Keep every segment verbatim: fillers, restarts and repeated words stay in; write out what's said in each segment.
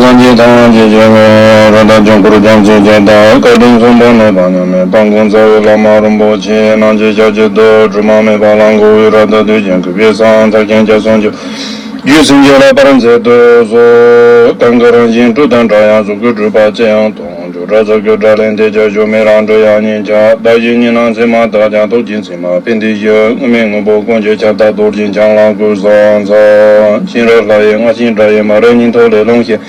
སངས་རྒྱས་ཐམས་ཅད་མཁྱེན་པའི་རབ་ཏུ་བྱུང་བར་བྱམས་བརྩེ་ཅན་དང་བཀའ་དྲིན་མཚུངས་པ་མེད་པ་མཉམ་མེད་དཔལ་མགོན་རྩ་བའི་བླ་མ་རིན་པོ་ཆེ་རྣམས་ཀྱི་ཞབས་ཀྱི་རྡུལ་དྲི་མ་མེད་པ་ལ་འགོད་པའི་རབ་ཏུ་བདུད་ཀྱི་གུས་པས་སངས་མཐར་ཕྱིན་རྒྱ་མཚོ་མཇུག་རྒྱུད་སེམས་ཀྱི་བསླབ་པར་མཛད་དུ་གསོལ། གང་གི་རང་བཞིན་སྤྲོས་དང་བྲལ་ཡང་གཟུགས་སྐུ་གྲུབ་པ་ཅི་ཡང་སྟོང་། བྱང་ཆུབ་སྒྲ་ཚུལ་གྱི་སྒྲ་ལས་འདས་ཀྱང་གཞོམ་མེད་རང་གྲོལ་ཡང་ཉིད་ཀྱང་། བདག་གཞན་གཉིས་ན་མཚན་མ་དག་ཀྱང་ཐུགས་རྗེ་མཚན་མ་པཎྜི་ཏ་བཞི། དངོས་མེད་དངོས་པོ་ཀུན་གྱི་ཁྱབ་བདག་རྡོ་རྗེ་འཆང་ལ་གུས་ཕྱག་འཚལ། ཤེས་རབ་ལྷ་ཡི་རྔ་ཆེན་སྒྲ་ཡིས་མ་རིག་ཉིད་ཐོབ་ལས་རླུང་ཤེས་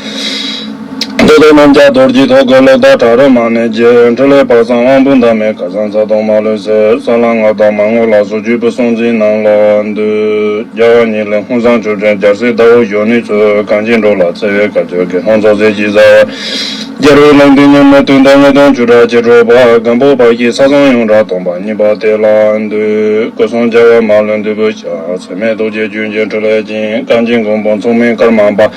འདོད་དོན་རྣམས་ཀྱང་རྡོ་རྗེ་ཐོབ། གོས་ལེགས་དང་ཕྲ་རབ་མ་ནས་བརྗེ། འཕྲིན་ལས་དཔག་བསམ་དབང་པོ་འདབ་མའི་ཁ་སང་ཚ་གདུང་མ་ལུས་སེལ། ས་ལ་ལྔ་དང་མ་དངོས་ལ་སོགས་བཅུ་པོ་སྲོང་བཙན་རྣམས་ལ་འདུད། རྒྱལ་བ་ཉིད་ལས་ཧཱུྃ་སངས་ཆོས་ཀྱི་རྒྱལ་སྲས་ཟླ་བོ་གཞོན་ནུའི་ཚུལ། གངས་ཅན་འགྲོ་ལ་བརྩེ་བའི་དཀར་ཕྱོགས་ཀྱི་ལྷུན་རྫོགས་ཟེར་གྱིས་གཟིགས། རྒྱལ་བའི་ལུང་བསྟན་ཉོན་མོངས་དུག་ལྡན་ངན་སྡུག་ཆུ་སྲིན་ཅི་འདྲ་བ། སྒམ་པོ་པ་ཞིག་ས་བཟང་ཡོངས་གྲགས་སྟོང་པ་ཉིད་པ་དེ་ལ་འདུད། སྐུ་གསུམ་རྒྱལ་བ་མ་ལུས་འདུས་པའི་ཞབས། ཚད་མེད་རྡོ་རྗེ་ལྗོན་ཅན་ཕྲིན་ལས་ཅན། གངས་ཅན་མགོན་པོ་མཚུངས་མེད་ཀརྨ་པ།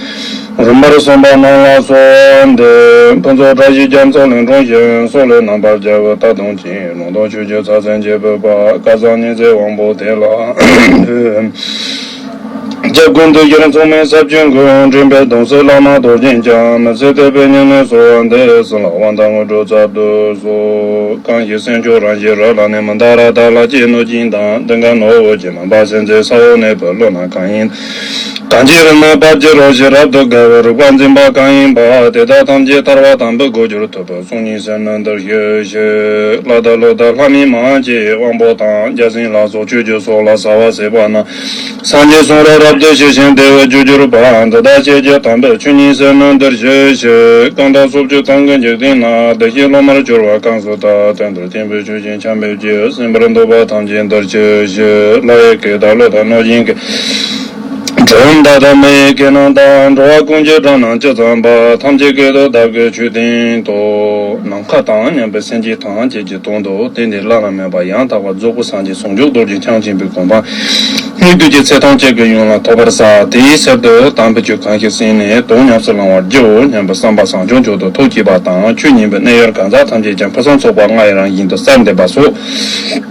རིམ་པར་གསུངས་པ་རྣམས་ལ་གསོལ་འདེབས། ཕུན་ཚོགས་བཀྲ་ཤིས་རྒྱ་མཚོ་ལས་འཁྲུངས་ཤིང་། སོག་ལེ་རྣམ་པར་རྒྱལ་བའི་རྟ་དང་མཆིས། ལུང་དང་ཆོས་ཀྱི་ཚད་མཚོན་ཆེན་པོས་སྤགས། སྐལ་བཟང་ཉི་ཟེར་དབང་པོ་དེ་ལ་འདུད། རྒྱལ་ཀུན་འདུ་ཤེས་མཚུངས་མེད་ཟབ་ཆོས་མགོན། འདྲེན་པའི་གདུང་སྲས་བླ་མ་རྡོ་རྗེ་འཆང་། མི་ཟད་དད་པས་སྙིང་ནས་གསོལ་བ་འདེབས། གསུམ་ལ་དབང་དང་དངོས་གྲུབ་ཚར་དུ་གསོལ། གང་ཞིག་སེམས་མཆོག་རང་བཞིན་རབ་ལ་གནས། མི་འདའ་ར་དྭ་ལ་སྐྱེས་ནོར་གྱིན་དང་། ལྡན་ཁ་ནོར་བུ་ཅན་རྣམ་པ་སེམས་ཅན་ས་འོག་གནས་པའི་ཀླུ་རྣམས་གང་ཡིན། གང་ཅི་རིག་ནི་བར་གྱི་རོ་ཞིག་རབ་ཏུ་དགའ་བའི་རིག་པ་འཛིན་པ་གང་ཡིན་པ། དེ་དག་ཐམས་ཅད་ཐར་པ་དམ་པའི་སྒོ་འགྱུར་ཐུབ་པའི་གསུང་སྙན་གསན་ནི་འདིར་ཞུ་ཞིག་ལྷ་དང་ཀླུ་དང་ལྷ་མིན་མ་ཡིན་གྱི་དབང་པོ་དང་། བརྒྱ་བྱིན་ལ་སོགས་ཆོས་ཀྱི་ཚོགས་ལ་ཟ་བ་ཟས་པ་རྣམས། སངས་རྒྱས་གསུང་རབ་རབ་ཏུ་ཞི་ཞིང་བདེ་བའི་རྒྱུར་གྱུར་པ། འདི་དག་ཆོས་ཀྱི་དམ་པའི་ཆོས་ཉིད་ཟེར་ནི་འདིར་ཞུ་ཞིག་གང་དག་སོ་བཅུ་ཐམ་གྱི་འཇིག་རྟེན་ན། བདེ་གཤེགས་སློབ་མར་གྱུར་པ་གང་སུ་དག་དེ་འདིར་བསྟན་པའི་ཆོས་བཞིན་འཆང་བའི་རྒྱུ། གསན་པར་འདོད་པ་ཐམས་ཅད་འདིར་ཞུ་ཞིག་ལྷ་ཡི་སྐད་དང་ཀླུ་དང་གནོད་སྦྱིན་སྐད། གྲུལ་བུམ་དག་དང་མི་ཡི་སྐད་རྣམས་དང་། འགྲོ་བ་ཀུན་གྱི་སྒྲ་རྣམས་ཇི་ཙམ་པ། ཐམས་ཅད་སྐད་དུ་བདག་གིས་ཆོས་བསྟན་ཏོ། ནམ་མཁའ་དང་མཉམ་པའི་སེམས་ཅན་ཐམས་ཅད་ཀྱི་དོན་དུ་བསྟན་ཏེ་བླ་ན་མེད་པ་ཡང་དག་པར་རྫོགས་པའི་སངས་རྒྱས་ཟུང་འཇུག་རྡོ་རྗེ་འཆང་ཆེན་པོའི་གོ་འཕང་སྙིགས་དུས་ཀྱི་ཚེ་ཐམས་ཅད་ཀྱི་ཡུན་ལ་ཐོབ་པར་བྱ། དེའི་ཕྱིར་དུ་དམ་པའི་ཆོས་གང་ཞིག་གསན་ནས་དོན་ཉམས་སུ་བླང་བར་བགྱིའོ་སྙམ་པའི་བསམ་པ་བཟང་སྐྱོང་མཆོག་ཏུ་ཐུགས་བསྐྱེད་པ་དང་། ཆོས་ཉན་པའི་གནས་ཡུལ་གང་ཟག་ཐམས་ཅད་ཀྱང་ཕུན་སུམ་ཚོགས་པ་ལྔ་ཡི་རང་བཞིན་དུ་གསལ་འདེབས་པ་སོགས།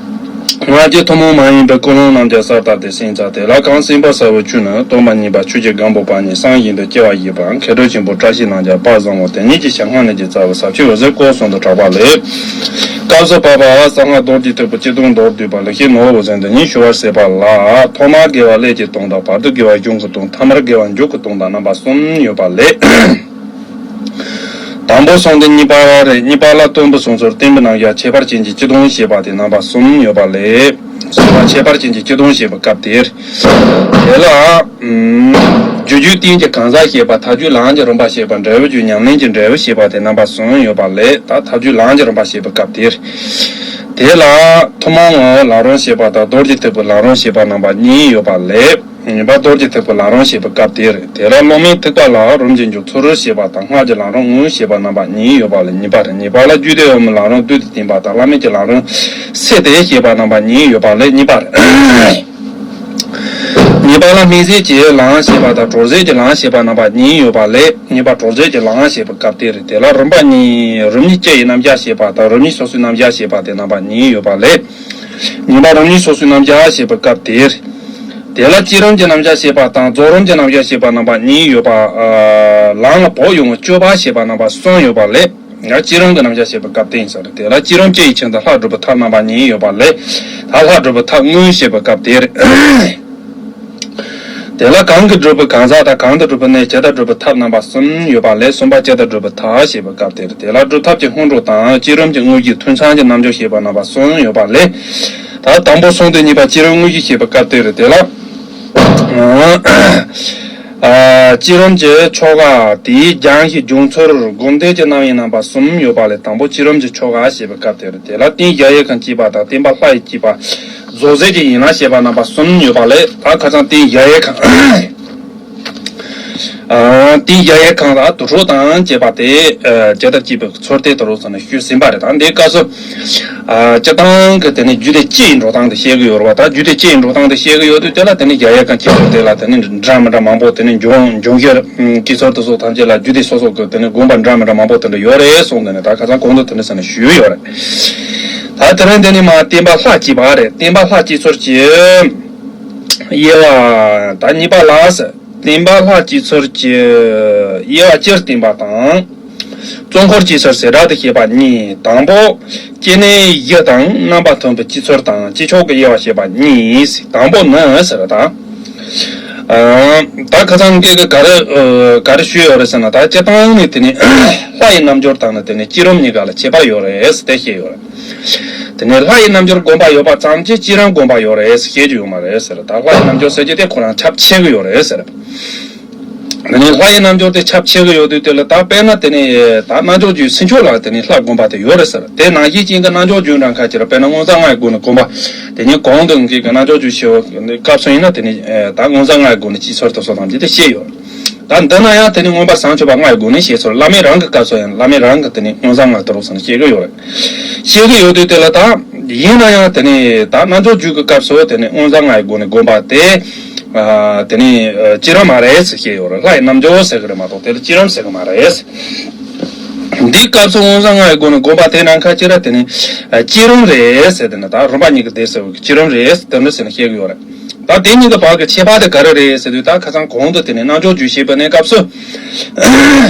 སྔར་གྱི་ཐུན་མོང་མ་ཡིན་པའི་ཀུན་སློང་རྣམས་ཀྱང་གསལ་བཏབ་སྟེ་གསན་བྱ། དེ་ལ་གང་གསན་པར་བྱ་བའི་ཆོས་ནི། སྟོན་པ་གཉིས་པ་ཆོས་ཀྱི་སྒམ་པོ་པ་ཉིད་སངས་རྒྱས་འདི་སྐྱེ་བ་བཞི་པ་མཁས་གྲུབ་ཆེན་པོ་བཀྲ་ཤིས་ལྷུན་གྱིས་དཔག་བཟང་པོ་དེ་ཉིད་ཀྱི་ཞལ་སྔ་ནས་ཀྱི་རྩ་བའི་ཟབ་ཆོས་འོད་ཟེར་སྐོར་གསུམ་དུ་གྲགས་པ་ལས། སྐབས་སུ་བབ་པ་གསང་སྔགས་རྡོ་རྗེ་ཐེག་པའི་སྤྱི་དོན་མདོར་བསྡུས་པ་ལེགས་བཤད་ནོར་བུ་ཟེར་འདི་ཉིད་ཞུ་བར་བྱེད་པ་ལ། ཐོག་མར་དགེ་བ་ཀླད་ཀྱི་དོན་དང་། བར་དུ་དགེ་བ་གཞུང་གི་དོན། ཐ་མར་དགེ་བ་མཇུག་གི་དོན་དང་རྣམ་པ་གསུམ་ཡོད་པ་ལས། དང་པོ་གསུམ་དེ་གཉིས་པ་རེད། གཉིས་པ་ལ་སྟོན་པའི་གསུང་སྲོལ་བསྟན་པའི་རྣམ་གཞག་ཁྱད་པར་ཅན་གྱི་སྤྱི་དོན་བཤད་པ་དེ་རྣམ་པ་གསུམ་ཡོད་པ་ལས། གསུམ་པ་ཁྱད་པར་ཅན་གྱི་སྤྱི་དོན་བཤད་པའི་སྐབས་དེར། དེ་ལ། རྒྱུ་རྒྱུད་བསྟན་གྱི་གང་ཟག་བཤད་པ། ཐ་རྒྱུད་ལའང་གྱི་རིམ་པ་བཤད་པ། འབྲས་བུ་རྒྱུད་ཉམས་ལེན་གྱི་འབྲས་བུ་བཤད་པ་དེ་རྣམ་པ་གསུམ་ཡོད་པ་ལས། ད་ཐ་རྒྱུད་ལའང་གྱི་རིམ་པ་བཤད་པའི་སྐབས་དེར། དེ་ལ་ཐུན་མོང་བའི་ལམ་རིམ་བཤད་པ་དང་རྡོ་རྗེ་ཐེག་པའི་ལམ་རིམ་བཤད་པ་རྣམ་པ་གཉིས་ཡོད་པ་ལས། གཉིས་པ་རྡོ་རྗེ་ཐེག་པའི་ལམ་རིམ་བཤད་པའི་སྐབས་དེར། དེ་ལ་སློབ་མའི་ཐེག་པ་ལ་རིམ་གྱིས་འཇུག་ཚུལ་བཤད་པ་དང་སྔགས་ཀྱི་ལམ་རིམ་དངོས་བཤད་པ་རྣམ་པ་གཉིས་ཡོད་པ་ལས་གཉིས་པ་རེད། གཉིས་པ་ལ་རྒྱུད་སྡེ་འོག་མའི་ལམ་རིམ་བསྡུས་ཏེ་བསྟན་པ་དང་བླ་མེད་ཀྱི་ལམ་རིམ་བསྲེས་ཏེ་བཤད་པ་རྣམ་པ་གཉིས་ཡོད་པ་ལས་གཉིས་པ་རེད། གཉིས་པ་ལ་སྨིན་བྱེད་ཀྱི་ལམ་བཤད་པ་དང་གྲོལ་བྱེད་ཀྱི་ལམ་བཤད་པ་རྣམ་པ་གཉིས་ཡོད་པ་ལས་གཉིས་པ་གྲོལ་བྱེད་ཀྱི་ལམ་བཤད་པའི་སྐབས་དེར། དེ་ལ་རིམ་པ་གཉིས། རིམ་གཉིས་སྤྱི་ཡི་རྣམ་གཞག་བཤད་པ་དང་རིམ་གཉིས་སོ་སོའི་རྣམ་གཞག་བཤད་པ་དེ་རྣམ་པ་གཉིས་ཡོད་པ་ལས། གཉིས་པ་རིམ་གཉིས་སོ་སོའི་རྣམ་གཞག་བཤད་པའི་སྐབས་དེར། དེ་ལ་བསྐྱེད་རིམ་གྱི་རྣམ་གཞག་བཤད་པ་དང་རྫོགས་རིམ་གྱི་རྣམ་གཞག་བཤད་པ་རྣམ་པ་གཉིས་ཡོད་པ། ལམ་ལ་བོགས་དབྱུང་བའི་སྤྱོད་པ་བཤད་པ་རྣམ་པ་གསུམ་ཡོད་པ་ལས། ཡང་བསྐྱེད་རིམ་གྱི་རྣམ་གཞག་བཤད་པའི་སྐབས་དེ་ཡིན་ས་རེད། དེ་ལ་བསྐྱེད་རིམ་སྤྱི་ཡི་ཆེད་དུ་ལྷག་སྒྲུབ་པའི་ཐབས་རྣམ་པ་གཉིས་ཡོད་པ་ལས། ད་ལྷག་སྒྲུབ་པའི་ཐབས་དངོས་བཤད་པའི་སྐབས་དེར། དེ་ལ་གང་གིས་སྒྲུབ་པའི་གང་ཟག་དང་། གང་དུ་སྒྲུབ་པའི་གནས། ཇི་ལྟར་སྒྲུབ་པའི་ཐབས་རྣམ་པ་གསུམ་ཡོད་པ་ལས། གསུམ་པ་ཇི་ལྟར་སྒྲུབ་པའི་ཐབས་བཤད་པའི་སྐབས་དེར། དེ་ལ་སྒྲུབ་ཐབས་ཀྱི་སྔོན་འགྲོ་དང་བསྐྱེད་རིམ་གྱི་དངོས་གཞི། ཐུན་མཚམས་ཀྱི་རྣམ་འཇོག་བཤད་པ་རྣམ་པ་གསུམ་ཡོད་པ་ལས། ད་དང་པོ་གསུམ་དེ་གཉིས་པ་བསྐྱེད་རིམ་དངོས་གཞི་བཤད་པའི་སྐབས་དེར། དེ་ལ། ཨ། བསྐྱེད་རིམ་གྱི་ཆོ་ག། དེའི་སྦྱང་གཞི། སྦྱོང་ཚུལ། སྒོམ་བཟླས་ཀྱི་རྣམ་དབྱེ་རྣམ་པ་གསུམ་ཡོད་པ་ལས། དང་པོ་བསྐྱེད་རིམ་གྱི་ཆོ་ག་བཤད་པའི་སྐབས་དེར། དེ་ལ་རྟེན་གཞལ་ཡས་ཁང་བསྐྱེད་པ་དང་། བརྟེན་པ་ལྷ་ཡི་བསྐྱེད་པ། རྫོགས་བྱེད་ཀྱི་ཡན་ལག་བཤད་པ་རྣམ་པ་གསུམ་ཡོད་པ་ལས། ད་ཁ་སང་རྟེན་གཞལ་ཡས་ཁང་། ཨ། རྟེན་གཞལ་ཡས་ཁང་ལ་དུར་ཁྲོད་དང་བཅས་པ་དེ། ཨ། ཇི་ལྟར་བསྐྱེད་པའི་ཚུལ་དེ་ད་རུང་ཟེར་ནས་ཞུས་ཟིན་པ་རེད། ད་འདིའི་སྐབས་སུ། ཨ། སྤྱིར་བཏང་གི་དེ་ནི་རྒྱུད་སྡེ་སྤྱི་ཡི་འགྲོ་སྟངས་དེ་བཤད་ཀྱི་ཡོད་རེད་བ། ད་རྒྱུད་སྡེ་སྤྱི་ཡི་འགྲོ་སྟངས་དེ་བཤད་ཀྱི་ཡོད་དུས། དེ་ལ་དེ་ནི་གཞལ་ཡས་ཁང་བསྐྱེད་ཚུལ་དེ་ལ་དེ་ནི་འདྲ་མི་འདྲ་མང་པོ། དེ་ནི་འབྱུང་འབྱུང་གཞིར་བསྐྱེད་ཚུལ་དེ་སོགས་ཐམས་ཅད་ལ་རྒྱུད་སྡེ་སོ་སོ་གི་དེ་ནི་དགོངས་པ་འདྲ་མི་འདྲ་མང་པོ་དེ་འདྲ་ཡོད་རེད་གསུངས། དེ་ནི་ད་ཁ་སང་གོང་དུ་དེ་འདྲ་ཟེར་ནས་ཞུས་ཡོད་རེད། ད་དེ་རིང་འདི་ནི་མ་བརྟེན་པ་ལྷ་བསྐྱེད་པ་རེད། བརྟེན་པ་ལྷ་བསྐྱེད་ཚུལ་གྱི་དབྱེ་བ་ད་གཉིས་པ་ལ་ཟེར། བརྟེན་པ་ལྷ་སྤྱི་ཚོར་གྱི་དབྱེ་བ་སྤྱིར་བསྟན་པ་དང་། གཙོ་འཁོར་སྤྱི་ཚོར་ཟེར་སྒྲ་དེ་བཤད་པ་གཉིས། དང་པོ། སྐྱེ་གནས་བཞི་དང་རྣམ་པ་མཐུན་པའི་སྤྱི་ཚོར་དང་སྤྱི་ཆོག་གི་དབྱེ་བ་བཤད་པ་གཉིས། དང་པོ་ནི་ཟེར་བ་དང་། ཨ། ད་ཁ་སང་འདི་གི་ག་རེ་ཨ། ག་རེ་ཞུས་ཡོད་རེད་ཟེར་ན། ད་སྤྱིར་བཏང་ནས་དེ་ནི་ལྷ་ཡི་རྣལ་འབྱོར་དང་ནི་དེ་ནི་བསྐྱེད་རིམ་གཉིས་ཀ་ལ་ཁྱད་པར་ཡོད་རེད་ཟེར་དེ་བཤད་ཡོད་རེད། དེ་ནས་ལྷ་ཡི་རྣལ་འབྱོར་སྒོམ་པ་ཡོད་པ་ཙམ་གྱིས་བསྐྱེད་རིམ་སྒོམ་པ་ཡོད་རེད་ཟེར་བཤད་རྒྱུ་ཡོད་མ་རེད་ཟེར། ད་ལྷ་ཡི་རྣལ་འབྱོར་ཟེར་རྒྱུ་དེ་ཁོ་རང་ཁྱབ་ཆེ་གི་ཡོད་རེད་ཟེར། དེ་ནས་ལྷ་ཡི་རྣལ་འབྱོར་དེ་ཁྱབ་ཆེ་གི་ཡོད་དུས་དེ་ལ། ད་དཔེར་ན་དེ་ནས་ད་རྣལ་འབྱོར་རྒྱུད་སྲིད་མཆོག་ལ་དེ་ནས་ལྷ་སྒོམ་པ་དེ་ཡོད་རེད་ཟེར། དེ་ནང་བཞིན་ཅན་གྱི་རྣལ་འབྱོར་རྒྱུད་འདྲ་ཁ་ཅིག་ལ་དཔེར་ན་མངོན་བྱང་ལྔ་ཡི་སྒོ་ནས་སྒོམ་པ། དེ་ནས་གོང་དུ་གི་རྣལ་འབྱོར་རྒྱུད་ཆེ་བོ་སྐབས་སུ་ཡིན་ན་དེ་ནས་ད་མངོན་བྱང་ལྔ་ཡི་སྒོ་ནས་སྤྱི་ཚོར་དེ་སོགས་དང་བཅས་ཏེ་བཤད་ཡོད། ད་འདི་ན་ཡང་དེ་ནི་མངོན་པར་བྱང་ཆུབ་པ་ལྔ་ཡི་སྒོ་ནས་བཤད་ཚུལ། བླ་མེད་རང་གི་སྐབས་སུ་ཡང་བླ་མེད་རང་གི་དེ་ནི་མངོན་བྱང་ལྔ་དེ་རུ་སོང་བཤད་གི་ཡོད་རེད། བཤད་གི་ཡོད་དུས་དེ་ལ་ད་ཡིན་ན་ཡང་དེ་ནི་ད་རྣལ་འབྱོར་རྒྱུད་ཀྱི་སྐབས་སུ་དེ་ནི་མངོན་བྱང་ལྔ་ཡི་སྒོ་ནས་སྒོམ་པ་དེ། ཨ། དེ་ནི་ཨ། བསྐྱེད་རིམ་མ་རེད་ཟེར་བཤད་ཡོད་རེད། ལྷ་ཡི་རྣལ་འབྱོར་ཟེར་གི་རེད་མ་གཏོགས་དེ་ལ་བསྐྱེད་རིམ་ཟེར་གི་མ་རེད། འདིའི་སྐབས་སུ་མངོན་བྱང་ལྔ་ཡི་སྒོ་ནས་སྒོམ་པ་དེ་ནམ་མཁའ་ཅི་ར་དེ་ནི་ཨ། བསྐྱེད་རིམ་རེད་ཟེར། དེ་ནི་ད་རིམ་པ་གཉིས་ཀྱི་དེ་ཟེར་བའི་བསྐྱེད་རིམ་རེད་དེ་འདྲ་ཟེར་ནས་བཤད་གི་ཡོད་རེད། ད་དེ་གཉིས་ཀྱི་བར་གྱི་ཁྱད་པར་དེ་ག་རེ་རེད་ཟེར་དུས། ད་ཁ་སང་གོང་དུ་དེ་ནས་རྣལ་འབྱོར་རྒྱུད་བཤད་པའི་གནས་སྐབས་སུ།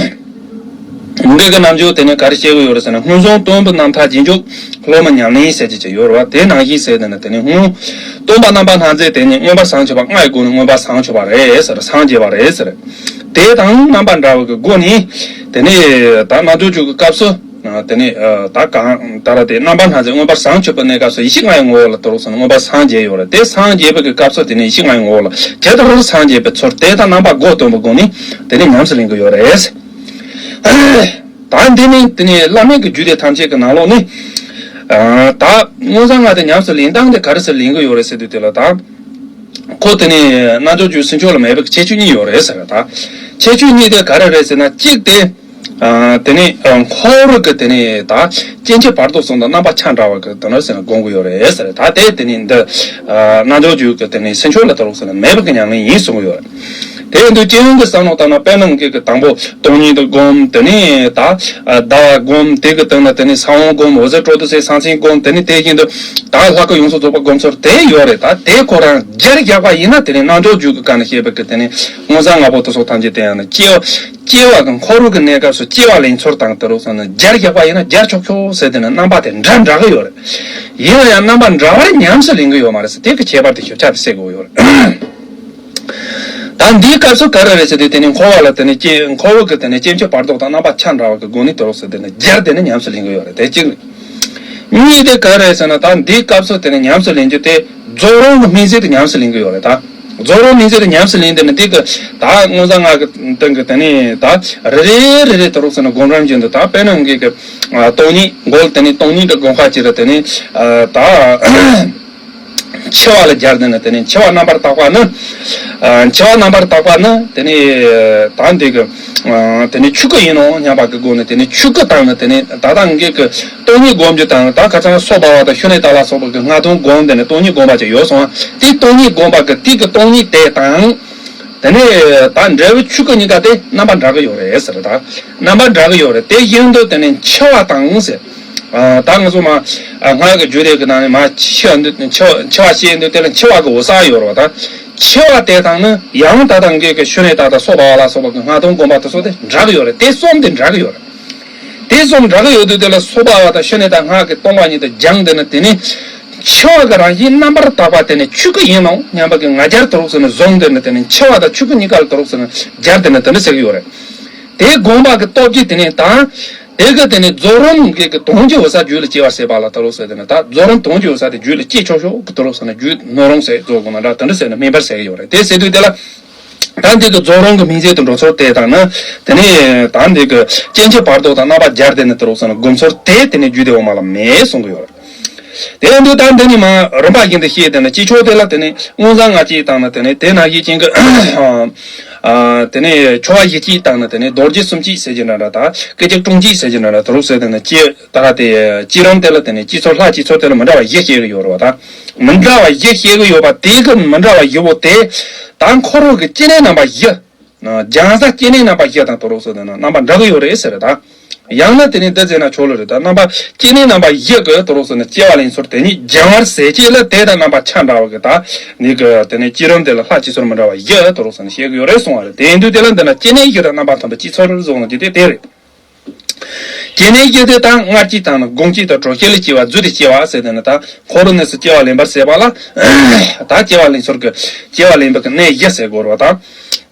འདི་གི་རྣལ་འབྱོར་དེ་ནས་ག་རེ་བཤད་གི་ཡོད་རེད་ཟེར་ན། སྔོན་བྱུང་སྟོན་པའི་རྣམ་ཐར་རྗེས་འཇུག་སློབ་མའི་ཉམས་ལེན་ཟེར་གྱི་ཅིག་ཡོད་རེད་བ། དེ་ནང་བཞིན་ཟེར་དེ་ནི་དེ་ནི་སྔོན་སྟོན་པ་རྣམ་པར་སྣང་མཛད་དེ་ནི་མངོན་པར་བྱང་ཆུབ་པ་ལྔ་ཡི་སྒོ་ནས་མངོན་པར་བྱང་ཆུབ་པ་རེད་ཟེར། སངས་རྒྱས་པ་རེད་ཟེར། དེ་དང་རྣམ་པ་འདྲ་བ་གི་སྒོ་ནས་དེ་ནི་ད་རྣལ་འབྱོར་རྒྱུད་ཀྱི་སྐབས་སུ། ཨ། དེ་ནས་ཨ། ད་གང་ལྟར་དེ་རྣམ་པར་སྣང་མཛད་མངོན་པར་བྱང་ཆུབ་པའི་གནས་སྐབས་སུ་ཡེ་ཤེས་ལྔ་ཡི་ངོ་བོ་ལ་དེ་རུ་སོང་ནས་མངོན་པར་སངས་རྒྱས་ཡོད་རེད། དེ་སངས་རྒྱས་པའི་གི་སྐབས་སུ་དེ་ནས་ཡེ་ཤེས་ལྔ་ཡི་ངོ་བོ་ལ་ཇི་ལྟར་སངས་རྒྱས་པའི་ཚུལ་དེ་དང་རྣམ་པ་སྒོ་སྟོན་པའི་སྒོ་ནས་དེ་ནས་ཉམས་སུ་ལེན་གི་ཡོད་རེད། ད་འདི་ནི་དེ་ནས་བླ་མེད་ཀྱི་རྒྱུད་སྡེ་ཐམས་ཅད་ཀྱི་ནང་ལོགས་ནས། ཨ། ད་མངོན་བྱང་ལྔ་དེ་ཉམས་སུ་ལེན་སྟངས་དེ་ག་རེ་ཟེར་ལེན་གི་ཡོད་རེད་ཟེར་དུས་དེ་ལ་ད། ཁོ་དེ་ནས་རྣལ་འབྱོར་རྒྱུད་སྲིད་མཆོག་ལ་མེད་པའི་ཁྱད་ཆོས་གཉིས་ཡོད་རེད་ཟེར། ད་ཁྱད་ཆོས་གཉིས་དེ་ག་རེ་རེད་ཟེར་ན། གཅིག་དེ། ཨ། དེ་ནས་ཨ། འཁོར་བའི་གི་དེ་ནས་ད་སྐྱེ་འཆི་བར་དོ་གསུམ་དང་རྣམ་པ་ཆ་འདྲ་བ་གི་དོན་ལ་ཟེར་ན་སྒོམ་གི་ཡོད་རེད་ཟེར། ད་དེ་དེ་ནས་འདི་ཨ། རྣལ་འབྱོར་རྒྱུད་ཀྱི་དེ་ནས་སྲིད་མཆོག་ལ་དེ་རུ་སོང་ནས་མེད་པའི་གི་ཉམས་ལེན་ཡིན་གསུང་གི་ཡོད་རེད། དེ་ཡིན་དུས་སྤྱི་ཡོངས་ཀྱི་བསམ་བློ་བཏང་ན། དཔེར་ན་ངེད་ཀྱི་དང་པོ་སྟོང་ཉིད་དུ་སྒོམ། དེ་ནས་ད་ཨ། ཟླ་བ་སྒོམ། དེ་གི་སྟེང་ན་དེ་ནས་ས་བོན་སྒོམ། འོད་ཟེར་སྤྲོ་བསྡུ་ཟེར་གསང་མཚན་སྒོམ། དེ་ནས་དེ་བཞིན་དུ་ད་ལྷ་སྐུ་ཡོངས་སུ་རྫོགས་པ་སྒོམ་ཚུལ་དེ་ཡོད་རེད། ད་དེ་ཁོ་རང་སྦྱར་བཞག་པ་ཡིན་ན། དེ་ནས་རྣལ་འབྱོར་རྒྱུད་ཀྱི་སྐབས་ནས་བཤད་པའི་གི་དེ་ནས་མངོན་བྱང་ལྔ་པོ་དེ་སོགས་ཐམས་ཅད་དེ་ཡང་ནི་སྐྱེ་བ། སྐྱེ་བ་གི་འཁོར་བའི་གི་གནས་སྐབས་སུ་སྐྱེ་བ་ལེན་ཚུལ་དང་དེ་རུ་སོང་ནས་སྦྱར་བཞག་པ་ཡིན་ན་སྦྱར་ཆོག་ཆོག་ཟེར། དེ་ནི་རྣམ་པ་དེ་འདྲ་འདྲ་གི་ཡོད་རེད། ཡིན་ན་ཡང་རྣམ་པ་འདྲ་བར་ཉམས་སུ་ལེན་གི་ཡོད་མ་རེད་ཟེར། དེ་གི་ཁྱད་པར་དེ་ཞིབ་ཆ་དེ་གསལ་དགོས་ཡོད་རེད། ད་འདིའི་སྐབས་སུ་ག་རེ་རེད་ཟེར་དུས། དེ་ནི་འཁོར་བ་ལ་དེ་ནི་སྐྱེ། འཁོར་བ་གི་དེ་ནི་སྐྱེ་འཆི་བར་དོ་དང་རྣམ་པ་ཆ་འདྲ་བ་གི་སྒོ་ནས་དེ་རུ་སོང་དེ་ནི་སྦྱར་དེ་ནི་ཉམས་སུ་ལེན་གི་ཡོད་རེད། དེ་གཅིག་རེད། གཉིས་དེ་ག་རེ་རེད་ཟེར་ན། ད་འདིའི་སྐབས་སུ་དེ་ནི་ཉམས་སུ་ལེན་རྒྱུ་དེ་རྫོགས་རིམ་གི་སྨིན་བྱེད་དེ་ཉམས་སུ་ལེན་གི་ཡོད་རེད། ད་རྫོགས་རིམ་སྨིན་བྱེད་དེ་ཉམས་སུ་ལེན་དེ་ནི་འདི་གི་ད་མངོན་བྱང་ལྔ་གི་སྟེང་གི་དེ་ནི་ད་རེ་རེ་རེ་རེ་དེ་རུ་སོང་ནས་སྒོམ་རིམ་བཞིན་དུ། ད་དཔེར་ན་ངེད་ཀྱི་ཨ། སྟོང་ཉིད་མགོ་ལ་དེ་ནི་སྟོང་ཉིད་དུ་སྒོམ་ཁ་ཅིག་རེད། དེ་ནི་ཨ། ད་འཆི་བ་ལ་སྦྱར་དེ་ནི་དེ་ནི་འཆི་བ་རྣམ་པར་དག་པ་ནི། ཨ། འཆི་བ་རྣམ་པར་དག་པ་ནི་དེ་ནི་ད་འདི་གི་ཨ། དེ་ནི་ཆོས་སྐུ་ཡིན་ནོ་སྙམ་པ་གི་སྒོ་ནས། དེ་ནི་ཆོས་སྐུ་དང་ནི་དེ་ནི་ད་ལྟ་ངེད་ཀྱི་སྟོང་ཉིད་སྒོམ་རྒྱུ་དང་། ད་ཁ་སང་སོ་བྷཱ་ཝ་དང་ཤུན་ནི་ཏཱ་ལ་སོགས་པ་གི་ལྔ་སྟོང་སྒོམ། དེ་ནི་སྟོང་ཉིད་སྒོམ་པ་ཅིག་ཡོད་སོང་། དེ་སྟོང་ཉིད་སྒོམ་པ་གི་དེ་གི་སྟོང་ཉིད་དེ་དང་། དེ་ནས་ད་འབྲས་བུ་ཆོས་སྐུ་གཉིས་ཀ་དེ་རྣམ་པ་འདྲ་གི་ཡོད་རེད་ཟེར། ད་རྣམ་པ་འདྲ་གི་ཡོད་རེད། དེ་བཞིན་དུ་དེ་ནས་འཆི་བ་དང་ཟེར། ཨ། ད་ང་ཚོ་མ་ཨ། སྔགས་ཀྱི་རྒྱུད་སྡེ་གི་ནང་ནས་མ་འཆི་འདི་འཆི་འཆི་བ་ཞེས་འདི་དེ་ལ་འཆི་བ་གི་འོད་གསལ་ཡོད་རེད་བ། ད་འཆི་བ་དེ་དང་ནི་ཡང་ད་ལྟ་ངེད་ཀྱི་ཤུན་ནི་ཏཱ་དང་སོ་བྷཱ་ཝ་ལ་སོགས་པ་གི་ལྔ་སྟོང་སྒོམ་པ་དེ་ཚོ་དེ་འདྲ་གི་ཡོད་རེད། དེ་གསུམ་དེ་འདྲ་གི་ཡོད་རེད། དེ་གསུམ་འདྲ་གི་ཡོད་དུས་དེ་ལ་སོ་བྷཱ་ཝ་དང་ཤུན་ནི་ཏཱ་སྔགས་ཀྱི་སྟོང་པ་ཉིད་དུ་སྦྱངས། དེ་ནི་དེ་ནི་འཆི་བ་གི་རང་བཞིན་རྣམ་པར་དག་པ་དེ་ནི་ཆོས་སྐུ་ཡིན་ནོ་སྙམ་པ་གི་ང་རྒྱལ་དེ་རུ་སོང་ནས་བཟུང་། དེ་ནི་དེ་ནི་འཆི་བ་དང་ཆོས་སྐུ་གཉིས་ཀ་ལ་དེ་རུ་སོང་ནས་སྦྱར། དེ་ནི་དེ་འདྲ་ཟེར་གི་ཡོད་རེད། དེ་སྒོམ་པ་གི་སྟོབས་ཀྱིས་དེ་ནི་ད་དེ་གི་དེ་ནི་རྫོགས་རིམ་གྱི་གི་དོན་གྱི་འོད་གསལ་རྒྱུད་ལ་སྐྱེ་བར་བྱེད་པ་ལ་དེ་རུ་སོང་། དེ་ནི་ད་རྫོགས་རིམ་དོན་གྱི་འོད་གསལ་དེ་རྒྱུད་ལ་སྐྱེ་ཆོག་ཆོག་གི་དེ་རུ་སོང་ནས་རྒྱུད་སྣོད་རུང་ཟེར་རྫོགས་དགོས་ན་འདྲ། དེ་འདྲ་ཟེར་ནས་སྨིན་པར་བྱེད་ཀྱི་ཡོད་རེད། དེ་ཟེར་དུས་དེ་ལ། ད་འདི་གི་རྫོགས་རིམ་གྱི་སྨིན་བྱེད་དུ་འགྲོ་ཚུལ་དེ་དང་ནི། དེ་ནས་ད་འདི་གི་སྐྱེ་འཆི་བར་དོ་དང་རྣམ་པ་སྦྱར་ཏེ་ནི་དེ་རུ་སོང་ནས་སྒོམ་ཚུལ་དེ་དེ་ནས་རྒྱུད་སྡེ་འོག་མ་ལ་མེད་གསུང་གི་ཡོད་རེད། དེ་ཡིན་དུས་ད་འདི་ནི་མ་རིམ་པ་བཞིན་དུ་བཤད། དེ་ནི་སྤྱི་ཆོག་དེ་ལ་དེ་ནི་མངོན་བྱང་ལྔ་གཅིག་དང་ནི། དེ་ནི་དེ་ནང་བཞིན་ཅན་གྱི་ཨ། དེ་ནི་ཆོ་ག་བཞི་གཅིག་དང་ནི། དེ་ནི་རྡོ་རྗེ་གསུམ་གཅིག་ཟེར་གྱི་འདྲ་འདྲ་དང་། སྐད་ཅིག་གྲངས་གཅིག་ཟེར་གྱི་འདྲ་འདྲ་དེ་རུ་ཟེར། དེ་ནི་སྤྱི་ད་དེ་བསྐྱེད་རིམ་དེ་ལ་དེ་ནི་སྤྱི་ཚོགས་ལྷ་སྤྱི་ཚོགས་དེ་ལ་མི་འདྲ་བ་བཞི་བཤད་ཀྱི་ཡོད་རེད་བ། ད་མི་འདྲ་བ་བཞི་བཤད་ཀྱི་ཡོད་པ་དེ་གི་མི་འདྲ་བ་བཞི་པོ་དེ་ད་འཁོར་བ་གི་སྐྱེ་གནས་རྣམ་པ་བཞི། སྦྱང་བྱ་སྐྱེ་གནས་རྣམ་པ་བཞི་དང་དོ་རོགས་སུ་དེ་ནི་རྣམ་པ་འདྲ་གི་ཡོད་རེད་ཟེར། ད་ ཡང་ན་དེ་ནི་འདི་ཟེར་ན་ཆོག་ལོ་རེད། ད་རྣམ་པ་སྐྱེ་གནས་རྣམ་པ་བཞི་གི་དུ་རོགས་ཟེར་ན་སྐྱེ་བ་ལེན་ཚུལ་དེ་ཉིད་སྦྱང་བར་ཟད་ཅེས་ལ། དེ་དང་རྣམ་པ་ཆ་འདྲ་བ་གི་ད་ནི་གི་དེ་ནི་བསྐྱེད་རིམ་དེ་ལ་ལྷ་སྐྱེ་ཚུལ་མི་འདྲ་བ་བཞི་དུ་རོགས་ཟེར་ན་བཤད་གི་ཡོད་རེད་གསུང་བ་རེད། དེ་ཡིན་དུས་དེ་ལ་འདི་ན་སྐྱེ་གནས་བཞི་དང་རྣམ་པ་མཐུན་པ་སྐྱེ་ཚུལ་བཟུང་ལ་རྒྱུ་དེ་དེ་རེད། སྐྱེ་གནས་བཞི་དེ་དག་མངལ་སྐྱེས་དང་ནི་སྒོང་སྐྱེས་དང་དྲོད་སྐྱེས་ལ་སྐྱེ་བ་རྫུས་ཏེ་སྐྱེ་བ་ཟེར་དེ་ནི་ད་འཁོར་ལོ་གནས་སུ་སྐྱེ་བ་ལེན་པར་ཟད་པ་ལ། ད་སྐྱེ་བ་ལེན་ཚུལ་གི་སྐྱེ་བ་ལེན་པ་གི་གནས་བཞི་ཟེར་དགོས་རེད་བ་དང་།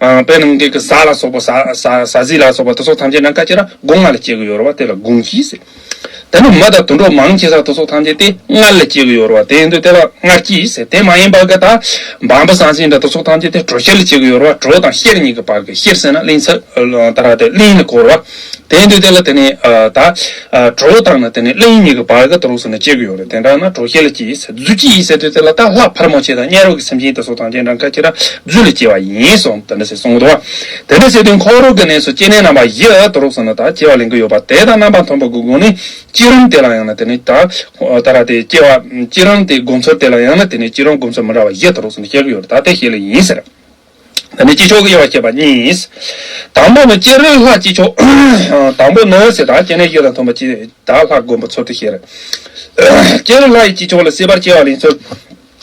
ཨ། དཔེར་ན་ངེད་ཀྱི་ཟ་ལ་སོགས་པ། ཟ་ཟ་ཟས་ལ་སོགས་པ་དེ་སོགས་ཐམས་ཅད་ནམ་མཁའ་ཁྱེར་སྒོ་ང་ལ་སྐྱེ་གི་ཡོད་རེད་བ། དེ་ལ་སྒོང་སྐྱེས་ཟེར། དེ་ནི་མི་དང་དུད་འགྲོ་མང་ཆེ་ས་དེ་སོགས་ཐམས་ཅད་དེ་མངལ་ལ་སྐྱེ་གི་ཡོད་རེད་བ། དེ་ཡིན་དུས་དེ་ལ་མངལ་སྐྱེས་ཟེར། དེ་མ་ཡིན་པ་གི་ད་བམ་པོ་ཟང་ཟིང་འདྲ་དེ་སོགས་ཐམས་ཅད་དེ་དྲོད་སྐྱེས་ལ་སྐྱེ་གི་ཡོད་རེད་བ། དྲོད་དང་གཤེར་གཉིས་ཀྱི་བར་གྱི། གཤེར་ཟེར་ན་གླིང་ཚ་ད་ར་དེ་གླིང་ལ་གོ་རེད་བ། དེ་ཡིན་དུས་དེ་ལ་དེ་ནི་ཨ་ད་ཨ་དྲོད་དང་ནི་དེ་ནི་གླིང་གཉིས་ཀྱི་བར་གྱི་དུ་རོགས་ཟེར་ན་སྐྱེ་གི་ཡོད་རེད། དེ་འདྲ་ན་དྲོད་སྐྱེས་ལ་སྐྱེས་ཟེར། རྫུས་སྐྱེས་ཟེར་དུས་དེ་ལ་ད་ལྷ་ཕལ་མོ་ཆེ་དང་དམྱལ་བ་གི་སེམས་ཅན་དེ་སོགས་ཐམས་ཅད་ནམ་མཁའ་ཁྱེར་རྫུས་ལ་སྐྱེ་བ་ཡིན་གསུངས། དེ་འདྲ་ཟེར་གསུངས་འདུག་བ། དེ་འདྲ་ཟེར་དུས་འཁོར་ལོ་གི་གནས་སུ་སྐྱེ་གནས་རྣམ་པ་བཞི་དུ་རོགས་ཟེར་ན་ད་སྐྱེ་བ་ལེན་གི་ཡོད་པ་དེ་དང་རྣམ་པ་མཐུན་པ་གི་སྒོ་ནས་བསྐྱེད་རིམ་དེ་ལ་ཡང་ན་དེ་ནི་ད་ད་ར་དེ་སྐྱེ་བ་བསྐྱེད་རིམ་དེ་སྒོམ་ཚུལ་དེ་ལ་ཡང་ན་དེ་ནི་བསྐྱེད་རིམ་སྒོམ་ཚུལ་མི་འདྲ་བ་བཞི་དུ་རོགས་ཟེར་ན་བཤད་གི་ཡོད་རེད། ད་དེ་བཤད་ལ་ཡིན་ཟེར། ད་ནི་སྐྱེས་མཆོག་གི་དབྱེ་བ་བྱས་པ་གཉིས། དང་པོ་ནི་སྐྱེ་རིམ་ལྷ་སྐྱེས་མཆོག་དང་པོ་ནི་ཟེར། ད་སྐྱེ་གནས་བཞི་དང་མཐུན་པ་སྐྱེ་ད་ལྷ་སྒོམ་པའི་ཚུལ་དུ་བཤད་རེད། སྐྱེ་རིམ་ལྷ་ཡི་སྐྱེས་མཆོག་ལ་སྲིད་པར་སྐྱེ་བ་ལེན་ཚུལ།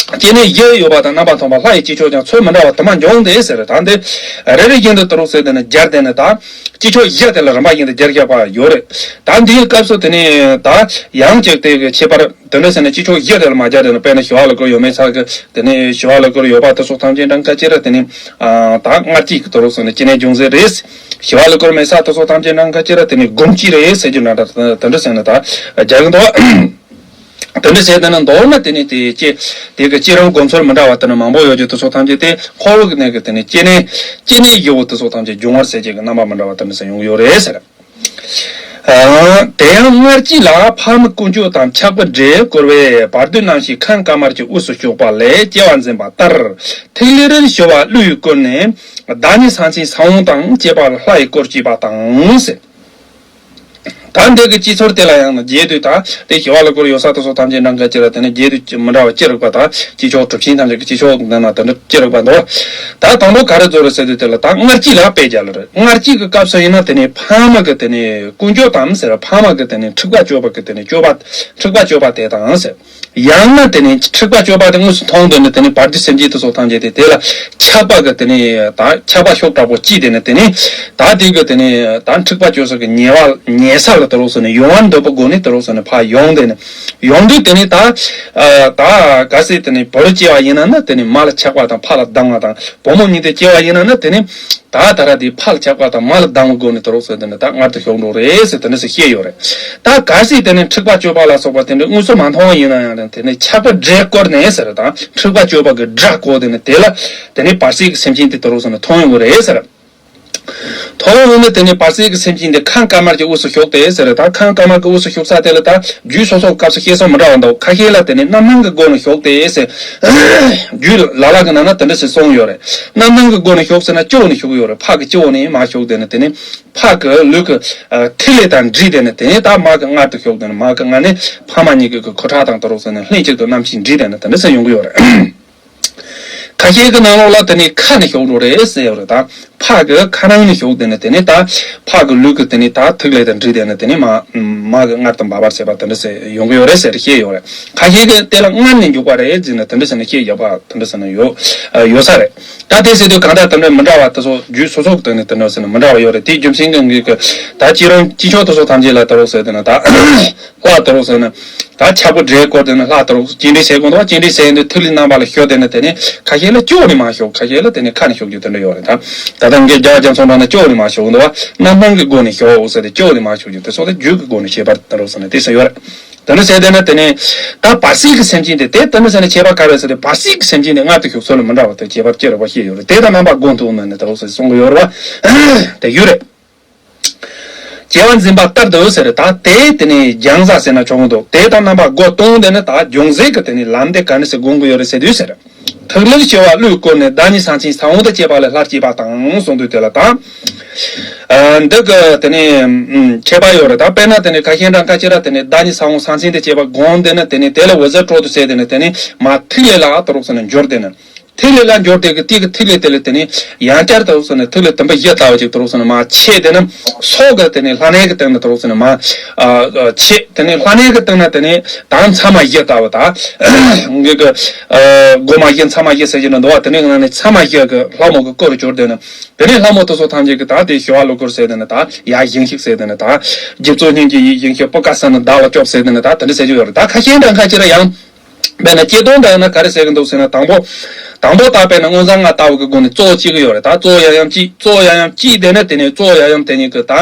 སྐྱེ་གནས་བཞི་ཡོད་པ་དང་རྣམ་པ་མཐུན་པ་ལྷ་ཡི་སྐྱེས་མཆོག་ཀྱང་ཚུལ་མི་འདྲ་བ་དུ་མ་འབྱུང་སྟེ་ཟེར། ད་འདི་རེ་རེ་བཞིན་དུ་དུ་རོགས་ཟེར་དེ་ནི་སྦྱར་དེ་ནི་ད་སྐྱེས་མཆོག་བཞི་དེ་ལ་རིམ་པ་བཞིན་དུ་སྦྱར་བཞག་པ་ཡོད་རེད། ད་འདིའི་སྐབས་སུ་དེ་ནི་ད་ཡང་གཅིག་དེ་གི་ཁྱད་པར་དེ་འདྲ་ཟེར་ན་སྐྱེས་མཆོག་བཞི་དེ་ལ་མ་སྦྱར་དེ་ནི། དཔེར་ན་ཞི་བ་ལྷ་སྐུར་ཡོད་མེད་ས་གི་དེ་ནི་ཞི་བ་ལྷ་སྐུར་ཡོད་པ་དེ་སོགས་ཐམས་ཅད་འདྲ་མཁའ་ཁྱེར་དེ་ནི་ད་མངལ་སྐྱེས་ཀྱི་དུ་རོགས་ཟེར་ནི་སྐྱེ་གནས་འབྱུང་ཟེར་རེད། ཞི་བ་ལྷ་སྐུར་མེད་ས་དེ་སོགས་ཐམས་ཅད་འདྲ་མཁའ་ཁྱེར་དེ་ནི་སྒོམ་སྐྱེས་རེད་ཟེར་རྒྱུ་འདྲ་འདྲ་དེ་འདྲ་ཟེར་ནི་ད་སྦྱར་གི་འདུག་དེ་འདྲ་བྱས་དེ་ནི་མདོར་ན་དེ་ནི་དེ་སྐྱེ་དེ་གི་སྐྱེ་རིམ་སྒོམ་ཚུལ་མི་འདྲ་བ་དེ་ནི་མང་པོ་ཡོད་ཀྱི་དེ་ཚོ་ཐམས་ཅད་དེ་འཁོར་བའི་གནས་ཀྱི་དེ་ནི་སྐྱེ་གནས་སྐྱེ་གནས་བཞི་པོ་དེ་ཚོ་ཐམས་ཅད་འབྱུང་བར་ཟད་ཅེས་ཀྱི་རྣམ་པ་མི་འདྲ་བ་དེ་འདྲ་ཟེར་ཡོང་གི་ཡོད་རེད་ཟེར། ཨ། དེ་ཡང་མངལ་སྐྱེས་ལ་ཕ་མའི་ཀུན་སྤྱོད་དང་ཆགས་པའི་སྒྲས་བསྐོར་བའི་བར་དོའི་རྣམ་ཤེས་ཁམས་དཀར་དམར་གྱི་དབུས་སུ་ཞུགས་པ་ལས་སྐྱེ་བ་འཛིན་པ་ལྟར། ཐིག་ལེ་རེ་ཞུ་བ་ཀླུ་ཡིས་བསྐོར་ནས་བདག་ཉིད་ས་མཚན་ས་བོན་དང་བཅས་པ་ལ་ལྷ་ཡིས་བསྐོར་བྱས་པ་དང་ཟེར། ད་འདི་གི་སྐྱེས་ཚུལ་དེ་ལ་ཡང་ན་རྒྱས་བསྡུས་ད་དེ་ཞི་བ་ལྷ་སྐུར་ཡོད་ས་དེ་སོགས་ཐམས་ཅད་འདྲ་མཁའ་ཁྱེར་དེ་ནི་རྒྱས་བསྡུས་མི་འདྲ་བ་ཅི་རིགས་པ་དང་སྐྱེས་མཆོག་གྲུབ་ཆེན་ཐམས་ཅད་ཀྱི་སྐྱེས་མཆོག་འདི་ན་དེ་འདྲ་ཅི་རིགས་པ་འདུག་ད་དང་པོ་ག་རེ་རྫོགས་རེད་ཟེར་དུས་དེ་ལ་ད་མངལ་སྐྱེས་ལ་དཔེ་རྒྱག་ལ་རེད། མངལ་སྐྱེས་ཀྱི་སྐབས་སུ་ཡིན་ན་དེ་ནི་ཕ་མ་གི་དེ་ནི་ཀུན་སྤྱོད་དམ་ཟེར། ཕ་མ་གི་དེ་ནི་འཁྲིག་པ་སྤྱོད་པ་གི་དེ་ནི་སྤྱོད་པ་འཁྲིག་པ་སྤྱོད་པ་དེ་དང་ཟེར། ཡང་ན་དེ་ནི་འཁྲིག་པ་སྤྱོད་པ་དེ་དངོས་སུ་མཐོང་དོན་ནི་དེ་ནི་བར་དོའི་སེམས་ཅན་དེ་སོགས་ཐམས་ཅད་དེ་དེ་ལ་ཆགས་པ་གི་དེ་ནི་ད་ཆགས་པ་ཤུགས་དྲག་པོ་སྐྱེས་དེ་ནི་དེ་ནི་ད་དེ་གི་དེ་ནི་ད་འཁྲིག་པ་སྤྱོད་ས་གི་ཉེ་བ་ཉེ་ས་ལ་དུ་རོགས་ཟེར་ནས་ཡོང་བར་འདོད་པའི་སྒོ་ནས་དུ་རོགས་ཟེར་ནས་ཕར་ཡོང་དེ་ནི་ཡོང་དུས་དེ་ནི་ད་ད་གལ་སྲིད་དེ་ནི་བུ་རུ་སྐྱེ་བ་ཡིན་ན་ནི་དེ་ནི་མ་ལ་ཆགས་པ་དང་ཕ་ལ་སྡང་བ་དང་བུ་མོ་ཉིད་དེ་སྐྱེ་བ་ཡིན་ན་ནི་དེ་ནི། ད་ད་ར་དེ་ཕ་ལ་ཆགས་པ་དང་མ་ལ་སྡང་བའི་སྒོ་ནས་དུ་རོགས་ཟེར་དེ་ནི་ད་མངལ་དུ་ཞུགས་འགྲོ་རེད་ཟེར་དེ་འདྲ་ཟེར་བཤད་ཡོད་རེད། ད་གལ་སྲིད་དེ་ནི་འཁྲིག་པ་སྤྱོད་པ་ལ་སོགས་པ་དེ་འདྲ་དངོས་སུ་མ་མཐོང་བ་ཡིན་ན་ཡང་དེ་ནི་ཆགས་པའི་སྒྲས་བསྐོར་ནས་ཟེར་དང་འཁྲིག་པ་སྤྱོད་པ་གི་སྒྲས་བསྐོར་དེ་ནི་དེ་ལ་དེ་ནི་བར་སྲིད་ཀྱི་སེམས་ཅན་དེ་དུ་རོགས་ཟེར་ནས་མཐོང་ཡོང་གི་རེད་ཟེར། མཐོང་ཡོང་ནས་དེ་ནི་བར་སྲིད་ཀྱི་སེམས་ཅན་དེ་ཁམས་དཀར་དམར་གྱི་དབུས་སུ་ཞུགས་ཏེ་ཟེར། ད་ཁམས་དཀར་དམར་གྱི་དབུས་སུ་ཞུགས་ས་དེ་ལ་ད་རྒྱུད་སོ་སོའི་སྐབས་སུ་བཤད་སྲོལ་མི་འདྲ་བ་འདུག་ཁ་ཤས་ལ་དེ་ནི་རྣམ་སྣང་གི་སྒོ་ནས་ཞུགས་ཏེ་ཟེར། རྒྱུད་ལ་ལ་གི་ནང་ན་དེ་འདྲ་ཞིག་གསུངས་ཡོད་རེད། རྣམ་སྣང་གི་སྒོ་ནས་ཞུགས་ཟེར་ན་སྤྱི་བོ་ནས་ཞུགས་ཡོད་རེད། ཕ་གི་སྤྱི་བོ་ནས་མར་ཞུགས་དེ་ནི་དེ་ནི་ཕ་གི་ལུས་ཀྱི་ཨ་ཐིག་ལེ་དང་འདྲེས་དེ་ནི་དེ་ནི་ད་མ་གི་མངལ་དུ་ཞུགས་དེ་ནི་མ་གི་མངལ་ནས་ཕ་མ་གཉིས་ཀྱི་གི་ཁུ་ཁྲག་དང་དུ་རོགས་ཟེར་ནས་ལྷན་ཅིག་ཏུ་རྣམ་ཤེས་འདྲེས་དེ་ནི་དེ་འདྲ་ཞིག་ཡོང་གི་ཡོད་རེད། ཁ་ཤས་ཀྱི་ནང་ལོགས་ལ་དེ་ནི་ཁ་ནས་ཞུགས་འགྲོ་རེད་ཟེར་ཡོད་རེད། ད་ཕ་གི་ཁ་ནང་ནས་ཞུགས་དེ་ནི་དེ་ནི་ད་ཕ་གི་ལུས་ཀྱི་དེ་ནི་ད་ཐིག་ལེ་དང་འདྲེས་དེ་ནི་དེ་ནི་མ་མ་གི་མངལ་དུ་འབབ་པར་བྱེད་པ་དེ་འདྲ་ཞིག་ཡོང་གི་ཡོད་རེད་ཟེར་བཤད་ཡོད་རེད། ཁ་ཤས་ཀྱི་དེ་ལ་མངལ་ནས་འཇུག་པ་རེད་ཟེར་ནས་དེ་འདྲ་ཟེར་ནས་བཤད་ཡོད་པ་དེ་འདྲ་ཟེར་ནས་ཡོད་ཡོད་ས་རེད། ད་དེ་ཟེར་དུས་གང་ལྟར་དེ་འདྲ་མི་འདྲ་བ་དེ་ཚོ་རྒྱུད་སོ་སོ་གི་སྟེང་ནས་དེ་འདྲ་ཟེར་ནས་མི་འདྲ་བ་ཡོད་རེད། དེའི་རྒྱུ་མཚན་གྱིས་ངེད་ཀྱི་ད་སྐྱེ་རིམ་སྐྱེས་མཆོག་དེ་ཚོ་ཐམས་ཅད་ལ་དེ་རོགས་ཟེར་དེ་ན་ད་ལྷ་དེ་རོགས་ཟེར་ན། ད་ཆགས་པའི་སྒྲས་བསྐོར་དེ་ནི་ལྷ་དེ་རོགས་སྐྱེལ་འདྲེན་བྱེད་དགོས་འདུག་སྐྱེལ་འདྲེན་བྱེད་ཡོང་དུས་ཐིག་ལེ་རྣམ་པ་ལ་ཞུགས་དེ་ནི་དེ་ནི་ཁ་ཤས་ལ་སྤྱི་བོ་ནས་མར་ཞུགས། ཁ་ཤས་ལ་དེ་ནི་ཁ་ནས་ཞུགས་རྒྱུ་དེ་འདྲ་ཡོད་རེད། ད་ད་ལྟ་ངས་རྒྱལ་བ་རྒྱ་མཚོ་འགྲོ་ན་སྤྱི་བོ་ནས་མར་ཞུགས་འདུག་སྣ་ནང་གི་སྒོ་ནས་ཞུགས་ཟེར་ཏེ་སྤྱི་བོ་ནས་མར་ཞུགས་རྒྱུ་དེ་སོགས་དེ་རྒྱུད་ཀྱི་སྒོ་ནས་ཤེས་པར་དེ་རོགས་ཟེར་ནས་དེ་ཟེར་ཡོད་རེད། དེ་འདྲ་བྱས་དེ་ནི་དེ་ནི་ད་བར་སྲིད་ཀྱི་སེམས་ཅན་དེ་དེ་དེ་འདྲ་ཟེར་ནས་ཁྱད་པར་ག་རེ་ཟེར་ཏེ་བར་སྲིད་ཀྱི་སེམས་ཅན་དེ་མངལ་དུ་ཞུགས་ཚུལ་ལ་མི་འདྲ་བ་དེ་ཁྱད་པར་ཅི་རེད་པ་ཤེས་ཡོད་རེད། དེ་དང་རྣམ་པ་སྒོམ་ཐུབ་ན་ནི་དེ་རོགས་ཟེར་གསུང་གི་ཡོད་རེད་པ། དེ་ཡོད་རེད། སྐྱེ་བ་འཛིན་པ་ལྟར་དུ་ཟེར། ད་དེ་དེ་ནི་སྦྱང་ས་ཟེར་ན་ཆོག་གི་འདུག་དེ་དང་རྣམ་པ་སྒོ་སྟོང་དེ་ནི་ད་སྦྱོང་ཚད་ཀྱི་དེ་ནི་ལམ་དེ་ག་ནས་སེ་སྒོམ་གི་ཡོད་རེད་ཟེར་དུས་ཟེར། ཐིག་ལེར་ཞུ་བ་ཀླུས་བསྐོར་ནས་བདག་ཉིད་ས་མཚན་ས་བོན་དང་བཅས་པ་ལ་ལྷར་བསྐྱེད་པ་དང་གསུངས་དུས་དེ་ལ་ད། ཨ། འདི་གི་དེ་ནི་ཁྱད་པར་ཡོད་རེད། ད་དཔེར་ན་དེ་ནི་ཁ་ཤས་འདྲ་ཁ་ཤས་ར་དེ་ནི་བདག་ཉིད་ས་བོན་ས་མཚན་དང་བཅས་པ་སྒོམ་དེ་ནི་དེ་ནི་དེ་ལ་འོད་ཟེར་སྤྲོ་དུ་བྱས་དེ་ནི་དེ་ནི་མ་ཐིག་ལེ་ལ་ཨ་ཏི་རོགས་ཟེར་ནས་འབྱོར་དེ་ནི། ཐིག་ལེ་ལ་འབྱོར་དེ་གི་དེ་གི་ཐིག་ལེ་དེ་ལ་དེ་ནི་ཡང་བསྐྱར་དུ་རུག་སོང་ནས་ཐིག་ལེ་དུམ་བུ་བཞི་ལྟ་བུ་ཅིག་དུ་རུག་སོང་ནས་མར་ཆད། དེ་ནི་སྲོག་གི་དེ་ནི་ལྷ་གནས་ཀྱི་སྟེང་ན་དུ་རུག་སོང་ནས་མར་ཆད། དེ་ནི་ལྷ་གནས་ཀྱི་སྟེང་ན་དེ་ནི་ད་མཚན་མ་བཞི་ལྟ་བུ་ད་གི་གི་སྒོ་མ་བཞི་མཚན་མ་བཞི་ཟེར་གྱི་ན་འདུག་བ། དེ་ནི་ནང་ནས་མཚན་མ་བཞི་གི་ལྷ་མོ་གི་སྐུ་རུ་གྱུར། དེ་ནི་དེ་ནི་ལྷ་མོ་དེ་ཚོ་ཐམས་ཅད་ཀྱི་ད་དེ་ཞི་བ་ཀླུ་གར་ཟེར། དེ་ནི་ད་ཡར་བཞེངས་ཤིག་ཟེར། དེ་ནི་ད་རྒྱུ་ཚོགས་སྙིང་རྗེ་ཡིས་བཞེངས་ཤིག་པུ་ཀ་ས་ནི་བདག་ལ་སྐྱོབས་ཟེར། དེ་ནི་ད་དེ་འདྲ་ཟེར་གྱི་ཡོད་རེད། ད་ཁ་ཤས་འདྲ་ཁ་ཅིག་ར་ཡང་དཔེར་ན་སྐྱེ་དོན་འདྲ་ན་ག་རེ་ཟེར་གི་འདུག་ཟེར་ན། དང་པོ་དང་པོ་ད་དཔེར་ན་མངོན་བཟང་ང་ལྟ་བུ་གི་སྒོ་ནས་གཙོ་བོ་གཅིག་གི་ཡོད་རེད། ད་གཙོ་བོ་ཡང་ཡང་གཅིག་གཙོ་བོ་ཡང་ཡང་གཅིག་དེ་ནི་དེ་ནི་གཙོ་བོ་ཡང་ཡང་དེ་ཉིད་ཀྱི་ད་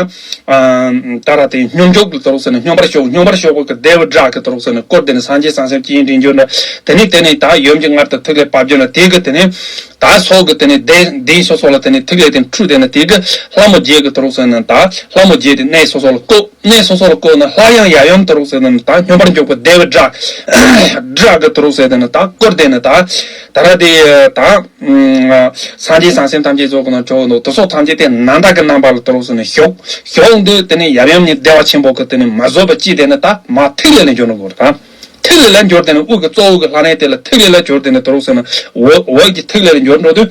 ད་ར་དེ་སྙོམས་འཇུག་གི་དུ་རུག་ཟེར་ན་སྙོམས་པར་ཞོག་སྙོམས་པར་ཞོག་པ་གི་བདེ་བའི་སྒྲ་གི་དུ་རུག་ཟེར་ན་སྐུར། དེ་ནི་སངས་རྒྱས་སངས་སེམས་ཀྱི་ཡིན་དྲིན་འཇོག་འདྲ། དེ་ནི་དེ་ནི་ད་ཡུམ་གྱི་མངལ་དུ་ཐིག་ལེ་བབས་རྒྱུ་ན་དེ་གི་དེ་ནི་ད་སྲོག་གི་དེ་ནི་གདན་གདན་སོ་སོ་ལ་དེ་ནི་ཐིག་ལེ་དེ་འཁྲུད། དེ་ནི་དེ་གི་ལྷ་མོ་བརྒྱད་གི་དུ་རུག་ཟེར་ན་ད་ལྷ་མོ་བརྒྱད་དེ་གནས་སོ་སོ་ལ་བཀོད། གནས་སོ་སོར་བཀོད་ན་སླར་ཡང་ཡབ་ཡུམ་དུ་རུག་ཟེར་ན་ད་སྙོམས་པར་འཇུག་པའི་བདེ་བའི་སྒྲ་སྒྲ་གི་དུ་རུག་ཟེར་ན་ད་སྐུར། དེ་ནི་ད་ད་ར་དེ་ད་སངས་རྒྱས་སངས་སེམས་ཐམས་ཅད་རྫོགས་པའི་ནང་གྲོལ་འདུག་དེ་སོགས་ཐམས་ཅད་དེ་ནམ་ཟླ་གི་རྣམ་པ་ལ་དུ་རུག་ཟེར་ན་ཞོག་ཞོག་འདི་དེ་ནི་ཡབ་ཡུམ་གཉིས་བདེ་བ་ཆེན་པོ་གི་དེ་ནི་མ་བཟོད་པ་ཅི་དེ་ནི་ད་མ་ཐིག་ལེ་ལ་འགྱུར་འགྲོ་གི་རེད། ད་ཐིག་ལེ་ལ་འགྱུར། དེ་ནི་དབུ་གི་གཙོ་བོ་གི་ལྷ་གནས་དེ་ལ་ཐིག་ལེ་ལ་འགྱུར། དེ་ནི་དུ་རུག་ཟེར་ན་འོག་འོག་གི་ཐིག་ལེ་ལ་འགྱུར་འགྲོ་དུས།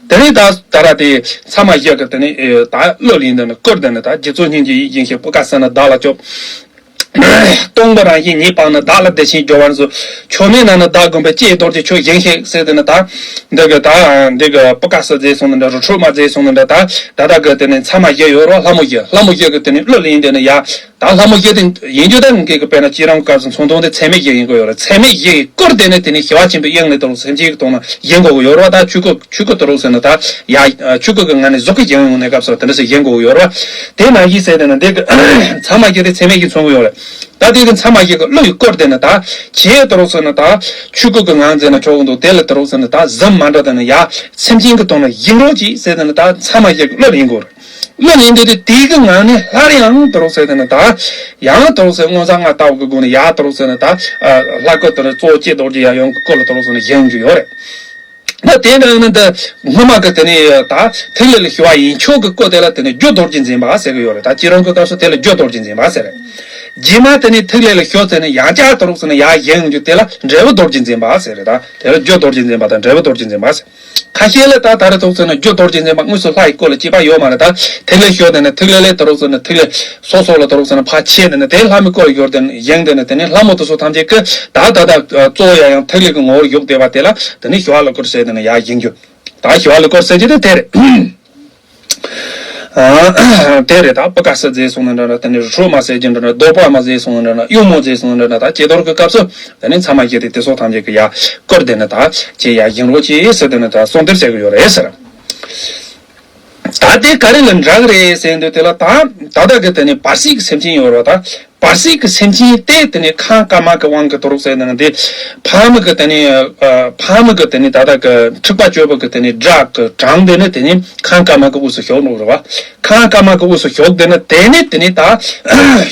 དེ་ནས་ད་ད་ར་དེ་མཚན་མ་བཞི་གི་དེ་ནས་ཨེ་ད་གླུ་ལེན། དེ་ནས་སྐུར། དེ་ནས་ད་རྒྱུ་ཚོགས་སྙིང་རྗེ་ཡིས་བཞེངས་ཤིག་པུ་ཀ་ས་ནི་བདག་ལ་སྐྱོབས། སྟོང་པ་རང་བཞིན་ཉིད་སྤངས་ནས་བདག་ལ་བདེ་ཆེན་སྦྱོར་བར་མཛོད། ཆོས་མེད་ན་ནི་བདག་བསྒོམས་པས་ལྕེ་རྡོ་རྗེ་ཆོས་བཞེངས་ཤིག་ཟེར། དེ་ནས་ད་འདི་གི་ད་འདི་གི་པུ་ཀ་ས་མཛད་སོང་ནི་འདྲ། རི་ཁྲོད་མ་མཛད་སོང་ནི་འདྲ། ད་ད་ལྟ་གི་དེ་ནས་མཚན་མ་བཞི་ཡོད་རོ། ལྷ་མོ་བཞི། ལྷ་མོ་བཞི་གི་དེ་ནས་གླུ་ལེན། དེ་ནས་ཡ། ད་ལྷ་མོ་བཞི་དེ་ཡིན་རྒྱུ་ད་ངེད་ཀྱི་དཔེར་ན་སྤྱིར་བཏང་སྐབས་སུ་མཚོན་དོན་དེ་ཚད་མེད་བཞི་ཡིན་དགོས་ཡོད་རེད། ཚད་མེད་བཞི་ཡི་སྐུར་དེ་ནི་དེ་ནི་ཞི་བ་ཆེན་པོའི་དབྱིངས་ནས་དུ་རུག་སེམས་ཅན་གྱི་དོན་ལ་བཞེངས་དགོས་ཀྱི་ཡོད་རེད་བ། ད་ཆོས་སྐུ་ཆོས་སྐུ་དུ་རུག་ཟེར་ན་ད་ཡ་ཆོས་སྐུ་གི་ངང་ནས་གཟུགས་ཀྱི་བཞེངས་ཡོང་ནས་སྐབས་སུ་དེ་འདྲ་ཞིག་བཞེངས་དགོས་ཀྱི་ཡོད་རེད་བ། དེ་ནང་བཞིན་ཟེར་དེ་ནི་འདི་གི་མཚན་མ་བཞི་དེ་ཚད་མེད་བཞི་མཚོན་གྱི་ཡོད་རེད། ད་དེ་གི་མཚན་མ་བཞི་གི་གླུ་ཡི་སྐུར་དེ་ནི་ད་ཆེ་དུ་རུག་ཟེར་ན་ད་ཆོས་སྐུ་གི་ངང་མཛད་ན་ཆོག་གི་འདུག་དེ་ལ་དུ་རུག་ཟེར་ན་ད་གཟིམ་མ་འགྲོ། དེ་ནི་ཡ་སེམས་ཅན་གྱི་དོན་ལ་བཞེངས་རོགས་གྱིས་ཟེར་དེ་ནི་ད་མཚན་མ་བཞི་གི་གླུ་ལེན་དགོས་རེད། གླུ་ལེན་དུས་དེ་དེ་གི་ངང་ནས་སླར་ཡང་དུ་རུག་ཟེར་དེ་ནི་ད་ཡང་དུ་རུག་ཟེར། མངོན་བཟང་ང་ལྟ་བུ་གི་སྒོ་ནས་ཡར་དུ་རུག་ཟེར་ནས་ད་ལྷ་སྐུ་དེ་ནི་གཙོ་བོ་ལྕེ་རྡོ་རྗེ་ཡབ་ཡུམ་གྱི་སྐུ་ལ་དུ་རུག་ཟེར་ནས་བཞེངས་རྒྱུ་ཡོད་རེད། ད་དེ་ནང་ནས་འདི་སྔོན་མ་གི་དེ་ནས་ད་ཐིག་ལེ་ལ་ཞི་བ་ཡིན་ཆོག་གི་སྐུ་དེ་ལ་དེ་ནས་རྒྱུ་རྡོ་རྗེ་འཛིན་པ་ཟེར་གི་ཡོད་རེད། ད་སྤྱིར་བཏང་གི་སྐབས་སུ་དེ་ལ་རྒྱུ་རྡོ་རྗེ་འཛིན་པ་ཟེར་རེད། རྗེས་མ་དེ་ནས་ཐིག་ལེ་ལ་ཞི་ཟེར་ནས་ཡང་བསྐྱར་དུ་རུག་ཟེར་ནས་ཡར་བཞེངས་རྒྱུ་དེ་ལ་འབྲས་བུ་རྡོ་རྗེ་འཛིན་པ་ཟེར་རེད། ད་དེ་ལ་རྒྱུ་རྡོ་རྗེ་འཛིན་པ་དང་འབྲས་བུ་རྡོ་རྗེ་འཛིན་པ་ཟེར། ཁ་ཤས་ལ་ད་ད་རེ་ཐུག་ཚེ་ན་རྒྱུ་རྡོ་རྗེ་འཛིན་པ་དངོས་སུ་ལྷ་ཡི་སྐུ་ལ་སྐྱེས་པ་ཡོད་མ་རེད། ད་ཐིག་ལེ་ཞོ་དེ་ནས་ཐིག་ལེ་ལས་ད་རུག་ཚེ་ན་ཐིག་ལེ་སོ་སོ་ལ་ད་རུག་ཚེ་ན་ཕར་ཆད་དེ་ནས་དེ་ལྷ་མོའི་སྐུ་ལ་ཡོར་དེ་ནས་བཞེངས་དེ་ནས་དེ་ནས་ལྷ་མོ་དེ་ཚོ་ཐམས་ཅད་ཀྱིས་ད་ད་ད་གཙོ་བོ་ཡང་ཡང་ཐིག་ལེ་གི་ངོ་བོར་བཞུགས་བསྡད་པ་དེ་ལ་དེ་ནས་ཞི་བ་ཀླུ་སྐོར་ཟེར་དེ་ནས་ཡར་བཞེངས་རྒྱུ། ད་ཞི་བ་ཀླུ་སྐོར་ཟེར་རྒྱུ་དེ་དེ་རེད། དེ་རེད། ད་པུ་ཀ་ས་ཟེར་སོང་ན་འདྲ་འདྲ། དེ་ནས་རི་ཁྲོད་མ་ཟེར་གྱི་འདྲ་འདྲ། རྡོ་པ་མ་ཟེར་སོང་ན་འདྲ་འདྲ། གཡུང་མོ་ཟེར་སོང་ན་འདྲ་འདྲ། ད་ཀྱེ་རྡོར་གྱི་སྐབས་སུ་དེ་ནས་མཚན་མ་བཞི་དེ་དེ་སོགས་ཐམས་ཅད་ཀྱི་ཡར་སྐུར་དེ་ནས་ད་ཅེ་ཡར་བཞེངས་རོགས་ཅེས་ཟེར་དེ་ནས་ད་གསོལ་འདེབས་བྱེད་ཀྱི་ཡོད་རེད་ཟེར། ད་དེ་ག་རེ་ལ་འདྲ་གི་རེད་ཟེར་དུས་དེ་ལ་ད་ད་ལྟ་གི་དེ་ནས་བར་སྲིད་ཀྱི་སེམས་ཅན་ཡོད་རེད་བ། ད་བར་སྲིད་ཀྱི་སེམས་ཅན་དེ་དེ་ནས་ཁམས་དཀར་དམར་གྱི་དབང་གིས་ད་རུག་ཟེར་ན་དེ་ཕ་མ་གི་དེ་ནས་ཨ་ཕ་མ་གི་དེ་ནས་ད་ལྟ་གི་འཁྲིག་པ་སྤྱོད་པ་གི་དེ་ནས་སྒྲ་གི་གྲངས་དེ་ནས་དེ་ནས་ཁམས་དཀར་དམར་གི་དབུས་སུ་ཞུགས་འགྲོ་རེད་བ། ཁམས་དཀར་དམར་གི་དབུས་སུ་ཞུགས་དེ་ནས་དེ་ནས་དེ་ནས་ད་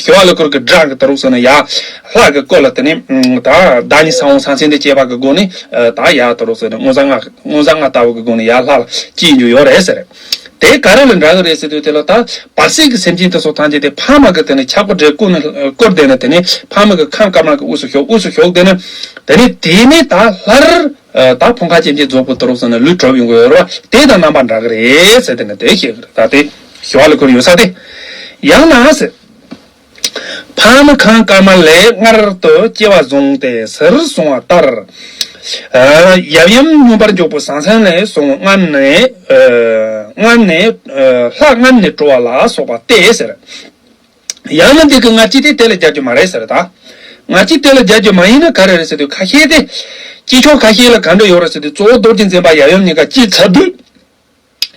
ཞི་བ་ཀླུ་སྐོར་གྱི་སྒྲ་གིས་ད་རུག་ཟེར་ན་ཡར་ལྷ་གི་སྐུ་ལ་དེ་ནས་ད་བདག་ཉིད་ས་འོག་ས་མཚན་དེ་བཅས་པ་གི་སྒོ་ནས་ད་ཡར་ད་རུག་ཟེར་ན་མངོན་བཟང་ང་མངོན་བཟང་ང་ལྟ་བུ་གི་སྒོ་ནས་ཡར་ལྷ་ལ་སྐྱེ་རྒྱུ་ཡོད་རེད་ཟེར། དེ་ག་རེ་ལ་འདྲ་གི་རེད་ཟེར་དུས་དེ་ལ་ད་བར་སྲིད་ཀྱི་སེམས་ཅན་དེ་ཚོ་ཐམས་ཅད་དེ་ཕ་མ་གི་དེ་ནས་ཆགས་པ་འདྲེ་བཀོལ་ནས་བཀོལ་དེ་ནས་དེ་ནས་ཕ་མ་གི་ཁམས་དཀར་དམར་གི་དབུས་སུ་ཞུགས། དབུས་སུ་ཞུགས་དེ་ནས་དེ་ནས་དེ་ནས་ད་སླར་ད་ཕོངས་ཁ་སྐྱེ་མཆེད་རྫོགས་པ་ད་རུག་ཟེར་ན་ལུས་གྲུབ་ཡོང་གི་ཡོད་རེད་བ། དེ་དང་རྣམ་པ་འདྲ་གི་རེད་ཟེར་དེ་ནས་དེ་བཤད་གི་རེད། ད་དེ་ཞི་བ་ཀླུ་སྐོར་ཡོད་ས་དེ་ཡང་ན་ཟེར། ཕ་མ་ཁམས་དཀར་དམར་ལས་མངལ་དུ་སྐྱེ་བ་བཟུང་སྟེ་ཟེར་གསུངས་པ་ལྟར། ཡབ་ཡུམ་སྙོམས་པར་འཇུག་པའི་ཟང་ཟིང་ལས་གསུངས། མངལ་ནས་མངལ་ནས་ལྷ་མངལ་ནས་གྲོལ་བ་ལ་སོགས་པ་སྟེ་ཟེར། ཡང་ན་འདི་གི་སྔ་ཕྱི་དེ་དེ་ལ་སྦྱར་རྒྱུ་མ་རེད་ཟེར། ད་སྔ་ཕྱི་དེ་ལ་སྦྱར་རྒྱུ་མ་ཡིན་ན་ག་རེ་རེད་ཟེར་དུས་ཁ་ཤས་དེ་སྐྱེས་ཆོག་ཁ་ཤས་ལ་ག་འདྲ་ཡོད་རེད་ཟེར་དུས་གཙོ་བོ་རྡོ་རྗེ་འཛིན་པ་ཡབ་ཡུམ་གཉིས་ཀ་སྐྱེས་ཚར་དུས།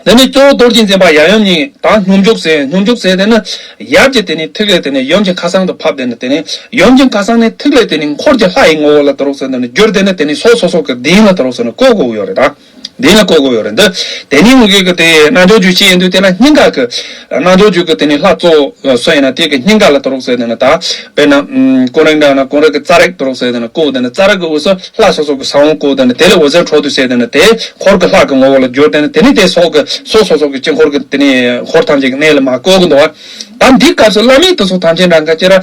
དེ་ནས་གཙོ་བོ་རྡོ་རྗེ་འཛིན་པ་ཡབ་ཡུམ་གཉིས་དང་སྙོམས་འཇུག་ཟེར། སྙོམས་འཇུག་ཟེར་དེ་ནི་ཡབ་ཀྱི་དེ་ནས་ཐིག་ལེ་དེ་ནས་ཡུམ་གྱི་མཁའ་གསང་དུ་ཕབ། དེ་ནས་དེ་ནས་ཡུམ་གྱི་མཁའ་གསང་ནས་ཐིག་ལེ་དེ་ནས་འཁོར་གྱི་ལྷ་ཡི་ངོ་བོ་ལ་ད་རུག་ཟེར། དེ་ནས་བསྒྱུར། དེ་ནས་དེ་ནས་སོ་སོ་སོ་གི་གདན་ལ་ད་རུག་ཟེར་ནས་བཀོད་དགོས་ཡོད་རེད། ད་གདན་ལ་བཀོད་དགོས་ཡོད་རེད། འདི་དེ་ནས་ངེད་ཀྱི་དེ་རྣལ་འབྱོར་རྒྱུད་ཅིག་ཡིན་དུས་དེ་ལ་སྙིང་ག་གི་རྣལ་འབྱོར་རྒྱུད་ཀྱི་དེ་ནས་ལྷ་གཙོ་བོ་སུ་ཡིན་ན་དེ་གི་སྙིང་ག་ལ་ད་རུག་ཟེར། དེ་ནས་ད་དཔེར་ན་ཀུན་རིག་འདྲ་ན་ཀུན་རིག་གི་རྩ་རིག་ད་རུག་ཟེར། དེ་ནས་བཀོད། དེ་ནས་རྩ་རིག་གི་དབུས་སུ་ལྷ་སོ་སོ་གི་ས་བོན་བཀོད། དེ་ནས་དེ་ལས་འོད་ཟེར་འཕྲོ་འདུ་ཟེར། དེ་ནས་དེ་འཁོར་གྱི་ལྷ་གི་ངོ་བོ་ལ་བསྒྱུར། དེ་ནས་དེ་ནས་དེ་སོགས་ཀྱི་སོ་སོ་སོ་གི་དཀྱིལ་འཁོར་གྱི་དེ་ནས་འཁོར་ཐམས་ཅད་ཀྱི་གནས་ལ་མར་བཀོད་གི་འདུག་བ། ད་འདིའི་སྐབས་སུ་བླ་མེད་དུ་སོགས་ཐམས་ཅད་འདྲ་འགའ་ཅི་ར་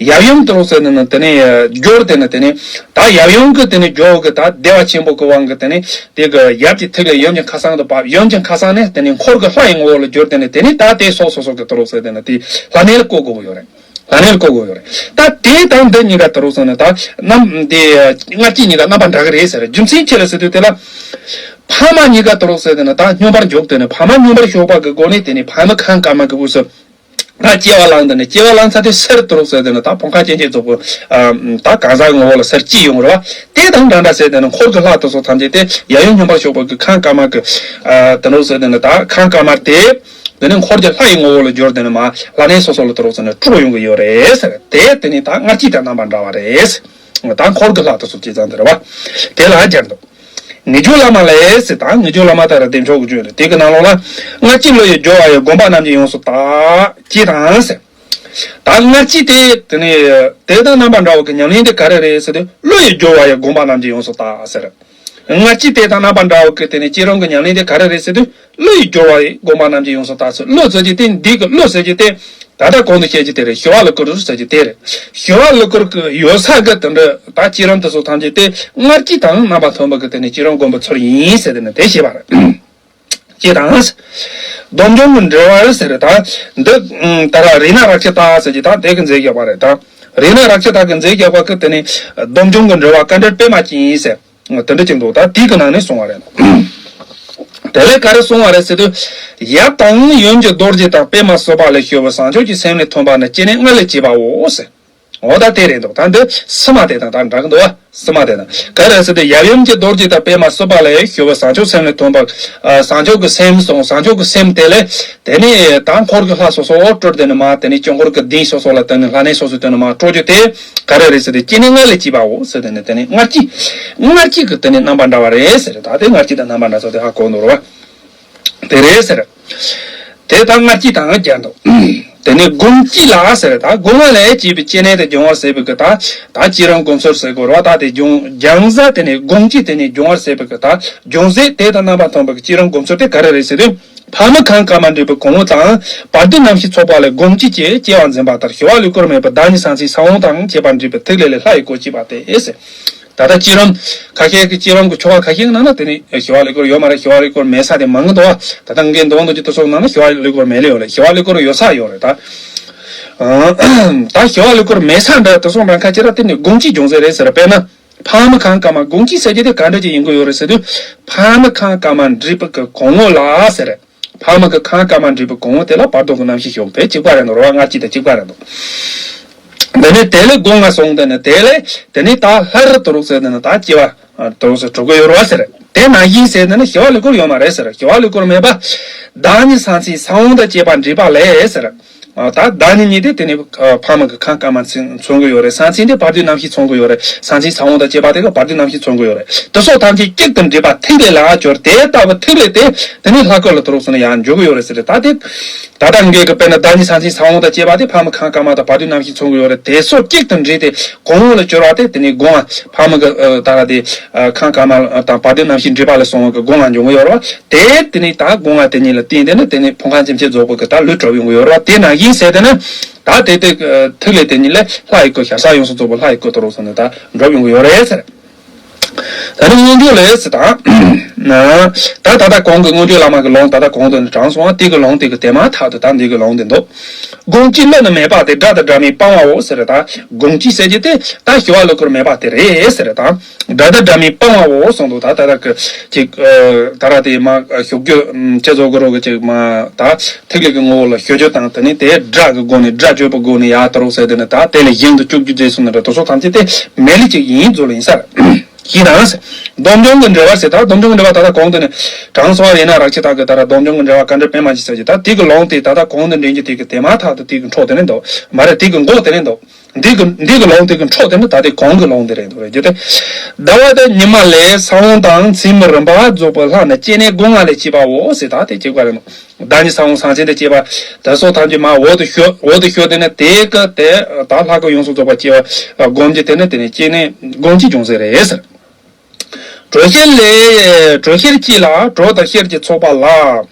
ཡབ་ཡུམ་དུ་རུ་ཟེར་ནས་ནི་དེ་ནས་སྦྱོར་དེ་ནི་དེ་ནས་ད་ཡབ་ཡུམ་གི་དེ་ནས་སྦྱོར་གི་ད་བདེ་བ་ཆེན་པོ་གི་དབང་གི་དེ་ནས་དེ་གི་ཡབ་ཀྱི་ཐིག་ལེ་ཡུམ་གྱི་མཁའ་གསང་དུ་བབས། ཡུམ་གྱི་མཁའ་གསང་ནས་དེ་ནས་འཁོར་གྱི་ལྷ་ཡི་ངོ་བོ་ལ་སྦྱོར། དེ་ནས་དེ་ནས་ད་དེ་སོགས་སོགས་སོགས་ཀྱི་དུ་རུ་ཟེར་དེ་ནི་དེ་ལྷ་གནས་ལ་བཀོད་དགོས་ཀྱི་ཡོད་རེད། ལྷ་གནས་ལ་བཀོད་དགོས་ཡོད་རེད། ད་དེ་དང་འདི་གཉིས་ཀ་དུ་རུ་ཟེར་ནས་ད་རྣམ་དེ་སྔར་གྱི་གཉིས་ཀ་རྣམ་པ་འདྲ་གི་རེད་ཟེར། རྒྱུ་མཚན་ཅི་རེད་ཟེར་དུས་དེ་ལ། ཕ་མ་གཉིས་ཀ་དུ་རུ་ཟེར་དེ་ནི་ད་སྙོམས་པར་འཇུག་དེ་ནི་ཕ་མ་སྙོམས་པར་ཞུགས་པ་གི་སྒོ་ནས་དེ་ནི་ཕ་མའི་ཁམས་དཀར་དམར་གི་དབུས་སུ། ད་སྐྱེ་བ་བླངས་དེ་ནི་སྐྱེ་བ་བླངས་ཚར་དུས་གསེར་དུ་རུ་ཟེར་དེ་ནི་ད་ཕོ་ཁ་ཅན་གྱི་རྫོགས་པའི་ད་གང་ཟག་ངོ་བོ་ལ་གསེར་སྐྱེས་ཡོང་རེད་བ། དེ་དང་འདྲ་འདྲ་ཟེར་དེ་ནི་འཁོར་གྱི་ལྷ་དེ་ཚོ་ཐམས་ཅད་དེ་ཡབ་ཡུམ་སྙོམས་པར་ཞུགས་པ་གི་ཁམས་དཀར་དམར་གི་དུ་རུ་ཟེར་དེ་ནི་ད་ཁམས་དཀར་དམར་དེ། དེ་ནི་འཁོར་གྱི་ལྷ་ཡི་ངོ་བོ་ལ་སྦྱོར་དེ་ནི་མ་ལྷ་གནས་སོ་སོ་ལ་དུ་རུ་ཟེར་ནས་སྤྲོ་ཡོང་གི་ཡོད་རེད་ཟེར། དེ་དེ་ནི་ད་སྔར་གྱི་དང་རྣམ་པ་འདྲ་བ་རེད། ད་འཁོར་གྱི་ལྷ་དེ་ཚོ་སྐྱེས་ཙང་དེ་རེད་བ། དེ་ལ་སྦྱར་འདུག་ངེས་འབྱུང་བླ་མ་ལས་ཟེར། ད་ངེས་འབྱུང་བླ་མ་ད་ར་བདེ་མཆོག་གི་རྒྱུད་རེད། དེ་གི་ནང་ལོགས་ལ་སྔར་གྱི་བློ་ཡི་སྦྱོར་བ་ཡི་དགོངས་པ་རྣམས་ཀྱིས་ཡོངས་སུ་དག་ཅེས་དང་ཟེར། ད་སྔར་གྱི་དེ་དེ་ནས་དེ་དང་རྣམ་པ་འདྲ་བ་གི་ཉམས་ལེན་དེ་ག་རེ་རེད་ཟེར་དུས་བློ་ཡི་སྦྱོར་བ་ཡི་དགོངས་པ་རྣམས་ཀྱིས་ཡོངས་སུ་དག་ཟེར། སྔར་གྱི་དེ་དང་རྣམ་པ་འདྲ་བ་གི་དེ་ནས་བསྐྱེད་རིམ་གྱི་ཉམས་ལེན་དེ་ག་རེ་རེད་ཟེར་དུས། བློ་ཡི་སྦྱོར་བ་ཡི་དགོངས་པ་རྣམས་ཀྱིས་ཡོངས་སུ་དག་ཟེར། བློ་ཟེར་གྱི་དེ་འདི་གི་བློ་ཟེར་གྱི་དེ། ད་ལྟ་གོང་དུ་བཤད་ཀྱི་དེ་རེད། ཞི་བ་ལྷུག་གུ་ཟེར་གྱི་དེ་རེད། ཞི་བ་ལྷུག་གུ་གི་ཡོད་ས་གི་དེ་འདྲ་ད་བསྐྱེད་རིམ་དེ་ཚོ་ཐམས་ཅད་དེ་སྔར་གྱི་དང་རྣམ་པ་མཐུན་པ་གི་དེ་ནས་བསྐྱེད་རིམ་སྒོམ་པའི་ཚུལ་ཡིན་ཟེར་དེ་ནས་དེ་བཤད་པ་རེད། ཅེས་དང་། སྡོམ་འབྱུང་གི་འགྲེལ་བར་ཟེར། ད་འདི་ད་ར་རི་ན་རཀྵི་ཏ་ཟེར་གྱི་ད་དེ་གི་མཛད་བཞག་པ་རེད། ད་རི་ན་རཀྵི་ཏ་གི་མཛད་བཞག་པ་གི་དེ་ནས་སྡོམ་འབྱུང་གི་འགྲེལ་བ་བཀའ་འགྲེལ་པད་མ་ཅན་ཡིན་ཟེར། དེ་འདྲ་ཅིག་འདུག་ད་དེའི་གི་ནང་ནས་གསུངས་པ་རེད། དེ་ལས་ག་རེ་གསུངས་པ་རེད་ཟེར་དུས། ཡབ་དང་ཡུམ་གྱི་རྡོ་རྗེ་དང་པདྨ་བསུ་བ་ལས་བྱུང་བའི་བྱང་ཆུབ་ཀྱི་སེམས་ལས་ཐོན་པ་ནི་སྐྱེ་གནས་ལྔ་ལས་སྐྱེས་པའོ་ཟེར། འོ་ད་དེ་རེད་འདུག་ད་འདི་ཕྱི་མ་དེ་དང་ད་འདྲ་གི་འདུག་བ། ཕྱི་མ་དེ་དང་ག་རེ་ཟེར་དུས། ཡབ་ཡུམ་གྱི་རྡོ་རྗེ་དང་པདྨ་བསུ་བ་ལས་བྱུང་བའི་བྱང་ཆུབ་སེམས་ལས་ཐོན་པ། བྱང་ཆུབ་ཀྱི་སེམས་སོང་། བྱང་ཆུབ་ཀྱི་སེམས་དེ་ལས་དེ་ནས་ད་འཁོར་གྱི་ལྷ་སོ་སོ་སྤྲུལ་དེ་ནས་མ་དེ་ནས་དཀྱིལ་འཁོར་གྱི་གདན་སོ་སོ་ལ་དེ་ནས་ལྷ་གནས་སོ་སོ་དེ་ནས་མ་སྤྲོ་རྒྱུ་དེ། ག་རེ་རེད་ཟེར་ཏེ་སྐྱེ་གནས་ལྔ་ལས་སྐྱེས་པའོ་ཟེར་ཏེ་ནི་དེ་ནི་སྔར་གྱི་སྔར་གྱི་གི་དེ་ནི་རྣམ་པ་འདྲ་བ་རེད་ཟེར། ད་དེ་སྔར་གྱི་དང་རྣམ་པ་འདྲ་ཚོ་དེ་ཧ་གོ་འདུག་ར། དེ་རེད་ཟེར། དེ་ད་སྔར་གྱི་དང་རྒྱན་དུ། དེ་ནི་སྒོམ་གྱི་ལ་ཟེར། ད་སྒོ་ལྔ་ལས་སྐྱེས་པའི་སྐྱེ་གནས་དེ་སྦྱོང་བར་བྱེད་པའི་གི་ད་ད་བསྐྱེད་རིམ་སྒོམ་ཚུལ་ཟེར་དགོས་ར། ད་དེ་སྦྱོང་སྦྱང་ས་དེ་ནི་སྒོམ་གྱི་དེ་ནི་སྦྱོང་བར་བྱེད་པའི་གི་ད་སྦྱོང་ཚུལ་དེ་དང་རྣམ་པ་མཐུན་པའི་གི་བསྐྱེད་རིམ་སྒོམ་ཚུལ་དེ་ག་རེ་རེད་ཟེར་དུས། ཕ་མའི་ཁམས་དཀར་དམར་འདྲེས་པའི་གོང་བུ་དང་བར་དོའི་རྣམ་ཤེས་ཚོགས་པ་ལས་སྒོམ་གྱི་ཅེས་སྐྱེ་བ་འཛིན་པ་ལྟར་ཞི་བ་ལྷུག་གུར་མེད་པའི་བདག་ཉིད་སེམས་ཅན་ས་བོན་དང་བཅས་པ་འདྲེས་པའི་ཐིག་ལེ་ལས་ལྷ་ཡི་སྐུ་སྐྱེས་པ་སྟེ། ད་ལྟ་བསྐྱེད་རིམ་ཁ་ཤས་ཀྱི་བསྐྱེད་རིམ་གྱི་ཆོ་ག་ཁ་ཤས་ཀྱི་ནང་ན་དེ་ནི་ཞི་བ་ལྷུག་གུར་ཡོད་མ་རེད། ཞི་བ་ལྷུག་གུར་མེད་ས་དེ་མང་གི་འདུག་ད་ལྟ་ངས་འདོན་འདོན་གྱི་དེ་ཚོ་ནང་ན་ཞི་བ་ལྷུག་གུར་མེད་ལེ་ཡོད་རེད། ཞི་བ་ལྷུག་གུར་ཡོད་ས་ཡོད་རེད་ད། ད་ཞི་བ་ལྷུག་གུར་མེད་ས་འདྲ་དེ་ཚོ་འདྲ་ཁ་ཅིག་ར་དེ་ནི་སྒོམ་གྱི་སྦྱོང་ཚུལ་རེད་ཟེར། དཔེར་ན། ཕ་མའི་ཁམས་དཀར་དམར་སྒོམ་གྱི་ས་གཞི་དེ་ག་འདྲ་ཅིག་ཡིན་དགོས་ཡོད་རེད་ཟེར་དུས། ཕ་མའི་ཁམས་དཀར་དམར་འདྲེས་པའི་གི་གོང་བུ་ལ་ཟེར། ཕ་མའི་གི་ཁམས་དཀར་དམར་འདྲེས་པའི་གོང་བུ་དེ་ལ་བར་དོ་གི་རྣམ་ཤེས་ཞུགས་པས་གཅིག་པ་རེད་འདུག་ར་བ། སྔར་གྱི་དང་གཅིག་པ་རེད་འདུག་དེ་ནས་དེ་ལས་སྒོ་ལྔ་སོང་། དེ་ནས་དེ་ལས་དེ་ནས་ད་ལྷར་དུ་རུག་ཟེར་དེ་ནས་ད་སྐྱེ་བ་དུ་རུག་ཟེར་གྲུབ་ཀྱི་ཡོད་རེད་བ་ཟེར། དེ་ནང་བཞིན་ཟེར་དེ་ནས་ཞི་བ་ལྷུག་གུར་ཡོད་མ་རེད་ཟེར། ཞི་བ་ལྷུག་གུར་མེད་པ། བདག་ཉིད་སེམས་ཅན་ས་བོན་དང་བཅས་པ་འདྲེས་པ་ལས་ཟེར། ད་བདག་ཉིད་གཉིས་དེ་དེ་ནི་ཕ་མ་གི་ཁམས་དཀར་དམར་མཚོན་གྱི་ཡོད་རེད། སེམས་ཅན་དེ་བར་དོའི་རྣམ་ཤེས་མཚོན་གྱི་ཡོད་རེད། སེམས་ཅན་ས་བོན་དང་བཅས་པ་དེ་གི་བར་དོའི་རྣམ་ཤེས་མཚོན་གྱི་ཡོད་རེད། དེ་སོགས་ཐམས་ཅད་གཅིག་ཏུ་འདྲེས་པ་ཐིག་ལེ་ལ་སྦྱོར། དེ་ལྟ་བུ་ཐིག་ལེ་དེ་དེ་ནི་ལྷ་སྐུ་ལ་དུ་རུག་སོང་ན་ཡང་འཇུག་གི་ཡོད་རེད་ཟེར། ད་དེ་ད་ལྟ་ངས་གི་དཔེར་ན་བདག་ཉིད་སེམས་ཅན་ས་བོན་དང་བཅས་པ་དེ་ཕ་མ་ཁམས་དཀར་དམར་དང་བར་དོའི་རྣམ་ཤེས་མཚོན་གྱི་ཡོད་རེད། དེ་སོགས་གཅིག་ཏུ་འདྲེས་ཏེ་གོང་བུ་ལ་སྦྱོར་བ་དེ་དེ་ནི་སྒོ་ལྔ་ཕ་མ་གི་ད་ར་དེ་ཁམས་དཀར་དམར་དང་བར་དོའི་རྣམ་ཤེས་འདྲེས་པ་ལས་སོང་བ་གི་སྒོ་ལྔ་འབྱུང་གི་ཡོད་རེད་བ། དེ་དེ་ནི་ད་སྒོ་ལྔ་དེ་ཉིད་ལ་བརྟེན་ཏེ་ནི་དེ་ནི་ཕུང་ཁམས་ཅན་མཆེད་རྫོགས་པའི་གི་ད་ལུས་གྲུབ་ཡོང་གི་ཡོད་རེད་བ། དེ་ནང་བཞིན་ཟེར་དེ་ནི་ད་དེ་དེ་ཐིག་ལེ་དེ་ཉིད་ལས་ལྷ་ཡི་སྐུ་ཤ་ཟ་ཡོངས་སུ་རྫོགས་པ་ལྷ་ཡི་སྐུ་དུ་རུག་སོང་ནས་ད་འགྲུབ་ཡོང་གི་ཡོད་རེད་ཟེར། ད་ནི་མངོན་བརྗོད་ལས་ཟེར་དང་། ད་ད་ལྟ་གོང་གི་མངོན་བརྗོད་བླ་མ་གི་ལུང་ད་ལྟ་གོང་དུ་ནི་དྲངས་སོང་བ། དེ་གི་ལུང་དེ་གི་དེ་མ་ཐག་ཏུ་ད་འདི་གི་ལུང་དེ་འདུག་སྒོམ་གྱི་གླུ་ནི་མེད་པ་སྟེ། སྒྲ་དང་སྒྲ་མེད་སྤང་བའོ་ཟེར་ད། སྒོམ་གྱི་ཟེར་གྱི་དེ་ད་ཞི་བ་ལྷུག་གུར་མེད་པ་དེ་རེད་ཟེར་དང་། སྒྲ་དང་སྒྲ་མེད་སྤང་བའོ་གསུངས་འདུག་ད་ད་ལྟ་གི་ཅིག་ད་ར་དེ་མ་ཞུགས་རྒྱུ་ཅེས་བཟོ་གི་རོགས་གི་ཅིག་མ་ད་ཐིག་ལེ་གི་ངོ་བོ་ལ་ཞུགས་རྒྱུ་དང་། དེ་ནི་དེ་སྒྲ་གི་སྒོ་ནས་སྒྲ་བརྗོད་པའི་སྒོ་ནས་ཡར་དུ་རུག་ཟེར་དེ་ནི་ད་དེ་ལས་གཞན་དུ་བཅུག་རྒྱུ་རྗེས་སུ་ནི་ར་དུ་སོགས་ཐམས་ཅད་དེ་མེད་ལས་ཅིག་ཡིན་ཚུལ་ཡིན་ས་རེད། ཞེས་དང་། སྡོམ་འབྱུང་གི་འགྲེལ་བ་ཟེར། ད་སྡོམ་འབྱུང་གི་འགྲེལ་བ་ད་ལྟ་གོང་དུ་ནས་དྲངས་སོང་བ་ཡིན་ན་ར་ཅི་ད་གི་ད་ར་སྡོམ་འབྱུང་གི་འགྲེལ་བ་བཀའ་འགྲེལ་པད་མ་ཅན་ཟེར་གྱི་ད་དེ་གི་ལུང་དེ་ད་ལྟ་གོང་དུ་འདྲེན་རྒྱུ་དེ་གི་དེ་མ་ཐག་ཏུ་དེ་གི་འཕྲོ་དེ་ནས་འདུག་མ་རེད། དེ་གི་འགོ་དེ་ནས་འདུག་འདི་གི་འདི་གི་ལུང་དེ་གི་འཕྲོ་དེ་ནི་ད་ལྟའི་གོང་གི་ལུང་དེ་རེད་འདུག་རེད་རྒྱུ་དེ། ཟླ་བ་དང་ཉི་མ་ལས་ས་བོན་དང་མཚན་མོའི་རིམ་པ་རྫོགས་པའི་ལྷ་རྣམས་སྐྱེ་གནས་སྒོ་ལྔ་ལས་སྐྱེས་པའོ་ཟེར། ད་དེ་གཅིག་པ་རེད་འདུག་བདག་ཉིད་ས་བོན་སེམས་ཅན་དང་བཅས་པ་དེ་སོགས་ཐམས་ཅད་མ་འོག་ཏུ་ཤོད། འོག་ཏུ་ཤོད་དེ་ནི་དེ་གི་དེ་ད་ལྷ་སྐུ་ཡོངས་སུ་རྫོགས་པ་སྐྱེ་བ་སྒོམ་གྱི་དེ་ནི་དེ་ནི་སྐྱེ་གནས་སྒོམ་གྱི་སྦྱོང་ཚུལ་རེད་ཟེར། གྲོ་ཤེར་ལས། གྲོ་ཤེར་གྱིས་ལ། གྲོ་དང་ཤེར་གྱི་ཚོགས་པ་ལ།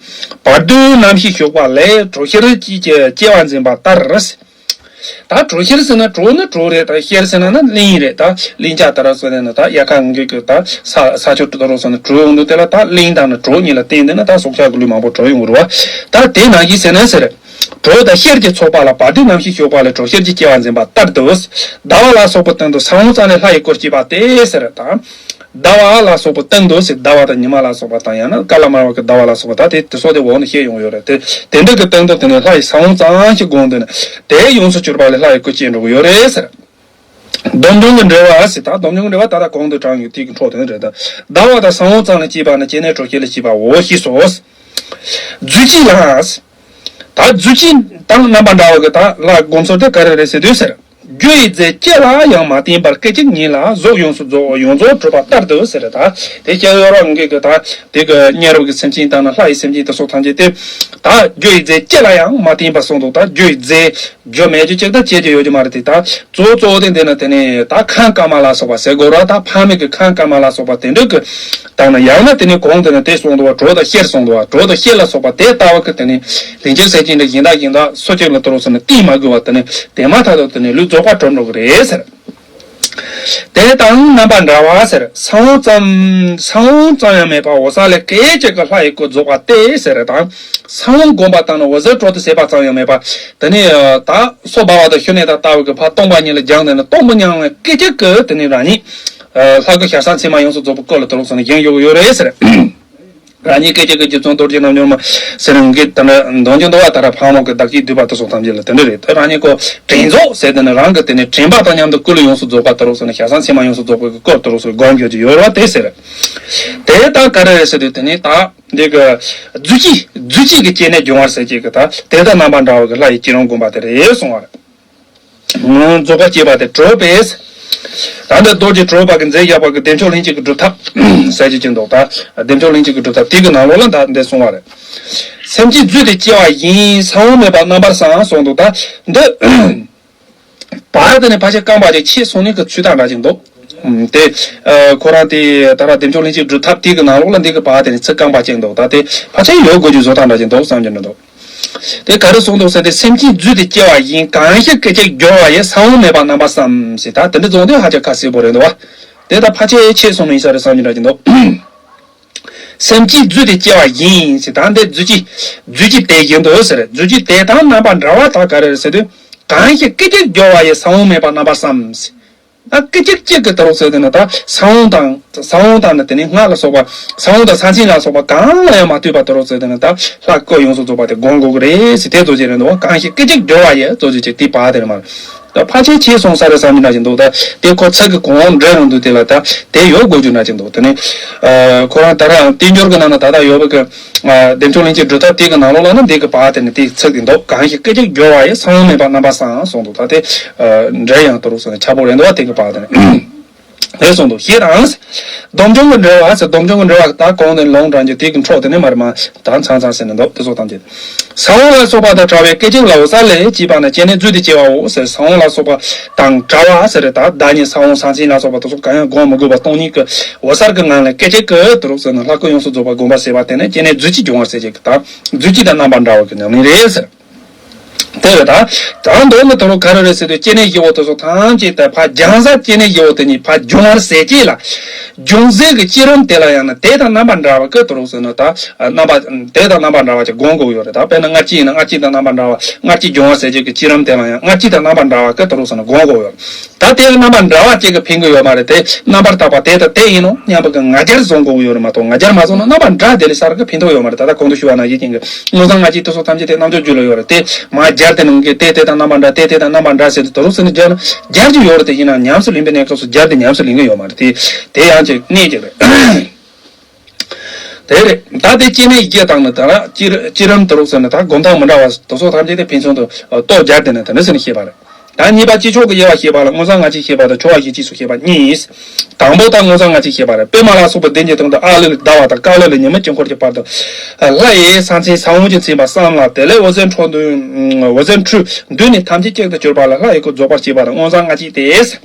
བར་དོའི་རྣམ་ཤེས་ཞུགས་པ་ལས་གྲོ་ཤེར་གྱིས་སྐྱེ་བ་འཛིན་པ་ལྟར། ད་གྲོ་ཤེར་ཟེར་ན་གྲོ་ནི་གྲོ་རེད། ད་ཤེར་ཟེར་ན་ནི་གླིང་རེད། ད་གླིང་ཆ་ད་ར་སོ་ནས་ནི་ད་དབྱར་ཁ་འགུལ་གི་ད་ས་ས་ཆ་དུ་རོ་སོ་ནི་གྲོ་ཡོང་དུས་དེ་ལ་ད་གླིང་དང་ནི་གྲོ་གཉིས་ལ་བརྟེན་དེ་ནི་ད་སྲོག་ཆགས་ཀྱི་ལུས་མང་པོ་གྲོ་ཡོང་གི་རེད་བ། ད་དེ་ནང་བཞིན་ཟེར་ན་ཟེར། གྲོ་དང་ཤེར་གྱི་ཚོགས་པ་ལ་བར་དོའི་རྣམ་ཤེས་ཞུགས་པ་ལས་གྲོ་ཤེར་གྱིས་སྐྱེ་བ་འཛིན་པ་ལྟར་དུ། ཟླ་བ་ལ་སོགས་པའི་སྟེང་དུ་ས་བོན་ཙམ་ལས་ལྷ་ཡི་སྐུར་སྐྱེས་པ་སྟེ་ཟེར་དང་། ཟླ་བ་ལ་སོགས་པའི་སྟེང་དུ་ཟེར། ཟླ་བ་དང་ཉི་མ་ལ་སོགས་པ་དང་ཡང་ན་དཀར་ལ་དམར་བ་གི་ཟླ་བ་ལ་སོགས་པ་ད་དེ་དེ་སོགས་དེ་འོག་ནས་བཤད་ཡོང་ཡོད་རེད། དེ་དེ་འདྲ་གི་སྟེང་དུ་དེ་ནས་ལྷ་ཡི་ས་བོན་ཙམ་ཞིག་བསྒོམས་དེ་ནས་དེ་ཡོངས་སུ་གྱུར་པ་ལས་ལྷ་ཡི་སྐུ་སྐྱེ་འགྲོ་གི་ཡོད་རེད་ཟེར། སྡོམ་འབྱུང་གི་འགྲེལ་བ་ཟེར། ད་སྡོམ་འབྱུང་གི་འགྲེལ་བ་ད་ལྟ་གོང་དུ་དྲངས་ཡོད་དེ་གི་འཕྲོ་དེ་ནས་རེད། ད་ཟླ་བ་དང་ས་བོན་ཙམ་ལས་སྐྱེས་པ་ནི་སྐྱེ་གནས་གྲོ་ཤེར་ལས་སྐྱེས་པའོ་ཞེས་སོ། རྫུས་སྐྱེས་ལ། ད་རྫུས་སྐྱེས་དང་རྣམ་པ་འདྲ་བ་གི་ད་ལ་སྒོམ་ཚུལ་དེ་ག་རེ་རེད་ཟེར་དུས་ཟེར། རྒྱུ་ཡི་རྫས་སྐྱེ་ལ་ཡང་མ་བརྟེན་པར་སྐད་ཅིག་ཉིད་ལ་གཟུགས་ཡོངས་སུ་རྫོགས་ཡོངས་རྫོགས་གྲུབ་པ་ལྟར་དུ་ཟེར། ད་དེ་སྐྱེ་བ་རང་གི་གི་ད་དེ་གི་གཉེན་རབ་ཀྱི་སེམས་ཅན་དང་ནི་ལྷ་ཡི་སེམས་ཅན་དེ་སོགས་ཐམས་ཅད་དེ། ད་རྒྱུ་ཡི་རྫས་སྐྱེ་ལ་ཡང་མ་བརྟེན་པར་གསུངས་འདུག་ད་རྒྱུ་ཡི་རྫས་རྒྱུ་མེད་རྒྱུ་གཅིག་ད་སྐྱེ་རྒྱུ་ཡོད་རྒྱུ་མ་རེད་དེ། ད་གཙོ་བོ་གཙོ་བོ་དེ་འདི་ནི་དེ་ནི་ད་ཁམས་དཀར་དམར་ལ་སོགས་པ་ཟེར་དགོས་ར། ད་ཕ་མེས་ཀྱི་ཁམས་དཀར་དམར་ལ་སོགས་པ་དེ་འདྲ་གི་དང་ནི་ཡང་ན་དེ་ནི་གོང་དེ་ནི་དེ་གསུངས་འདུག་བ། གྲོ་དང་ཤེར་གསུངས་འདུག་བ། གྲོ་དང་ཤེར་ལ་སོགས་པ་དེ་ལྟ་བུ་གི་དེ་ནི་ལན་ཅིག་ཟེར་གྱིན་འདྲ་གཞན་དག་གཞན་དག་སོ་གཅིག་ལ་དོར་སོང་ནས་བསྟེན་མ་དགོས་པ་དེ་ནི་དེ་མ་ཐག་ཏུ་དེ་ནི་ལུས་རྫོགས་པ་གྲུབ་འགྲོ་གི་རེད་ཟེར། དེ་དང་རྣམ་པ་འདྲ་བ་ཟེར། ས་བོན་ཙམ་ས་བོན་ཙམ་ཡང་མེད་པ་འོད་གསལ་ལས་སྐད་ཅིག་གིས་ལྷ་ཡི་སྐུ་རྫོགས་པ་སྟེ་ཟེར་དང་། ས་བོན་བསྒོམས་པ་དང་ནི་འོད་གསལ་སྤྲོ་སྟེ་ཟད་པ་ཙམ་ཡང་མེད་པ། དེ་ནི་ད་སོ་འབར་བ་དང་ཤུ་ནད་དང་ལྟ་བུ་གི་ཕར་སྟོང་པ་ཉིད་ལ་སྦྱངས་ནས་ནི་སྟོང་པོ་མྱང་བའི་སྐད་ཅིག་གིས་དེ་ནི་རང་ཉིད་ལྷ་སྐུ་ཞལ་གསང་མཚན་མ་ཡོངས་སུ་རྫོགས་པའི་སྐུ་ལ་དོར་སོང་ནས་བཞེངས་ཡོད་ཡོད་རེད་ཟེར། རང་ཉིད་སྐད་ཅིག་གི་རྗེ་བཙུན་རྡོ་རྗེ་རྣམ་འབྱོར་མ་ཟེར་ནས་གི་དེ་འདྲ་འདོན་རྒྱུ་འདུག་བ། ད་ར་ཕག་མོ་གི་བདག་བསྐྱེད་བསྡུས་པ་དེ་སོགས་ཐམས་ཅད་ལ་དེ་འདྲ་རེད། དེ་རང་ཉིད་ཀོ་དྲན་རྫོགས་ཟེར་དེ་ནི་རང་གི་དེ་ནི་དྲན་པ་དང་མཉམ་དུ་སྐུ་ལ་ཡོངས་སུ་རྫོགས་པ་དེ་རོགས་ཟེར་ནས་ཞལ་གསང་མཚན་མ་ཡོངས་སུ་རྫོགས་པའི་སྐུ་དེ་རོགས་ཟེར་སྒོམ་རྒྱུ་ཡོད་ར་དེ་ཟེར། དེ་ད་ག་རེ་རེད་ཟེར་དུས་དེ་ནི་ད་འདི་གི་རྫུས་སྐྱེས་རྫུས་སྐྱེས་ཀྱི་སྐྱེ་གནས་སྦྱོང་བར་ཟེར་གྱི་གི་ད་དེ་དང་རྣམ་པ་འདྲ་བ་གི་ལྷ་ཡི་སྐྱེ་རུང་བསྒོམ་པ་དེ་རེད་གསུང་བ་རེད། རྫོགས་པ་སྐྱེས་པ་དེ་གྲོལ་པས། ད་འདི་རྡོ་རྗེ་གྲོལ་པ་གི་མཛད་བཞག་པ་གི་བདེ་མཆོག་ལྷན་ཅིག་གི་སྒྲུབ་ཐབས་ཟེར་གྱི་ཅིག་འདུག་ད་བདེ་མཆོག་ལྷན་ཅིག་གི་སྒྲུབ་ཐབས་དེ་གི་ནང་ལོགས་ལ་ད་འདི་གསུང་བ་རེད། སེམས་ཅན་རྫུས་ཏེ་སྐྱེ་བ་ཡིན། ས་བོན་མེད་པ་རྣམ་པར་སངས་གསུངས་འདུག་ད་འདི་བར་དེ་ནས་ཕལ་ཆེར་རྐང་པ་ཅིག་ཆད་སོང་ནས་གི་ཚུལ་དང་འདྲ་ཅིག་འདུག་དེ་ཁོ་རང་དེ་ད་ར་བདེ་མཆོག་ལྷན་ཅིག་སྒྲུབ་ཐབས་དེ་གི་ནང་ལོགས་ལ་འདི་གི་བར་དེ་ནས་ཚུར་རྐང་པ་ཅིག་འདུག་ད་དེ་ཕལ་ཆེར་ཡོད་དགོས་རྒྱུ་བཟོ་སྟངས་འདྲ་ཅིག་འདུག་བསམ་གྱི་འདུག་དེ་ག་རེ་གསུངས་འདུག་ཟེར་ཏེ། སེམས་ཅན་རྫུས་ཏེ་སྐྱེ་བ་ཡིན། གང་ཞིག་སྐད་ཅིག་སྦྱོར་བ་ཡིས། ས་བོན་མེད་པ་རྣམ་པར་སངས་ཟེར། ད་དེ་འདྲ་རྫོགས་དུས་ཧ་ཅང་ཁ་གསལ་པོ་རེད་འདུག་བ། དེ་ད་ཕལ་ཆེར་ཆད་སོང་ནི་ཡིན་ས་རེད་བསམ་གྱི་འདྲ་ཅིག་འདུག་སེམས་ཅན་རྫུས་ཏེ་སྐྱེ་བ་ཡིན་ཟེར། ད་འདི་རྫུས་སྐྱེས་རྫུས་སྐྱེས་དེ་བཞིན་དུ་ཟེར། རྫུས་སྐྱེས་དེ་དང་རྣམ་པ་འདྲ་བ་ད་ག་རེ་རེད་ཟེར་དུས། གང་ཞིག་སྐད་ཅིག་སྦྱོར་བ་ཡིས། ས་བོན་མེད་པ་རྣམ་པར་སངས་ཟེར། ད་སྐད་ཅིག་གཅིག་གི་ད་རོགས་ཟེར་དེ་ནི་ད་ས་བོན་དང་ས་བོན་དང་ནི་དེ་ནི་སྔགས་ལ་སོགས་པ་ས་བོན་དང་ས་མཚན་ལ་སོགས་པ་གང་ལ་ཡང་མ་ལྟོས་པ་ད་རོགས་ཟེར་དེ་ནི་ད་ལྷ་སྐུ་ཡོངས་སུ་རྫོགས་པ་དེ་སྒོམ་དགོས་ཀྱི་རེད་ཟེར་དེ་རྫོགས་ཀྱི་རེད་འདུག་གང་ཞིག་སྐད་ཅིག་སྦྱོར་བ་ཡིས་རྫོགས་ཀྱི་ཅིག་དེ་བ་དེ་ནི་མ་རེད། ད་ཕལ་ཆེར་ཆད་སོང་ས་རེད་བསམ་གྱི་འདྲ་ཅིག་འདུག་ད་དེ་ཁོ་ཚིག་གི་གོང་འོག་འདྲ་ཡོང་དུས་དེ་ལ་ད་དེ་ཡོད་དགོས་རྒྱུ་འདྲ་ཅིག་འདུག་དེ་ནི་ཁོ་རང་ད་རང་བསྟན་འགྱུར་གྱི་ནང་ན་ད་ལྟ་ཡོད་པ་གི་བདེ་མཆོག་ལྷན་ཅིག་སྒྲུབ་ཐབས་དེ་གི་ནང་ལོགས་ལ་ནི་འདི་གི་བར་དེ་ནི་དེ་ཚིག་གི་འདུག་གང་ཞིག་སྐད་ཅིག་སྦྱོར་བ་ཡིས། ས་བོན་མེད་པ་རྣམ་པར་སངས་གསུངས་འདུག་ད་དེ་འདྲ་ཡང་ད་རོགས་ཟེར་ནས་ཁྱབ་པོ་རེད་འདུག་བ། དེ་གི་བར་དེ་ནི་དེ་གསུངས་འདུག་ཞེས་དང་། སྡོམ་འབྱུང་གི་འགྲེལ་བ་ཟེར། སྡོམ་འབྱུང་གི་འགྲེལ་བ་ད་གོང་དེ་ལུང་དྲངས་རྒྱུ་དེ་གི་འཕྲོ་དེ་ནི་མར་མ་ད་ཚང་ཚང་ཟེར་ནས་འདུག་དེ་ཚོ་ཐམས་ཅད་ས་བོན་ལ་སོགས་པ་དང་བྲལ་བའི་སྐད་ཅིག་ལ་འོད་གསལ་ལས་སྐྱེས་པ་ན་སྐྱེ་གནས་རྫུས་ཏེ་སྐྱེ་བའོ་ཟེར། ས་བོན་ལ་སོགས་པ་དང་བྲལ་བ་ཟེར་རེད། ད་བདག་ཉིད་ས་བོན་ས་མཚན་ལ་སོགས་པ་དེ་ཚོ་གང་ཡང་སྒོམ་མི་དགོས་པ་སྟོང་ཉིད་ཀྱི་འོད་གསལ་གྱི་ངང་ལས་སྐད་ཅིག་གིས་དེ་རོགས་ཟེར་ན་ལྷ་སྐུ་ཡོངས་སུ་རྫོགས་པ་བསྒོམ་པ་ཟེར་བ་དེ་ནི་སྐྱེ་གནས་རྫུས་སྐྱེས་སྦྱོང་བར་ཟེར་གྱི་དང་རྫུས་སྐྱེས་དང་རྣམ་པ་འདྲ་བ་གི་ཉམས་ལེན་རེད་ཟེར། དེ་རེད། ད་ད་མདོར་ན་ད་རུང་ག་རེ་རེད་ཟེར་དུས་སྐྱེ་གནས་བཞི་བོ་དེ་ཚོ་ཐམས་ཅད་དེ་ཕར་སྦྱང་ས་སྐྱེ་གནས་བཞི་བོ་དེ་གཉིས་ཕར་སྦྱོང་བར་ཟེར་གྱི་ལ། སྦྱོང་ཟེར་གྱི་བསྐྱེད་རིམ་དེ་ལ་ཡང་ན་དེ་དང་རྣམ་པ་འདྲ་བ་གི་དེ་རོགས་ཟེར་ན་ད་རྣམ་པ་དེ་དང་རྣམ་པ་འདྲ་བ་ཅིག་སྒོམ་དགོས་ཡོད་རེད། ད་དཔེར་ན་སྔར་སྐྱེས་ཡིན་ན་སྔར་སྐྱེས་དང་རྣམ་པ་འདྲ་བ། སྔར་སྐྱེས་སྦྱོང་བར་ཟེར་གྱི་གི་བསྐྱེད་རིམ་དེ་ལ་ཡང་སྔར་སྐྱེས་དང་རྣམ་པ་འདྲ་བ་གི་དེ་རོགས་ཟེར་ན་སྒོམ་དགོས་ཡོད། ད་དེ་རྣམ་པ་འདྲ་བ་གཅིག་གིས་ཕན་གྱི་ཡོད་མ་རེད་དེ། རྣམ་པར་དག་པ་དེ་དང་དེ་ཡིན་ནོ་སྙམ་པ་གི་ང་རྒྱལ་བཟུང་དགོས་ཀྱི་ཡོད་རེད་མ་གཏོགས། ང་རྒྱལ་མ་བཟུང་ན་རྣམ་པ་འདྲ་དེ་ལས་གསར་གི་ཕན་ཐོགས་ཡོད་མ་རེད། ད་ལྟ་གོང་དུ་ཞུ་བ་ནང་བཞིན་ཅན་གྱི་མངོན་བྱང་སྔ་ཕྱི་དེ་སོགས་ཐམས་ཅད་དེ་རྣམ་འཇོག་རྒྱུད་ལ་ཡོད་རེད་དེ། མ་སྦྱར་དེ་ནང་གི་དེ་དེ་དང་རྣམ་པ་འདྲ། དེ་དེ་དང་རྣམ་པ་འདྲ་ཟེར་དུས་དེ་རོགས་ཟེར་ནས་སྦྱར་ན་སྦྱར་རྒྱུ་ཡོད་རེད་དེ། ཡིན་ན་ཉམས་སུ་ལེན་པའི་གནས་སྐབས་སུ་སྦྱར་དེ་ཉམས་སུ་ལེན་གྱི་ཡོད་མ་རེད་དེ། དེ་ཡང་ཅིག་གནད་ཅིག་རེད། དེ་རེད། ད་དེ་སྐྱེ་གནས་བཞི་དང་ནི་ད་ར་བསྐྱེད་བསྐྱེད་རིམ་དེ་རོགས་ཟེར་ན་ད་སྒོམ་ཐབས་མི་འདྲ་བ་དེ་ཚོ་ཐམས་ཅད་དེ་ཕན་ཚུན་དུ་ལྟོ་སྦྱར་དེ་ནི་དེ་འདྲ་ཟེར་ནས་བཤད་པ་རེད། ད་གཉིས་པ་སྤྱི་ཆོག་གི་དབྱེ་བ་བཤད་པ་ལ་མངོན་བྱང་སྔ་ཕྱི་བཤད་པ་དང་ཕྱོགས་བཞི་སྤྱི་སོགས་བཤད་པ་གཉིས། དང་པོ་ད་མངོན་བྱང་སྔ་ཕྱི་བཤད་པ་རེད། པདྨ་ལ་སོགས་པའི་གདན་གྱི་སྟེང་དུ་ཨ་ལི་ལས་ཟླ་བ་དང་ཀ་ལི་ལས་ཉི་མ་དཀྱིལ་འཁོར་གྱི་བར་དུ་ལྷ་ཡི་ས་མཚན་ས་བོན་གྱིས་མཚན་པ་བསམ་ལ། དེ་ལས་འོད་ཟེར་འཕྲོ་འདུས། འོད་ཟེར་འཕྲོས་འདུས་ནས་ཐམས་ཅད་གཅིག་ཏུ་གྱུར་པ་ལ་ལྷ་ཡི་སྐུ་རྫོགས་པར་བྱེད་པ་དང་མངོན་བྱང་སྔ་ཕྱི་སྟེ།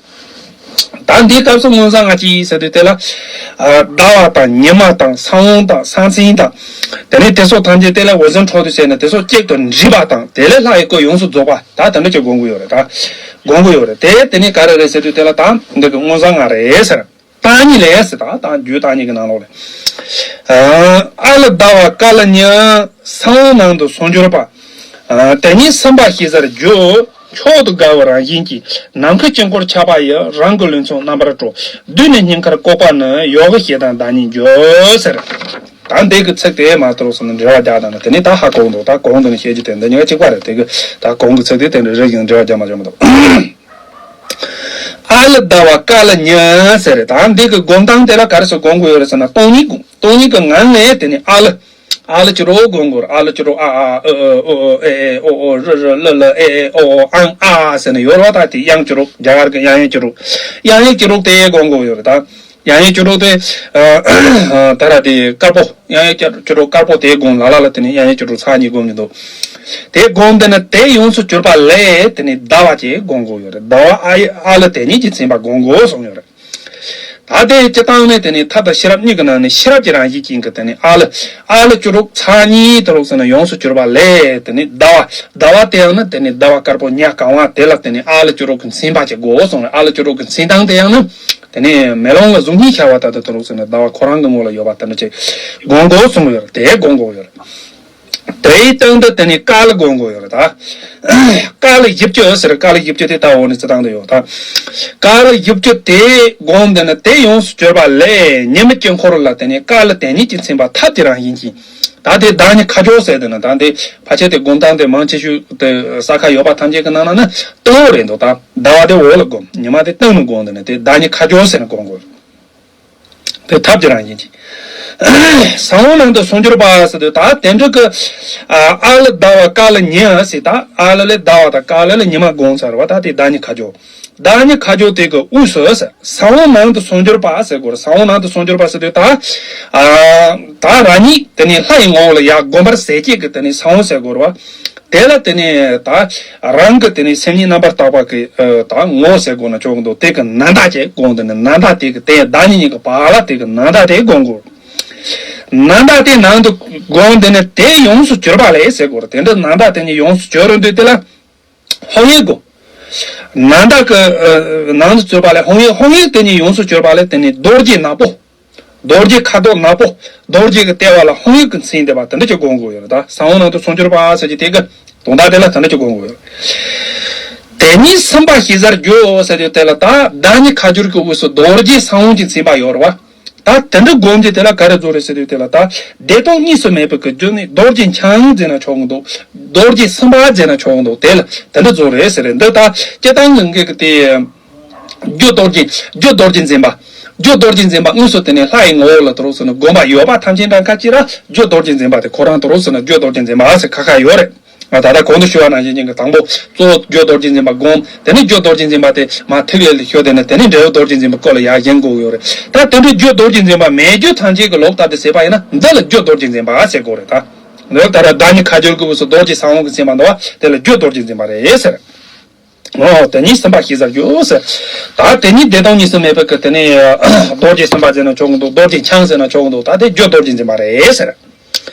ད་འདིའི་སྐབས་སུ་མངོན་བྱང་ང་ཅི་ཟེར་དུས་དེ་ལ། ཨ་ཟླ་བ་དང་ཉི་མ་དང་ས་བོན་དང་ས་འཛིན་དང་། དེ་ནས་དེ་སོགས་ཐམས་ཅད་དེ་ལ་འོད་ཟེར་འཕྲོ་དུ་བྱས་ནས་དེ་སོགས་གཅིག་ཏུ་འདྲེས་པ་དང་དེ་ལས་ལྷ་ཡི་སྐུ་ཡོངས་སུ་རྫོགས་པ་ད་དེ་འདྲ་ཅིག་སྒོམ་གྱི་ཡོད་རེད། ད་སྒོམ་གྱི་ཡོད་རེད། དེ་དེ་ནས་ག་རེ་རེད་ཟེར་དུས་དེ་ལ་ད་འདི་གི་མངོན་བྱང་ང་རེད་ཟེར། བརྟག་གཉིས་ལས་ཟེར། ད་ད་རྒྱུད་བརྟག་གཉིས་ཀྱི་ནང་ལོགས་ལས། ཨ་ལ་ཟླ་བ་ཀ་ལ་ཉི། ས་བོན་ནང་དུ་སུ་གྱུར་པ། དེ་ཉིད་སེམས་དཔའ་ཤེས་བྱར་གྱུར། མཆོག་ཏུ་དགའ་བའི་རང་བཞིན་གྱིས། ནམ་མཁའི་དཀྱིལ་འཁོར་ཁྱབ་པ་ཡི། རང་གི་ལུས་མཚོན་རྣམ་པར་སྤྲོ། བདུད་ནི་སྙིང་ཁར་བཀོད་པ་ནི། ཡོ་ག་ཞེ་སྡང་བདག་ཉིད་འགྱུར་ཟེར། ད་འདི་གི་ཚིག་དེ་མ་གཏོགས་སོང་ན་འགྲེལ་བ་རྒྱག་དང་ན་དེ་ནི་ད་ཧ་གོ་འདུག་ད་གོང་དུ་ནི་བཤད་རྒྱུ་དེ་འདི་གཉིས་ཀ་གཅིག་པ་རེད། དེ་གི་ད་གོང་གི་ཚིག་དེ་དེ་འདྲ་རེ་བཞིན་འགྲེལ་བ་རྒྱག་མ་བྱུང་མི་འདུག་ཨ་ལ་ཟླ་བ་ཀ་ལ་ཉི་ཟེར་རེད། ད་འདི་གི་སྒོམ་སྟངས་དེ་ལ་ག་རེ་ཟེར་སྒོམ་དགོས་ཡོད་རེད་ཟེར་ན་སྟོང་ཉིད་སྒོམ། སྟོང་ཉིད་ཀྱི་ངང་ནས་དེ་ནི་ཨ་ལ། ཨ་ལ་ཅི་རོ་སྒོམ་དགོས་རེད། ཨ་ལ་ཅི་རོ་ཨ་ཨ་ཨི་ཨི་ཨུ་ཨུ་ཨེ་ཨེ་ཨོ་ཨོ་རི་རི་ལི་ལི་ཨེ་ཨེ་ཨོ་ཨོ་ཨང་ཨ་ཟེར་ནས་ཡོད་རེད་བ། ད་དེ་དབྱངས་ཅི་རོ་རྒྱ་གར་གྱི་དབྱངས་ཡིག་ཅི་རོ། དབྱངས་ཡིག་ཅི་རོ་དེ་སྒོམ་དགོས་ཡོད་རེད་ད། དབྱངས་ཡིག་ཅི་རོ་དེ། ད་ར་དེ་དཀར་པོ། དབྱངས་ཡིག་ཅི་རོ་དཀར་པོ་དེ་སྒོམ། ལ་ལ་ལ་དེ་ནས་དབྱངས་ཡིག་ཅི་རོ་ཚར་གཉིས་སྒོམ་གྱི་འདུག་དེ་སྒོམ་དེ་ནི་དེ་ཡོངས་སུ་གྱུར་པ་ལས་དེ་ནི་ཟླ་བ་ཅིག་སྒོམ་དགོས་ཡོད་རེད། ཟླ་བ་ཨ་ཡི་ཨ་ལ་དེ་ཉིད་ཀྱིས་མཚན་པ་སྒོམ་དགོས་གསུངས་ཡོད་རེད། ད་དེ་སྤྱི་བཏང་ནས་དེ་ནི་ཐབས་དང་ཤེས་རབ་གཉིས་ཀྱི་ནང་ནས་ཤེས་རབ་ཀྱི་རང་བཞིན་ཅན་གྱི་དེ་ནི་ཨ་ལ། ཨ་ལ་ཅི་རོ་ཚར་གཉིས་དེ་རོ་ཟེར་ན་ཡོངས་སུ་གྱུར་པ་ལས་དེ་ནི་ཟླ་བ། ཟླ་བ་དེ་ཡང་ནི་དེ་ནི་ཟླ་བ་དཀར་པོ་ཉ་གང་བ་དེ་ལ་དེ་ནི་ཨ་ལ་ཅི་རོ་གི་མཚན་པ་ཅིག་དགོས་གསུངས་རེད། ཨ་ལ་ཅི་རོ་གི་མཚན་སྟངས་དེ་ཡང་ནི། དེ་ནས་མེ་ལོང་ལ་གཟུགས་བརྙན་ཤར་བ་ལྟར་དུ་དུ་རུ་ཟེར་ནས་ཟླ་བ་ཁོ་རང་གི་ངོ་ལ་ཡོད་པ་དེ་འདྲ་ཅིག་སྒོམ་དགོས་གསུངས་ཡོད་རེད། དེ་སྒོམ་དགོས་ཡོད་རེད། དེའི་སྟེང་དུ་དེ་ནས་ཀ་ལ་སྒོམ་དགོས་ཡོད་རེད་ད། ཀ་ལ་བཞི་བཅུ་ཟེར། ཀ་ལ་བཞི་བཅུ་དེ་ལྟ་འོ་ནས་སྤྱི་བཏང་དུ་ཡོད་ད། ཀ་ལ་བཞི་བཅུ་དེ་སྒོམ་དེ་ནི་དེ་ཡོངས་སུ་གྱུར་པ་ལས་ཉི་མའི་དཀྱིལ་འཁོར་ལ་དེ་ནས་ཀ་ལ་དེ་ཉིད་ཀྱིས་མཚན་པ་ཐབས་ཀྱི་རང་བཞིན་གྱིས། ད་དེ་བདག་ཉིད་ཁ་སྦྱོར་ཟེར་དེ་ན་ད་དེ་ཕལ་ཆེར་དེ་སྒོམ་སྟངས་དེ་མང་ཆེ་ཤོས་དེ་ས་ཁ་ཡོད་པ་ཐམས་ཅད་ཀྱི་ནང་ན་ནི་གཙོ་བོ་རེད་འདུག་ད་ཟླ་བ་དེ་འོག་ལ་སྒོམ། ཉི་མ་དེ་སྟེང་ནས་སྒོམ་དེ་ནི་དེ་བདག་ཉིད་ཁ་སྦྱོར་ཟེར་ནས་སྒོམ་དགོས། དེ་ཐབས་ཀྱི་རང་བཞིན་གྱིས། ས་བོན་ནང་དུ་སུ་གྱུར་པ་ཟེར་དུས་ད་དེ་འདྲ་གི་ཨ་ལ་ཟླ་བ་ཀ་ལ་ཉི་ཟེར། ད་ཨ་ལ་ལས་ཟླ་བ་དང་ཀ་ལ་ལས་ཉི་མ་སྒོམ་ཚར་བ་ད་དེ་བདག་ཉིད་ཁ་སྦྱོར། བདག་ཉིད་ཁ་སྦྱོར་དེ་གི་དབུས་སུ་ས་བོན་ནང་དུ་སུ་གྱུར་པ་ཟེར་དགོས་རེད། ས་བོན་ནང་དུ་སུ་གྱུར་པ་ཟེར་དུས་ད་ཨ་ད་རང་ཉིད་དེ་ནས་ལྷ་ཡི་ངོ་བོ་ལ་ཡར་སྒོམ་པར་ཟད་བྱེད་ཀྱི་དེ་ནས་ས་བོན་ཟེར་དགོས་རེད་བ། དེ་ལ་དེ་ནས་ད་རང་གི་དེ་ནས་སེམས་ཉིད་རྣམ་པར་དག་པ་གི་ཨ་ད་ངོ་བོ་ཟེར་དགོས་ན་ཆོག་གི་འདུག་དེ་གི་རྣམ་དག་ཅེས་དགོངས། དེ་ནི་རྣམ་དག་དེ་གི་དེ་བདག་ཉིད་གཉིས་ཀྱི་བར་ལ་དེ་གི་རྣམ་དག་དེ་དགོངས་དགོས། རྣམ་དག་དེ་ནང་དུ་དགོངས་དེ་ནི་དེ་ཡོངས་སུ་གྱུར་པ་ལས་ཟེར་དགོས་རེད། དེ་འདྲ་རྣམ་དག་དེ་ཉིད་ཡོངས་སུ་གྱུར་རུང་དུས་དེ་ལ་ཧོང་ཡིག་དགོས། རྣམ་དག་གི་ཨ་ནང་དུ་གྱུར་པ་ལས་ཧོང་ཡིག་ཧོང་ཡིག་དེ་ཉིད་ཡོངས་སུ་གྱུར་པ་ལས་དེ་ནི་རྡོ་རྗེ་ནག་པོ། རྡོ་རྗེ་ཁ་དོག་ནག་པོ། རྡོ་རྗེ་གི་ལྟེ་བ་ལ་ཧོང་ཡིག་གི་མཚན་འདེབས་པ་དེ་འདྲ་ཅིག་དགོངས་དགོས་ཡོད་རེད། ད་ས་བོན་ནང་དུ་སུ་གྱུར་པ་ཟེར་གྱི་དེ་གི་དོན་དག་དེ་ལ་དེ་འདྲ་ཅིག་དགོངས་དགོས་ཡོད་རེད། དེ་ཉིད་སེམས་དཔའ་ཤེས་བྱར་གྱུར་ཟེར་དུས་དེ་ལ་ད་བདག་ཉིད་ཁ་སྦྱོར་གྱི་དབུས་སུ་རྡོ་རྗེ་ས་བོན་གྱི་མཚན་པ་ཡོད་རེད་བ། ད་དེ་འདྲ་སྒོམ་གྱི་དེ་ལ་ག་རེ་བཟོ་རེད་ཟེར་དུས་དེ་ལ་ད་བདེ་སྟོང་གཉིས་སུ་མེད་པའི་གི་རྒྱུ་ནི་རྡོ་རྗེ་འཆང་ཟེར་ན་ཆོག་གི་འདུག་རྡོ་རྗེ་སེམས་དཔའ་ཟེར་ན་ཆོག་གི་འདུག་དེ་ལ་དེ་འདྲ་བཟོ་རེད་ཟེར་རེད། འདི་ད་སྤྱི་བཏང་གི་ངེད་ཀྱི་དེ། རྒྱུ་རྡོ་རྗེ། རྒྱུ་རྡོ་རྗེ་འཛིན་པ། རྒྱུ་རྡོ་རྗེ་འཛིན་པ་དངོས་སུ་དེ་ནས་ལྷ་ཡི་ངོ་བོ་ལ་དུ་རུ་ཟེར་ན་སྒོམ་པ་ཡོད་པ་ཐམས་ཅད་འདྲ་ཁ་ཅིག་ལ་རྒྱུ་རྡོ་རྗེ་འཛིན་པ་དེ་ཁོ་རང་དུ་རུ་ཟེར་ན་རྒྱུ་རྡོ་རྗེ་འཛིན་པ་ཟེར་ཁ་ཁ་ཡོད་རེད། ང་ད་ལྟ་གོང་དུ་ཞུ་བ་ནང་བཞིན་ཅན་གྱི་དང་པོ་གཙོ་བོ་རྒྱུ་རྡོ་རྗེ་འཛིན་པ་སྒོམ། དེ་ནས་རྒྱུ་རྡོ་རྗེ་འཛིན་པ་དེ་མ་ཐིག་ལེ་ལ་ཤོད་དེ་ནས་དེ་ནས་འབྲས་བུ་རྡོ་རྗེ་འཛིན་པ་སྐོར་ལ་ཡར་བཞེངས་དགོས་ཡོད་རེད། ད་དེ་འདྲའི་རྒྱུ་རྡོ་རྗེ་འཛིན་པ་མེད་རྒྱུ་ཐམས་ཅད་ཀྱི་ལོག་ལྟ་དེ་ཟེར་བ་ཡིན་ན་འདི་ལ་རྒྱུ་རྡོ་རྗེ་འཛིན་པ་ཟེར་དགོས་རེད་ད། འདི་ལྟར་བདག་ཉིད་ཁ་སྦྱོར་གྱི་དབུས་སུ་རྡོ་རྗེ་ས་བོན་གྱི་མཚན་པ་འདུག་བ་དེ་ལ་རྒྱུ་རྡོ་རྗེ་འཛིན་པ་རེད་ཟེར། ཨོ་དེ་ཉིད་སེམས་དཔའ་ཤེས་བྱར་གྱུར་ཟེར། ད་དེ་ཉིད་བདེ་སྟོང་གཉིས་སུ་མེད་པའི་གི་དེ་ནི་རྡོ་རྗེ་སེམས་དཔའ་ཟེར་ན་ཆོག་གི་འདུག་རྡོ་རྗེ་འཆང་ཟེར་ན་ཆོག་གི་འདུག་ད་དེ་རྒྱུ་རྡོ་རྗེ་འཛིན་པ་རེད་ཟེར།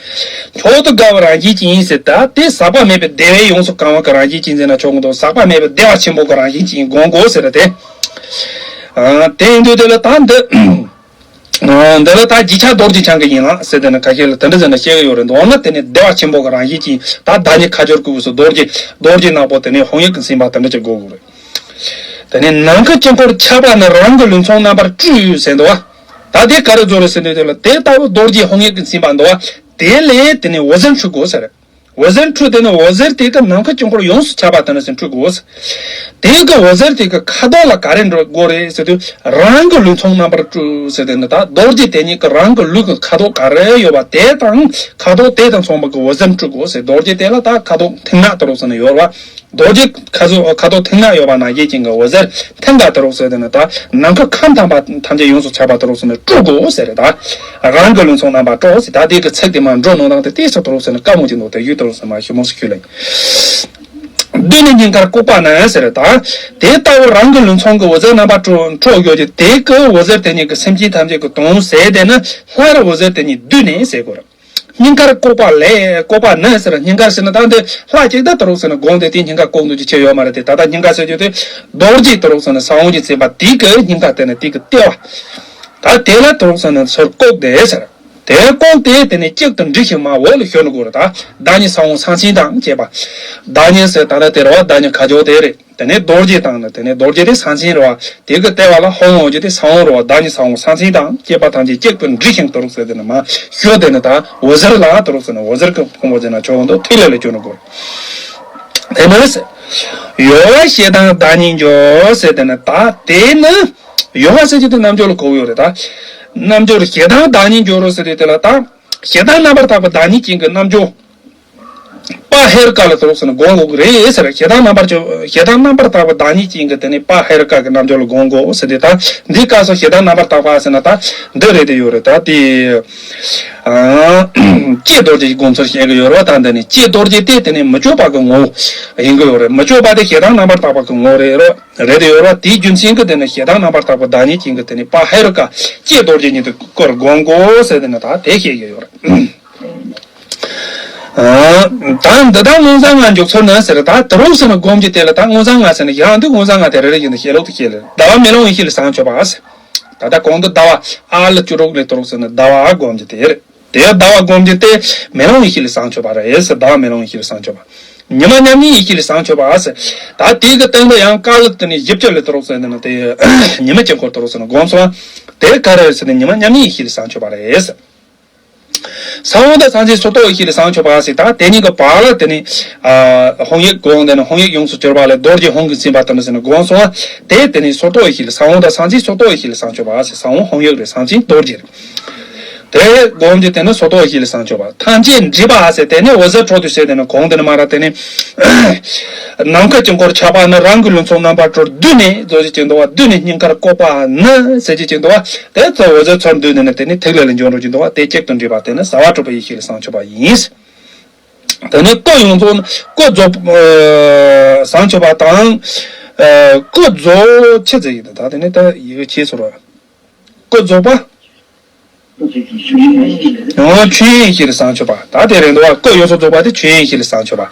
མཆོག་ཏུ་དགའ་བའི་རང་བཞིན་ཅན་ཟེར། ད་དེ་ཟག་པ་མེད་པའི་བདེ་བས་ཡོངས་སུ་གང་བ་གི་རང་བཞིན་ཅན་ཟེར་ན་ཆོག་གི་འདུག་ཟག་པ་མེད་པའི་བདེ་བ་ཆེན་པོ་གི་རང་བཞིན་ཅན་སྒོམ་དགོས་ཟེར་ཏེ། ཨ་དེ་ཡིན་དུས་དེ་ལ་ད་འདི། འདི་ལ་ད་བརྗིད་ཆགས་རྡོ་རྗེ་འཆང་གི་ཡིན་ལ་ཟེར་དེ་ནི་ཁ་ཤས་ལ་དེ་འདྲ་ཟེར་ན་བཤད་གི་ཡོད་རེད་འདུག་འོ་ན་དེ་ནི་བདེ་བ་ཆེན་པོ་གི་རང་བཞིན་གྱིས་ད་བདག་ཉིད་ཁ་སྦྱོར་གྱི་དབུས་སུ་རྡོ་རྗེ་རྡོ་རྗེ་ནག་པོ་དེ་ནི་ཧོང་ཡིག་གི་མཚན་པ་དེ་འདྲ་ཅིག་དགོས་དགོས་རེད། དེ་ནི་ནམ་མཁའི་དཀྱིལ་འཁོར་ཁྱབ་པ་ནི་རང་གི་ལུས་མཚོན་རྣམ་པར་སྤྲུལ་ཟེར་འདུག་བ། ད་དེ་ག་རེ་བཟོ་རེད་ཟེར་དུས་དེ་ལ་དེ་ལྟ་བུ་རྡོ་རྗེ་ཧོང་ཡིག་གི་མཚན་པ་འདུག་བ། དེ་ལས་དེ་ནི་འོད་ཟེར་འཕྲོ་དགོས་ཟེར། འོད་ཟེར་འཕྲོས་དེ་ནི་འོད་ཟེར་དེ་གི་ནམ་མཁའི་དཀྱིལ་འཁོར་ཡོངས་སུ་ཁྱབ་པ་དེ་ནི་ཟེར་འཕྲོ་དགོས། དེ་གི་འོད་ཟེར་དེ་གི་ཁ་དོག་ལ་ག་རེ་འགྲོ་དགོས་རེད་ཟེར་དུས་རང་གི་ལུས་མཚོན་རྣམ་པར་སྤྲུལ་ཟེར་དེ་ནི་ད་རྡོ་རྗེ་དེ་ཉིད་ཀྱི་རང་གི་ལུས་ཀྱི་ཁ་དོག་ག་རེ་ཡོད་པ་དེ་དང་ཁ་དོག་དེ་དང་མཚུངས་པ་གི་འོད་ཟེར་འཕྲོ་དགོས་ཟེར། རྡོ་རྗེ་དེ་ལ་ད་ཁ་དོག་མཐིང་ནག་དུ་རུ་ཟེར་ནས་ཡོད་པ། རྡོ་རྗེ་ཁ་ཟུ་ཁ་དོག་མཐིང་ནག་ཡོད་པ་ནང་བཞིན་ཅན་གྱི་འོད་ཟེར་མཐིང་ག་དུ་རུ་ཟེར་དེ་ནི་ད་ནམ་མཁའ་ཁམས་དམ་པ་ཐམས་ཅད་ཡོངས་སུ་ཁྱབ་པ་དུ་རུ་ཟེར་ནས་སྤྲོ་དགོས་ཟེར་རེད། ད་རང་གི་ལུས་མཚོན་རྣམ་པར་སྤྲོ་ཟེར། ད་དེ་གི་ཚིག་དེ་མ་འགྲོ་ནོ་དང་དེ་ཏིས་སུ་དུ་རུ་ཟེར་ནས་བཀའ་མོ་ཅན་དུ་དེ་ཡུལ་དུ་རུ་ཟེར་མ་ཞུ་མོ་སུ་ཁྱོད་ལ། བསྡུས་ནས་སྙིང་གར་བཀོད་པ་ནི་ཟེར་ད། དེ་ལྟ་བུ་རང་གི་ལུས་མཚོན་གྱི་འོད་ཟེར་རྣམ་པར་འཕྲོ་འཕྲོ་ཡོད་ཀྱི་དེ་གི་འོད་ཟེར་དེ་ཉིད་ཀྱིས་སེམས་ཅན་ཐམས་ཅད་ཀྱི་དོན་ཟད་དེ་ནི་སླར་འོད་ཟེར་དེ་ཉིད་བསྡུས་ནས་ཟེར་དགོས་རེད། སྙིང་གར་བཀོད་པ་ལས་བཀོད་པ་ནི་ཟེར། སྙིང་གར་ཟེར་ན་ད་འདི་ལྷ་གཅིག་ད་དུ་རུག་ཟེར་ན་དགོངས་ཏེ་དེའི་སྙིང་གར་བཀོད་འདུག་ཅི་ཆེ་ཡོད་མ་རེད་དེ། ད་ལྟ་སྙིང་གར་ཟེར་རྒྱུ་དེ་རྡོ་རྗེ་དུ་རུག་ཟེར་ན་ས་བོན་གྱིས་མཚན་པ་དེ་གི་སྙིང་གར་དེ་ནི་དེ་གི་ལྟེ་བ། ད་དེ་ལ་དུ་རུག་ཟེར་ན་ཚུར་བཀོད་དེ་ཟེར། དེ་བཀོད་དེ་དེ་ནས་གཅིག་ཏུ་འདྲིས་ཤིང་མར་འོག་ལ་ཤོར་ནི་དགོས་རེད་ད། བདག་ཉིད་ས་བོན་ས་མཚན་དང་བཅས་པ། བདག་ཉིད་ཟེར་ད་ལྟ་དེ་རེད་བ། བདག་ཉིད་ཁ་སྦྱོར་དེ་རེད། དེ་ནས་རྡོ་རྗེ་དང་ནི་དེ་ནས་རྡོ་རྗེ་དེ་ས་མཚན་རེད་བ། དེ་གི་ལྟེ་བ་ལ་ཧོ་འོང་རྒྱུ་དེ་ས་བོན་རེད་བ། བདག་ཉིད་ས་བོན་ས་མཚན་དང་བཅས་པ་ཐམས་ཅད་གཅིག་ཏུ་འདྲིས་ཤིང་དུ་རུག་ཟེར་དེ་ནི་མར་ཤོར་དེ་ནི་ད་འོད་ཟེར་ལ་དུ་རུག་ཟེར་ན་འོད་ཟེར་གྱི་ཕུང་པོ་ཟེར་ན་ཆོག་འདུག་ཐིག་ལེ་ལ་གྱུར་ནི་དགོས། དེ་ནས་ཡོད་པ་ཞེ་སྡང་བདག་ཉིད་འགྱུར་ཟེར་དེ་ནི་ད་དེ་ནི། ཡོད་པ་ཟེར་རྒྱུ་དེ་རྣལ་འབྱོར་ལ་གོ་གི་ཡོད་རེད་ད། རྣལ་འབྱོར་ཞེ་སྡང་བདག་ཉིད་འགྱུར་རོ་ཟེར་དུས་དེ་ལ་ད། ཞེ་སྡང་རྣམ་པར་དག་པ་བདག་ཉིད་ཅན་གྱི་རྣལ་འབྱོར། དཔལ་ཧེ་རུ་ཀ་ལ་དུ་རུག་ཟེར་ན་དགོངས་དགོས་ཀྱི་རེད་ཟེར། ཞེ་སྡང་རྣམ་པར་གྱུར་ཞེ་སྡང་རྣམ་པར་དག་པ་བདག་ཉིད་ཅན་གྱི་དེ་ནི་དཔལ་ཧེ་རུ་ཀ་གི་རྣལ་འབྱོར་ལ་དགོངས་དགོས་ཟེར་དུས་ད། འདི་སྐབས་སུ་ཞེ་སྡང་རྣམ་པར་དག་པ་ཟེར་ན་ད། འདི་རེད་དེ་ཡོད་རེད་ད་དེ། ཨ། ཀྱེ་རྡོ་རྗེ་ཡི་དགོངས་ཚུལ་བཤད་ཀྱི་ཡོད་རེད་བ། ད་འདི་ནི་ཀྱེ་རྡོ་རྗེ་དེ་དེ་ནི་མི་བསྐྱོད་པ་གི་ངོ་བོ་ཡིན་གྱི་ཡོད་རེད། མི་བསྐྱོད་པ་དེ་ཞེ་སྡང་རྣམ་པར་དག་པ་གི་ངོ་བོ་རེད་རོ། རེད་དེ་ཡོད་རེད་བ། དེའི་རྒྱུ་མཚན་གྱིས་དེ་ནི་ཞེ་སྡང་རྣམ་པར་དག་པ་བདག་ཉིད་ཅན་གྱི་དེ་ནི་དཔལ་ཧེ་རུ་ཀ་ཀྱེ་རྡོ་རྗེ་ཉིད་དུ་སྐུར་དགོངས་དགོས་ཟེར་དེ་ནི་ད་དེ་བཤད་ཀྱི་ཡོད་རེད། ཨ། ད་འདི་དག་མངོན་བྱང་ང་འཇུག་ཚུལ་ནི་ཟེར། ད་དུ་རུག་ཟེར་ན་སྒོམ་རྒྱུ་དེ་ལ་ད་མངོན་བྱང་ང་ཟེར་ན་ཡང་འདི་མངོན་བྱང་ང་དེ་རེ་རེ་བཞིན་དུ་བཤད་ལུགས་དེ་བཤད་ལེ། ཟླ་བ་མེ་ལོང་ཡེ་ཤེས་ལས་བྱང་ཆུབ་པ་ཟེར། ད་ལྟ་གོང་དུ་ཟླ་བ་ཨ་ལ་བཅུ་དྲུག་ལས་དུ་རུག་ཟེར་ན་ཟླ་བ་སྒོམ་རྒྱུ་དེ་རེད། དེ་ཟླ་བ་སྒོམ་རྒྱུ་དེ་མེ་ལོང་ཡེ་ཤེས་ལས་བྱང་ཆུབ་པ་རེད་ཟེར། ཟླ་བ་མེ་ལོང་ཡེ་ཤེས་ལས་བྱང་ཆུབ་པ། ཉི་མ་མཉམ་ཉིད་ཡེ་ཤེས་ལས་བྱང་ཆུབ་པ་ཟེར། ད་དེ་གི་སྟེང་དུ་ཡང་ཀ་ལ་དེ་ནི་བཞི་བཅུ་ལས་དུ་རུག་ཟེར་ན་དེ་ཉི་མ་དཀྱིལ་འཁོར་དུ་རུག་ཟེར་ན་སྒོམ་སོང་བ། དེ་ག་རེ་རེད་ཟེར་ན་ཉི་མ་མཉམ་ཉིད་ཡེ་ཤེས་ལས་བྱང་ཆུབ་པ་རེད་ཟེར། ས་བོན་དང་ས་མཚན་སོར་རྟོག་ཡེ་ཤེས་ལས་བྱང་ཆུབ་པ་ཟེར། ད་དེ་གཉིས་ཀྱི་བར་ལ་དེ་ནི། ཨ། ཧོང་ཡིག་དགོངས་དེ་ནི་ཧོང་ཡིག་ཡོངས་སུ་གྱུར་པ་ལས་རྡོ་རྗེ་ཧོང་གིས་མཚན་པ་དུ་མི་ཟེར་ན་སྒོམ་སོང་བ། དེ་དེ་ནི་སོར་རྟོག་ཡེ་ཤེས་ལས་ས་བོན་དང་ས་མཚན་སོར་རྟོག་ཡེ་ཤེས་ལས་བྱང་ཆུབ་པ་ཟེར། ས་བོན་ཧོང་ཡིག་རེད། ས་མཚན་རྡོ་རྗེ་རེད། དེ་སྒོམ་རྒྱུ་དེ་ནི་སོར་རྟོག་ཡེ་ཤེས་ལས་བྱང་ཆུབ་པ། ཐམས་ཅད་འདྲིས་པ་ཟེར་དེ་ནི་འོད་ཟེར་འཕྲོ་དུ་བྱས་དེ་ནི་གོང་དེ་ནི་མ་ར་དེ་ནི། ནམ་མཁའ་དཀྱིལ་འཁོར་ཆགས་པ་ནི་རང་གི་ལུས་མཚོན་རྣམ་པར་གྲོལ་བསྡུས་ནས་རྡོ་རྗེ་ཅན་དུ་བ་བསྡུས་ནས་སྙིང་གར་བཀོད་པ་ནི་ཟེར་རྒྱུ་ཅན་དུ་བ། དེ་ཚོ་འོད་ཟེར་ཚུར་འདུས་ནས་ནི་དེ་ནི་ཐིག་ལེ་ལ་འབྱོར་འགྲོ་ཅན་དུ་བ། དེ་གཅིག་ཏུ་འདྲེས་པ་དེ་ནི་བྱ་བ་གྲུབ་པའི་ཡེ་ཤེས་ལས་བྱང་ཆུབ་པ་ཡིན། དེ་ནི་སྐུ་ཡོངས་རྫོགས་སྐུ་རྫོགས། ཨ། བྱང་ཆུབ་པ་དང་། ཨ། སྐུ་རྫོགས་ཆི་ཟེར་ཡིན་ད། ད་དེ་ནི་ད་ཡི་གེ་ཆེ་སོར་བ། སྐུ་རྫོགས་པ། ཨོ། ཆོས་དབྱིངས་ཡེ་ཤེས་ལས་བྱང་ཆུབ་པ། ད་དེ་རེད་འདུག་བ། སྐུ་ཡོངས་སུ་རྫོགས་པ་དེ་ཆོས་དབྱིངས་ཡེ་ཤེས་ལས་བྱང་ཆུབ་པ།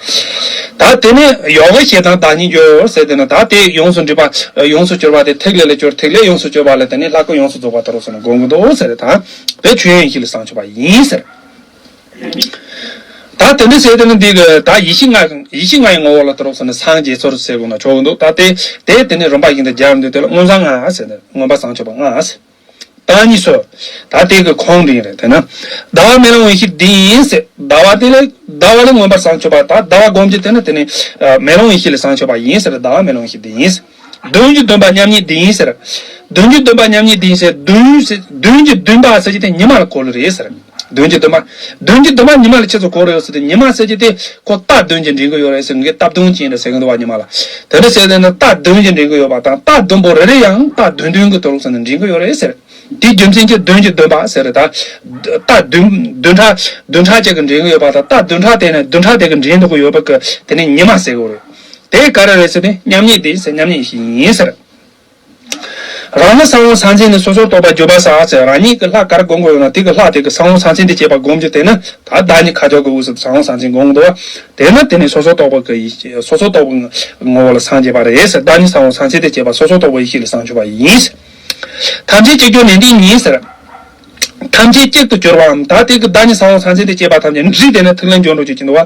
ད་དེ་ནི་ཡོད་པ་ཞེ་སྡང་བདག་ཉིད་འགྱུར་ཟེར་དེ་ནི་ད་དེ་ཡོངས་སུ་འདྲིས་པ་ཡོངས་སུ་གྱུར་པ་དེ་ཐིག་ལེ་ལས་གྱུར། ཐིག་ལེ་ཡོངས་སུ་གྱུར་པ་ལས་དེ་ནི་ལྷ་སྐུ་ཡོངས་སུ་རྫོགས་པ་དུ་རུག་ཟེར་ན་སྒོམ་གྱི་འདུག་ཟེར། ད་དེ་ཆོས་དབྱིངས་ཡེ་ཤེས་ལས་བྱང་ཆུབ་པ་ཡིན་ཟེར། ད་དེ་འདྲ་ཟེར་དེ་ནི་འདི་གི་ད་ཡེ་ཤེས་ལྔ་ཡེ་ཤེས་ལྔ་ཡི་ངོ་བོ་ལ་དུ་རུག་ཟེར་ན་སངས་རྒྱས་ཚུལ་ཟེར་དགོས་ན་ཆོག་གི་འདུག་ད་དེ་དེ་དེ་ནི་རིམ་པ་བཞིན་དུ་སྦྱར་འདུག་དེ་ལ་མངོན་བྱང་ལྔ་ཟེར་ནས་མངོན་པར་བྱང་ཆུབ་པ་ལྔ་ཟེར། བདག་ཉིད་སོ། ད་དེ་གི་ཁོང་འདི་རེད། དེ་ན། ཟླ་བ་མེ་ལོང་ཡེ་ཤེས་འདི་ཡིན་ཟེར། ཟླ་བ་དེ་ལས་ཟླ་བ་ལས་མངོན་པར་བྱང་ཆུབ་པ། ད་ཟླ་བ་སྒོམ་རྒྱུ་དེ་ནི་དེ་ནི། ཨ། མེ་ལོང་ཡེ་ཤེས་ལས་བྱང་ཆུབ་པ་ཡིན་ཟེར། ཟླ་བ་མེ་ལོང་ཡེ་ཤེས་འདི་ཡིན་ཟེར། བདུན་ཅུ་བདུན་པ་མཉམ་ཉིད་འདི་ཡིན་ཟེར། བདུན་ཅུ་བདུན་པ་མཉམ་ཉིད་འདི་ཡིན་ཟེར། བདུན་ཟེར། བདུན་ཅུ་བདུན་པ་ཟེར་རྒྱུ་དེ་ཉི་མ་ལ་གོ་ལ་རེད་ཟེར། བདུན་ཅུ་བདུན་པ། བདུན་ཅུ་བདུན་པ་ཉི་མ་ལ་ཆི་ཟིག་གོ་རེད་ཟེར་དུས་ཉི་མ་ཟེར་རྒྱུ་དེ་ཁོ་རྟ་བདུན་གྱིས་འདྲེན་གི་ཡོད་རེད་ཟེར། ངས་རྟ་བདུན་ཅན་རེད་ཟེར་གི་འདུག་བ་ཉི་མ་ལ། དེ་འདྲ་ཟེར་དུས་ནི་རྟ་བདུན་གྱིས་འདྲེན་གི་ཡོད་པ་དང་རྟ་བདུན་པོ་རེ་རེ་ཡང་རྟ་བདུན་བདུན་གྱི་དུ་རུག་ཟེར་ནས་འདྲེན་གི་ཡོད་རེད་ཟེར། དེའི་རྒྱུ་མཚན་གྱིས་བདུན་ཅུ་བདུན་པ་ཟེར་རེད་ད། རྟ་བདུན་བདུན་ཕྲག་བདུན་ཕྲག་ཅིག་གིས་འདྲེན་གི་ཡོད་པ་དང་རྟ་བདུན་ཕྲག་དེ་ནས་བདུན་ཕྲག་དེ་གིས་འདྲེན་འདུག་གི་ཡོད་པ་གི་དེ་ནི་ཉི་མ་ཟེར་གི་རེད། དེ་ག་རེ་རེད་ཟེར་ནས་མཉམ་ཉིད་དེ་ཟེར། མཉམ་ཉིད་ཡིན་ཟེར། རང་ལ་ས་བོན་ས་མཚན་ནི་སོ་སོར་རྟོག་པ་བརྗོད་པ་ཟེར་ཟེར། རང་ཉིད་ཀྱི་ལྷ་ག་རེ་སྒོམ་དགོས་ཡོད་ན་དེ་གི་ལྷ་དེ་གི་ས་བོན་ས་མཚན་དེ་བྱེད་པ་སྒོམ་རྒྱུ་དེ་ནི་ད་བདག་ཉིད་ཁ་སྦྱོར་གྱི་དབུས་སུ་ས་བོན་ས་མཚན་སྒོམ་གྱི་འདུག་བ། དེ་ནི་དེ་ནི་སོ་སོར་རྟོག་པ་གི་ཡེ་ཤེས་སོ་སོར་རྟོག་པའི་ངོ་བོ་ལ་སངས་རྒྱས་པ་རེད་ཟེར། བདག་ཉིད་ས་བོན་ས་མཚན་དེ་བྱེད་པ་སོ་སོར་རྟོག་པའི་ཡེ་ཤེས་ལས་སངས་ཆོག་པ་ཡིན། ཐམས་ཅད་གཅིག་གྱུར་ནན་ཏན་ཉིད་ཟེར། ཐམས་ཅད་གཅིག་ཏུ་གྱུར་པའམ་ད་དེ་གི་བདག་ཉིད་ས་བོན་ས་མཚན་དེ་བྱེད་པ་ཐམས་ཅད་འདྲིས་དེ་ནི་ཐིག་ལེ་འབྱོར་འགྲོ་རྒྱུ་ཅན་དུ་བ།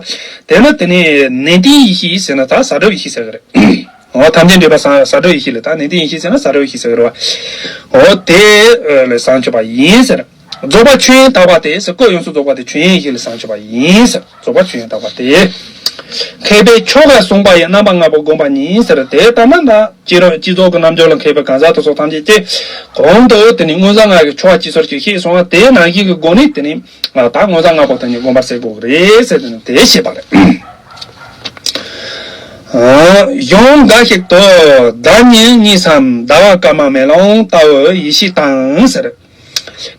དེ་ནི་དེ་ནི་ནན་ཏན་ཡེ་ཤེས་ཟེར་ན་ད་ས་བྲལ་ཡེ་ཤེས་ཟེར་གི་རེད། འོ་ཐམས་ཅད་འདྲེས་པ་ས་ས་བྲལ་ཡེ་ཤེས་ལ་ད་ནན་ཏན་ཡེ་ཤེས་ཟེར་ན་ས་བྲལ་ཡེ་ཤེས་ཟེར་གི་རེད་བ། འོ་དེ་ལས་སངས་ཆོག་པ་ཡིན་ཟེར། རྫོགས་པ་ཆོས་དབྱིངས་དག་པ་སྟེ་ཟེར། སྐུ་ཡོངས་སུ་རྫོགས་པ་དེ་ཆོས་དབྱིངས་ཡེ་ཤེས་ལས་སངས་ཆོག་པ་ཡིན་ཟེར། རྫོགས་པ་ཆོས་དབྱིངས་དག་པ་སྟེ། མཁས་པས་ཆོ་ག་གསུངས་པ་ཡི་རྣམ་པ་ལྔ་པོ་བསྒོམ་པ་ཉིད་ཟེར། དེ་ལྟ་ན་ན་སྤྱི་རོ་སྤྱི་རྫོགས་ཀྱི་རྣལ་འབྱོར་ལ་མཁས་པའི་གང་ཟག་དེ་ཚོ་ཐམས་ཅད་ཀྱིས་གོང་དུ་དེ་ནི་མངོན་བྱང་ལྔ་གི་ཆོ་ག་སྤྱི་སོར་གྱིས་ཤེས་སོང་བ་དེ་ནང་བཞིན་གྱི་སྒོ་ནས་དེ་ནི་ད་མངོན་བྱང་ལྔ་པོ་དེ་ནི་བསྒོམ་པར་བྱེད་དགོས་ཀྱི་རེད་ཟེར་དེ་ནི་དེ་བཤད་པ་རེད། གཞུང་འགའ་ཞིག་ཏུ་བདག་ཉིད་གཉིས་སམ་ཟླ་བ་སྐར་མ་མེ་ལོང་ལྟ་བུ་ཡེ་ཤེས་དང་ཟེར།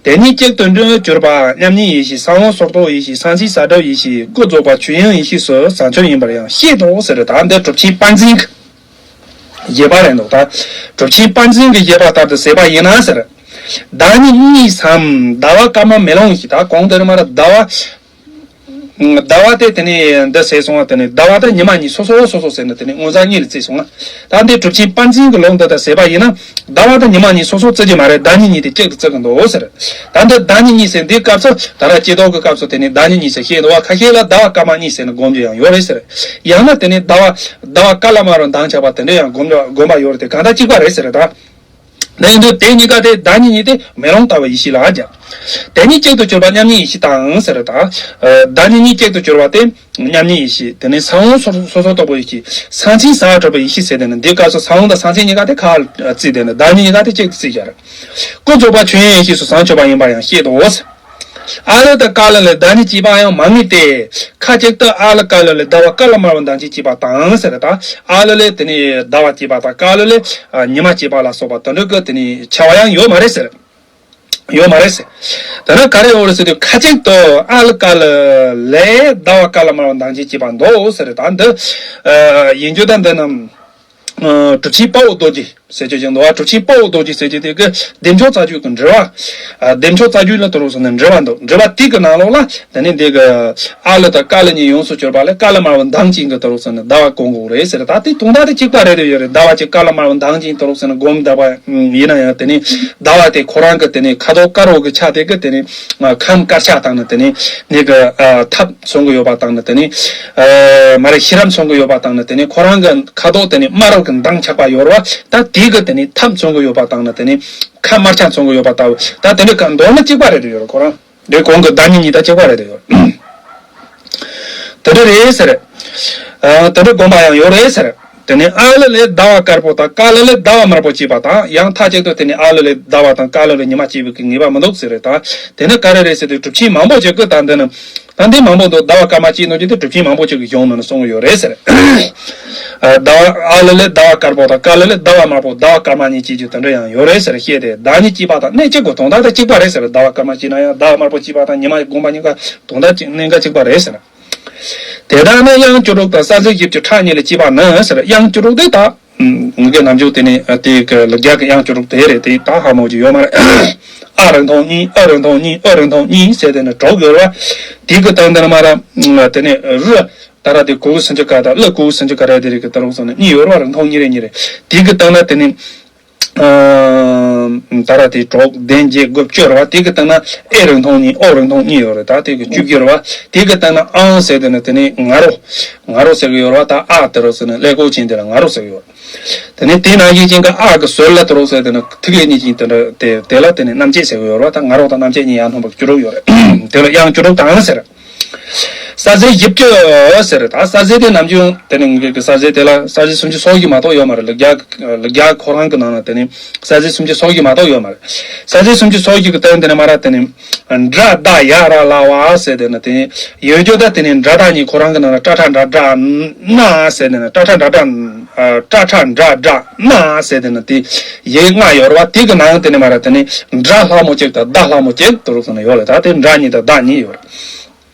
དེ་ཉིད་གཅིག་ཏུ་གྱུར་པ་མཉམ་ཉིད་ཡེ་ཤེས། ས་བོན་སོར་རྟོག་ཡེ་ཤེས། སེམས་ཅན་བྱ་གྲུབ་ཡེ་ཤེས། ཀུན་རྫོབ་པ་ཆོས་དབྱིངས་ཡེ་ཤེས་སུ་བྱང་ཆུབ་ཡིན་པར་ཡང་བཤད་དོ་ཟེར། ད་འདི་གྲུབ་ཆེན་པཎ་ཆེན་གྱི་བཞེད་པ་རེད་འདུག་ད་གྲུབ་ཆེན་པཎ་ཆེན་གྱི་བཞེད་པ་ལྟར་དུ་ཟད་པ་ཡིན་ན་ཟེར། ཟླ་ཉི་གཉིས་སམ། ཟླ་བ་སྐར་མ་མེ་ལོང་ཞིག་ད་གོང་དུ་རེ་མར་ཟླ་བ། ཟླ་བ་དེ་དེ་ནས་འདི་ཟེར་སོང་བ། དེ་ནས་ཟླ་བ་དང་ཉི་མ་གཉིས་སོ་སོ་སོ་སོ་ཟེར་ནས་དེ་ནས་མངོན་རྫས་གཉིས་ལ་བརྩིས་སོང་ང་། ད་འདི་གྲུབ་ཆེན་པཎ་ཆེན་གྱི་ལུགས་འདི་ལྟར་ཟད་པ་ཡིན་ན། ཟླ་བ་དང་ཉི་མ་གཉིས་སོ་སོ་བརྩི་གི་མ་རེད། ཟླ་ཉི་གཉིས་དེ་གཅིག་ཏུ་བརྩི་གི་འདུག་ཟེར། ད་འདི་ཟླ་ཉི་གཉིས་ཟེར་འདིའི་སྐབས་སུ་ད་ར་སྐྱེ་ལྡོག་གི་སྐབས་སུ་དེ་ནས་ཟླ་ཉི་གཉིས་ཟེར་བཤད་འདུག་བ། ཁ་ཤས་ལ་ཟླ་བ་སྐར་མ་གཉིས་ཟེར་ནས་སྒོམ་རྒྱུ་ཡང་ཡོད་རེད་ཟེར། ཡང་ན་དེ་ནས་ཟླ་བ་ཟླ་བ་སྐར་ལ་དམར་བ་མདངས་ཆགས་པ་དེ་འདྲ་ཡང་སྒོམ་སྒོམ་པ་ཡོད་རེད། དེ་གང་ལྟར་གཅིག་པ་རེད་ཟེར་ད། ནས་འདི་དེ་གཉིས་ཀ་དེ་ཟླ་ཉི་གཉིས་དེ་མེ་ལོང་ལྟ་བུ་ཡེ་ཤེས་ལ་སྦྱར། དེ་ཉིད་གཅིག་ཏུ་གྱུར་པ་མཉམ་ཉིད་ཡེ་ཤེས་དང་ཟེར་དང་། ཟླ་ཉི་གཉིས་གཅིག་ཏུ་གྱུར་པ་དེ་མཉམ་ཉིད་ཡེ་ཤེས། དེ་ནས་ས་བོན་སོ་སོ་སོ་རྟོག་པའི་ཡེ་ཤེས། སེམས་ཅན་བྱ་གྲུབ་པའི་ཡེ་ཤེས་ཟེར། དེ་ནི་འདིའི་སྐབས་སུ་ས་བོན་དང་སེམས་ཅན་གཉིས་ཀ་དེ་ཁ་བརྩིས། དེ་ནི་ཟླ་ཉི་གཉིས་ཀ་དེ་གཅིག་ཏུ་བརྩིས་བཞག་རེད། ཀུན་རྫོབ་པ་ཆོས་དབྱིངས་ཡེ་ཤེས་སུ་བྱང་ཆུབ་པ་ཡིན་པར་ཡང་བཤད་དོ། ཨ་ལ་དང་ཀ་ལ་ལས་ཟླ་ཉི་སྐྱེས་པའང་མ་ངེས་ཏེ། ཁ་ཅིག་ཏུ་ཨ་ལ་ཀ་ལ་ལས་ཟླ་བ་སྐར་ལ་དམར་བ་མདངས་ཅན་སྐྱེས་པ་དང་ཟེར་དང་། ཨ་ལ་ལས་དེ་ནས་ཟླ་བ་སྐྱེས་པ་དང་ཀ་ལ་ལས་ཉི་མ་སྐྱེས་པ་ལ་སོགས་པ་དེ་འདྲ་གི་དེ་ནས་ཁྱབ་པ་ཡང་ཡོད་མ་རེད་ཟེར། ཡོད་མ་རེད་ཟེར། དེ་ན་ག་རེ་ཡོད་རེད་ཟེར་དུས་ཁ་ཅིག་ཏུ་ཨ་ལ་ཀ་ལ་ལས་ཟླ་བ་སྐར་ལ་དམར་བ་མདངས་ཅན་སྐྱེས་པ་འདུག་ཟེར་དང་། འདི་ཡིན་རྒྱུ་དང་འདི་རྣམས། གྲུབ་ཆེན་དཔའ་བོ་རྡོ་རྗེ་ཟེར་རྒྱུ་ཅིག་འདུག་བ། གྲུབ་ཆེན་དཔའ་བོ་རྡོ་རྗེ་ཟེར་རྒྱུ་དེ་གི་བདེ་མཆོག་རྩ་རྒྱུད་ཀྱི་འགྲེལ་བ། བདེ་མཆོག་རྩ་རྒྱུད་ལ་དུ་རུ་སོང་ནས་འགྲེལ་བ་འདུག་འགྲེལ་བ་དེ་གི་ནང་ལོགས་ལ་དེ་ནས་འདི་གི་ཨ་ལ་དང་ཀ་ལ་གཉིས་ཡོངས་སུ་གྱུར་པ་ལས་ཀ་ལ་དམར་བ་མདངས་ཅན་གྱི་དུ་རུ་སོང་ནས་ཟླ་བ་གོང་གོང་རེད་ཟེར། ད་དེ་དོན་དག་དེ་གཅིག་པ་རེད་དུ་ཡོད་རེད། ཟླ་བ་གཅིག་ཀ་ལ་དམར་བ་མདངས་ཅན་དུ་རུ་སོང་ནས་སྒོམ་བསྡད་པ་ཡིན་ན་ཡང་དེ་ནས་ཟླ་བ་དེ་ཁོ་རང་གི་དེ་ནས་ཁ་དོག་དཀར་པོ་གི་ཆ་དེ་གི་དེ་ནས་ཁམས་དཀར་ཆ་དང་ནི་དེ་ནས་ནི་གི་ཐབས་མཚོན་གི་ཡོད་པ་དང་ནི་དེ་ནས་མ་རེད། ཤེས་རབ་མཚོན་གི་ཡོད་པ་དང་ནི་དེ་ནས་ཁོ་རང་གི་ཁ་དོག་དེ་ནས་དམར་པོ་གི་མདངས་ཆགས་པ་ཡོད་རེད་བ། ད་དེ་གི་དེ་ནས་ཐབས་མཚོན་གི་ཡོད་པ་དང་ནི་དེ་ནས་ཁ་དམར་ཆ་མཚོན་གི་ཡོད་པ་ལྟ་བུ། ད་དེ་འདྲ་ག་མདོར་ན་གཅིག་པ་རེད་དུ་ཡོད་རེད་ཁོ་རང་། འདི་གོང་གི་ཟླ་ཉི་གཉིས་དང་གཅིག་པ་རེད་དུ་ཡོད་རེད། དེ་འདྲ་རེད་ཟེར། ཨ་དེ་འདྲ་དགོངས་པ་ཡང་ཡོད་རེད་ཟེར། དེ་ནས་ཨ་ལ་ལས་ཟླ་བ་དཀར་པོ་དང་ཀ་ལ་ལས་ཟླ་བ་དམར་པོ་སྐྱེས་པ་དང་། ཡང་མཐའ་གཅིག་ཏུ་དེ་ནས་ཨ་ལ་ལས་ཟླ་བ་དང་ཀ་ལ་ལས་ཉི་མ་སྐྱེས་པའི་གི་ངེས་པ་མི་འདུག་ཟེར་རེད་ད། དེ་ནི་ག་རེ་རེད་ཟེར་དུས་གྲུབ་ཆེན་མང་པོ་ཅིག་གིས་ད་འདི་ནི། ད་འདི་མང་པོ་འདུག་ཟླ་བ་སྐར་མ་སྐྱེས་ནོ་ཅི་དེ་གྲུབ་ཆེན་མང་པོ་ཅིག་གིས་གཞུང་ནང་ནས་གསུངས་ཡོད་རེད་ཟེར། ཨ་ཟླ་བ་ཨ་ལ་ལས་ཟླ་བ་དཀར་པོ་དང་ཀ་ལ་ལས་ཟླ་བ་དམར་པོ་ཟླ་བ་སྐར་མ་གཉིས་སྐྱེས་རྒྱུ་དེ་འདྲ་ཡང་ཡོད་རེད་ཟེར་བཤད་དེ། ཟླ་གཉིས་སྐྱེས་པ་དང་གནད་གཅིག་གོ་དོན་དག་དེ་གཅིག་པ་རེད་ཟེར། ཟླ་བ་སྐར་མ་སྐྱེས་ན་ཡང་ཟླ་བ་དམར་པོ་སྐྱེས་པ་དང་ཉི་མ་དགོངས་པ་གཉིས་ཀ་དོན་དག་གཅིག་གནད་འགག་གཅིག་པ་རེད་ཟེར། དེ་ལྟར་ན་དབྱངས་བཅུ་དྲུག་དང་གསལ་ཟེར་བཞི་བཅུ་ཕྲག་གཉིས་ལས་སྐྱེས་པ་ནི་ཟེར། དབྱངས་བཅུ་དྲུག་དེ་དག་ངེད་ཀྱི་ནམ་རྒྱུན་དེ་ནས་དེ་གི་ལ་རྒྱ་གི་དབྱངས་བཅུ་དྲུག་དེ་རེད། དེ་དག་ཧ་མོ་ཅིག་ཡོད་མ་རེད། ཨ་རིང་ཐུང་གཉིས། ཨ་རིང་ཐུང་གཉིས། ཨ་རིང་ཐུང་གཉིས་ཟེར་དེ་ནས་དྲུག་ཡོད་རེད་བ། དེ་གི་སྟེང་དེ་ནས་མ་ར་དེ་ནས་རུ་ད་ར་དེ་གུ་གུ་སུན་ཅི་ག་དང་ལ་གུ་གུ་སུན་ཅི་ག་ར་དེ་རེད་གི་ད་རུང་སོང་ནས་གཉིས་ཡོད་རེད་བ། རིང་ཐུང་གཉིས་རེད། གཉིས་རེད། དེ་གི་སྟེང་ན་དེ་ནས། ད་ར་དེ་དྲུག་བདུན་བརྒྱད་དགུ་བཅུ་རེད་བ། དེ་གི་སྟེང་ན་ཨེ་རིང་ཐུང་གཉིས། ཨོ་རིང་ཐུང་གཉིས་ཡོད་རེད། ད་དེ་གི་བཅུ་བརྒྱད་རེད་བ། དེ་གི་སྟེང་ན་ཨང་ཟེར་དེ་ནི་དེ་ནི་ང་རོ། ང་རོ་ཟེར་གི་ཡོད་རེད་བ། ད་ཨ་དེ་རུ་ཟེར་ནི་ཀླད་ཀོར་ཅན་དེ་ལ་ང་རོ་ཟེར་གི་ཡོད་རེད། དེ་ནི་དེ་ནང་བཞིན་ཅན་གི་ཨ་གི་ཟུར་ལ་དེ་རུ་ཟེར་དེ་ནི་ཐིག་ལེ་གཉིས་ཅན་དེ་འདྲ་དེ་དེ་ལ་དེ་ནི་རྣམ་བཅད་ཟེར་གི་ཡོད་རེད་བ། ད་ང་རོ་དང་རྣམ་བཅད་གཉིས་ཡར་སྣོན་པ་བཅུ་དྲུག་ཡོད་རེད། དེ་ལ་དབྱངས་བཅུ་དྲུག་དང་ཟེར། གསལ་ཟེར་བཞི་བཅུ་ཟེར། ད་གསལ་ཟེར་དེ་ནམ་རྒྱུན་དེ་ནི་ངེད་ཀྱི་གསལ་ཟེར་དེ་ལ་གསལ་ཟེར་སུམ་ཅུ་སོ་བཞི་མ་གཏོགས་ཡོད་མ་རེད། ལ་རྒྱ་ལ་རྒྱ་ཁོ་རང་གི་ནང་ན་དེ་ནི་གསལ་ཟེར་སུམ་ཅུ་སོ་བཞི་མ་གཏོགས་ཡོད་མ་རེད། གསལ་ཟེར་སུམ་ཅུ་སོ་བཞི་གི་སྟེང་དེ་ནི་མ་ར་དེ་ནི་སྒྲ་ད་ཡ་ར་ལ་བ་ཟེར་དེ་ནི་དེ་ཡོད་རྒྱུ། ད་དེ་ནི་སྒྲ་ད་གཉིས་ཁོ་རང་གི་ནང་ན་ཏྲ་ཁྲ་འདྲ་སྒྲ་ན་ཟེར་དེ་ནི་ཏྲ་ཁྲ་འདྲ་སྒྲ་ཨ་ཏྲ་ཁྲ་འདྲ་སྒྲ་ན་ཟེར་དེ་ནི་དེ་ཡིག་ལྔ་ཡོད་རེད་བ། དེ་གི་ནང་དེ་ནི་མ་ར་དེ་ནི་སྒྲ་ལྷག་མོ་གཅིག་དང་ཟླ་ལྷག་མོ་གཅིག་དེ་རུ་སོང་ན་ཡོད་རེད། ད་དེ་སྒྲ་གཉིས་དང་ཟླ་གཉིས་ཡོད་རེད།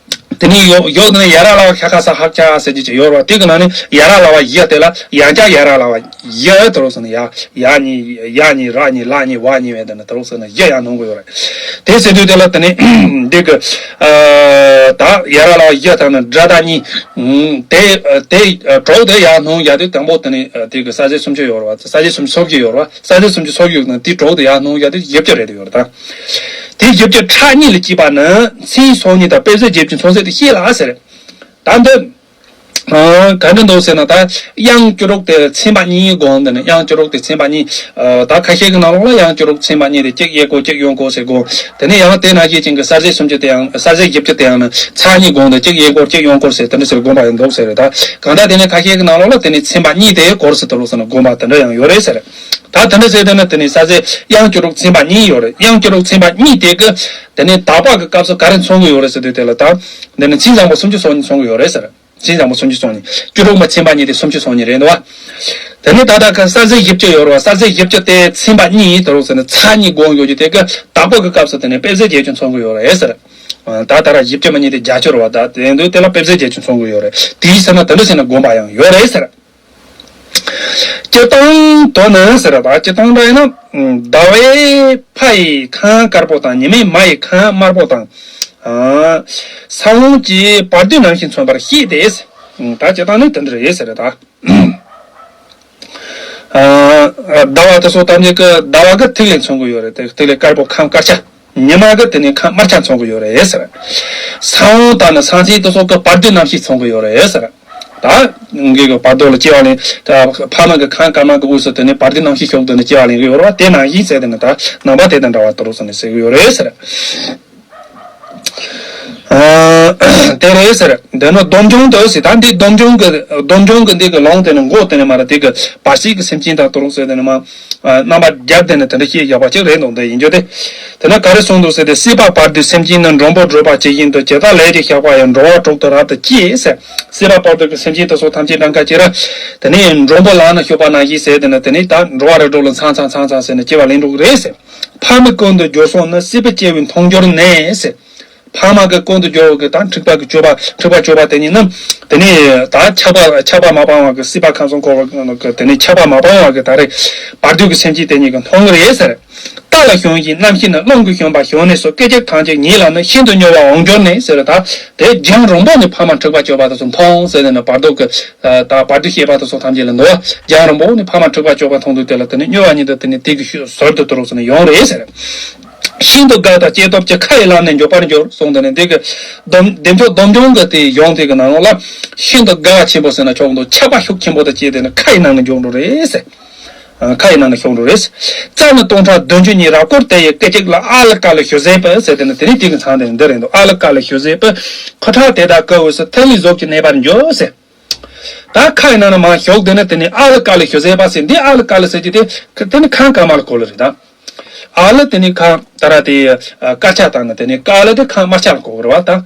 དེ་ནས་ཡོག་ཡོག་དེ་ནས་ཡ་ར་ལ་བ་ཤ་ཁ་ས་ཧ་ཁ་ཟེར་གྱི་ཅིག་ཡོད་རེད་བ། དེ་གི་ནང་ནས་ཡ་ར་ལ་བ་ཡ་དེ་ལ་ཡང་བསྐྱར་ཡ་ར་ལ་བ་ཡ་དེ་རུ་སོང་ནས་ཡ་ཡ་གཉིས་ཡ་གཉིས་ར་གཉིས་ལ་གཉིས་བ་གཉིས་བས་དེ་ནས་དེ་རུ་སོང་ནས་ཡ་ཡང་སྣོན་གི་ཡོད་རེད། དེ་ཟེར་དུས་དེ་ལ་དེ་ནས་འདི་གི་ད་ཡ་ར་ལ་བ་ཡ་དང་ནི་སྒྲ་ད་གཉིས་དེ་དེ་དྲུག་དེ་ཡང་སྣོན་ཡ་དུས་དང་པོ་དེ་ནས་དེ་གི་གསལ་ཟེར་སུམ་ཅུ་ཡོད་རེད་བ། གསལ་ཟེར་སུམ་ཅུ་སོ་བཞི་ཡོད་རེད་བ། གསལ་ཟེར་སུམ་ཅུ་སོ་བཞི་ཡོད་ན་དེ་དྲུག་དེ་ཡང་སྣོན་ཡ་དུས་བཞི་བཅུ་རེད་དུ་ཡོད་རེད་ད། དེ་བཞི་བཅུ་ཕྲག་གཉིས་ལ་སྐྱེས་པ་ནི་མཚན་སོ་གཉིས་དང་དཔེ་བྱད་བརྒྱད་ཅུ་མཚོན་བྱེད་དུ་བཤད་ལ་ཟེར། ད་འདི་ག་འདྲ་འདུག་ཟེར་ན། ད་དབྱངས་བཅུ་དྲུག་དེ་ཚན་པ་གཉིས་སྒོམ། འདི་ནི་དབྱངས་བཅུ་དྲུག་དེ་ཚན་པ་གཉིས། ད་ཁ་ཤས་ཀྱི་ནང་ལོགས་ལ་དབྱངས་བཅུ་དྲུག་ཚན་པ་གཉིས་དེ་གཅིག་གཡས་སྐོར་གཅིག་གཡོན་སྐོར་ཟེར་སྒོམ། དེ་ནས་ཡང་དེ་ནང་བཞིན་ཅན་གྱི་གསལ་ཟེར་སུམ་ཅུ་དེ་ཡང་གསལ་ཟེར་བཞི་བཅུ་དེ་ཡང་ནི་ཚར་གཉིས་སྒོམ་དང་གཅིག་གཡས་སྐོར་གཅིག་གཡོན་སྐོར་ཟེར་དེ་འདྲ་ཟེར་སྒོམ་པ་ཡང་འདུག་ཟེར་རེད། ད་གང་ལྟར་དེ་ནས་ཁ་ཤས་ཀྱི་ནང་ལོགས་ལ་དེ་ནས་ཚན་པ་གཉིས་དེ་སྐོར་ཟེར་དུ་ལོག་ཟེར་ན་སྒོམ་པ་དེ་འདྲ་ཡང་ཡོད་རེད་ཟེར། ད་དེ་འདྲ་ཟེར་དེ་ནི་དེ་ནི་གསལ་ཟེར་དབྱངས་བཅུ་དྲུག་ཚན་པ་གཉིས་ཡོད་རེད། དབྱངས་བཅུ་དྲུག་ཚན་པ་གཉིས་དེ་གི་དེ་ནི་དག་པ་གི་སྐབས་སུ་ག་རེ་མཚོན་གི་ཡོད་རེད་ཟེར་དུས་དེ་ལ་ད་འདི་ནི་མཚན་བཟང་པོ་སུམ་ཅུ་སོ་གཉིས་མཚོན་གི་ཡོད་རེད་ཟེར། མཚན་བཟང་པོ་སུམ་ཅུ་སོ་གཉིས། བཅུ་དྲུག་མ་ཚན་པ་གཉིས་དེ་སུམ་ཅུ་སོ་གཉིས་རེད་འདུག་བ། དེ་ནས་ད་ལྟ་གི་གསལ་ཟེར་བཞི་བཅུ་ཡོད་རེད་བ། གསལ་ཟེར་བཞི་བཅུ་དེ་ཚན་པ་གཉིས་ཡིན་དུ་རུང་ཟེར་ནས་ཚ་གཉིས་སྒོམ་ཡོད་རྒྱུ་དེ་གི་བདག་པོ་གི་སྐབས་སུ་དེ་ནས་དཔེ་ཟེར་བརྒྱད་ཅུ་མཚོན་གི་ཡོད་རེད་ཟེར། ད་ད་ར་བཞི་བཅུ་མ་གཉིས་དེ་བརྒྱད་ཅུ་རེད་བ། ད་དེ་འདུག་དེ་ལ་དཔེ་ཟེར་བརྒྱད་ཅུ་མཚོན་གི་ཡོད་རེད། དེའི་ཕྱིར་ན་དེ་འདྲ་བྱས་ན་སྒོམ་པ་ཡང་ཡོད་རེད་ཟེར། སྤྱིར་བཏང་དུ་ནི་ཟེར་བ། སྤྱིར་བཏང་འདྲ་ཡིན་ན། ཟླ་བའི་ཕ་ཡི་ཁམས་དཀར་པོ་དང་ཉི་མའི་མ་ཡི་ཁམས་དམར་པོ་དང་། ས་བོན་གྱི་བར་དོའི་རྣམ་ཤེས་མཚོན་པར་བཤད་དེ། ད་སྤྱིར་བཏང་ནི་དེ་འདྲ་རེད་ཟེར་ད། ཟླ་བ་དེ་སོགས་ཐམས་ཅད་ཀྱི་ཟླ་བ་གི་ཐིག་ལེ་མཚོན་གྱི་ཡོད་རེད་དེ། ཐིག་ལེ་དཀར་པོ་ཁམས་དཀར་ཆ། ཉི་མ་གི་དེ་ནས་ཁམས་དམར་ཆ་མཚོན་གྱི་ཡོད་རེད་ཟེར། ས་བོན་དང་ནི་ས་མཚན་དེ་སོགས་ཀྱི་བར་དོའི་རྣམ་ཤེས་མཚོན་གྱི་ཡོད་རེད་ཟེར། ད་ངེད་ཀྱི་བར་དོ་ལ་སྐྱེ་བ་ལེན། ཕ་མ་གི་ཁམས་དཀར་དམར་གི་དབུས་སུ་དེ་ནས་བར་དོའི་རྣམ་ཤེས་ཤོག་དེ་ནས་སྐྱེ་བ་ལེན་གྱི་ཡོད་རེད་བ། དེ་ནང་བཞིན་ཟེར་དེ་ནི་ད་ནང་པ་དེ་དང་འདྲ་བ་དུ་རུ་སོང་ནས་ཟེར་གྱི་ཡོད་རེད་ཟེར། དེ་རེད་ཟེར། འདི་ནི་སྡོམ་འབྱུང་དུ་ཟེར། ད་འདི་སྡོམ་འབྱུང་གི་སྡོམ་འབྱུང་གི་འདི་གི་ལུང་དེ་ནི་མགོ་དེ་ནི་མ་ར་དེ་གི་བར་སྲིད་ཀྱི་སེམས་ཅན་དང་དུ་རུང་ཟེར་དེ་ནི་མ། རྣམ་པ་བརྒྱད་དེ་ནི་དེ་འདྲ་བཤད་བཞག་པ་ཅིག་རེད་འདུག་འདི་ཡིན་རྒྱུ་དེ། དེ་ནི་ག་རེ་གསུངས་འདུག་ཟེར་ཏེ། སྲིད་པ་བར་དོའི་སེམས་ཅན་ནི་མགྲོན་པོ་བགྲོད་པ་ཇི་བཞིན་དུ། ཇི་ལྟར་ལས་ཀྱི་བཤགས་པ་ཡིས་འགྲོ་བ་དྲུག་ཏུ་རབ་ཏུ་སྐྱེ་ཟེར། སྲིད་པ་བར་དོ་གི་སེམས་ཅན་དེ་སོགས་ཐམས་ཅད་གྲངས་ཀ་ཅི་ར། དེ་ནས་མགྲོན་པོ་ལམ་ན་ཞུགས་པ་ནང་བཞིན་ཟེར་དེ་ནི་དེ་ནས་ད་འགྲོ་བ་རིགས་དྲུག་ལ་མཚམས་མཚམས་མཚམས་མཚམས་ཟེར་ནས་སྐྱེ་བ་ལེན་འགྲོ་གི་རེད་ཟེར། ཕ་མའི་ཀུན་ཏུ་སྦྱོར་སོགས་ནི། སྲིད་པའི་སྐྱེ་བོའི་མཐོང་འགྱུར་ནི་ཟེར། ཕ་མ་གི་ཀུན་ཏུ་སྦྱོར་བ་གི་ད་འཁྲིག་པ་གི་སྤྱོད་པ། འཁྲིག་པ་སྤྱོད་པ་དེ་ཉིད་ནི། དེ་ནས་ད་ཆགས་པ་ཆགས་པ་མ་སྤངས་པ་གི། སྲིད་པ་ཁམས་གསུམ་འཁོར་བ་གི་དེ་ནས་ཆགས་པ་མ་སྤངས་པ་གི་ད་རེས་བར་དོ་གི་སེམས་ཅན་དེ་ཉིད་ཀྱི་མཐོང་གི་རེད་ཟེར། རྟ་ལ་ཞོན་ཞིང་རྣམ་ཤེས་ནི། རླུང་གིས་ཞོན་པ་ཞོན་ནས་སོ། སྐད་ཅིག་ཐམས་ཅད་ཉིད་ལ་ནི། ཤིན་ཏུ་མྱུར་བར་འོང་འགྱུར་ནས་ཟེར། ད་དེ་རྒྱང་རིང་པོ་ནས་ཕ་མ་འཁྲིག་པ་སྤྱོད་པ་དེ་ཚོ་མཐོང་ཟེར་ནས་ནི་བར་དོ་གི་ད་བར་དོ་ཤེས་པ་དེ་ཚོ་ཐམས་ཅད་ལ་འདུག་རྒྱང་རིང་པོ་ནས་ཕ་མ་འཁྲིག་པ་སྤྱོད་པ་མཐོང་དུས་དེ་ལ་དེ་ནི་མྱུར་བ་ཉིད་དུ་དེ་ནི་དེ་གི་ཞོར་དུ་དུ་རུ་སོང་ནས་ཡོང་རེད་ཟེར། ཤིན་ཏུ་དགའ་བ་དང་སྐྱེས་སྟོབས་ཀྱིས། ཁ་ཡི་ལམ་ནས་འཇུག་པར་འགྱུར་གསུངས་ཏེ་ནི་འདི་གི་སྡོམ་བདེ་མཆོག་སྡོམ་འབྱུང་གི་དེ་ཡོང་དེ་གི་ནང་ལོགས་ལ། ཤིན་ཏུ་དགའ་བ་ཆེན་པོ་ཟེར་ན་ཆོག་འདུག་ཆགས་པ་ཤུགས་ཆེན་པོ་དང་བཅས་ཏེ་ནི་ཁ་ཡི་ནང་ནས་འཇུག་འགྲོ་རེད་ཟེར། ཁ་ཡི་ནང་ནས་ཤོག་འགྲོ་རེད། རྩ་ནི་སྟོང་ཕྲག་བདུན་ཅུ་གཉིས། རབ་བསྐོར་དེ་ཡི་སྐད་ཅིག་ལ། ཨ་ལི་ཀ་ལི་ཞུ་ཟེར་པས་ཟེར་ཏེ་ནི་དེ་ནི་དེ་གི་མཚམས་དེ་ནི་འདི་རེད་འདུག་ཨ་ལི་ཀ་ལི་ཞུ་ཟེར་པས་ཁུ་ཁྲག་དེ་དག་བསྐོལ་བའི་ཚེ། ཐིག་ལེ་གཟུགས་ཀྱི་གནས་པར་འགྱུར་ཟེར། ད་ཁ་ཡི་ནང་ན་མར་ཞོག་དེ་ནི་དེ་ནི་ཨ་ལི་ཀ་ལི་ཞུ་ཟེར་པ་ཟེར། འདི་ཨ་ལི་ཀ་ལི་ཟེར་གྱི་དེ་དེ་ནི་ཁམས་དཀར་དམར་ལ་གོ་ལ་རེད་ད། ཨ་ལི་དེ་ནི་ཁམས་ད་ར་དེ་དཀར་ཆ་དང་ནི་དེ་ནི་ཀ་ལི་དེ་ཁམས་དམར་ཆ་ལ་གོ་གི་རེད་བ་ད།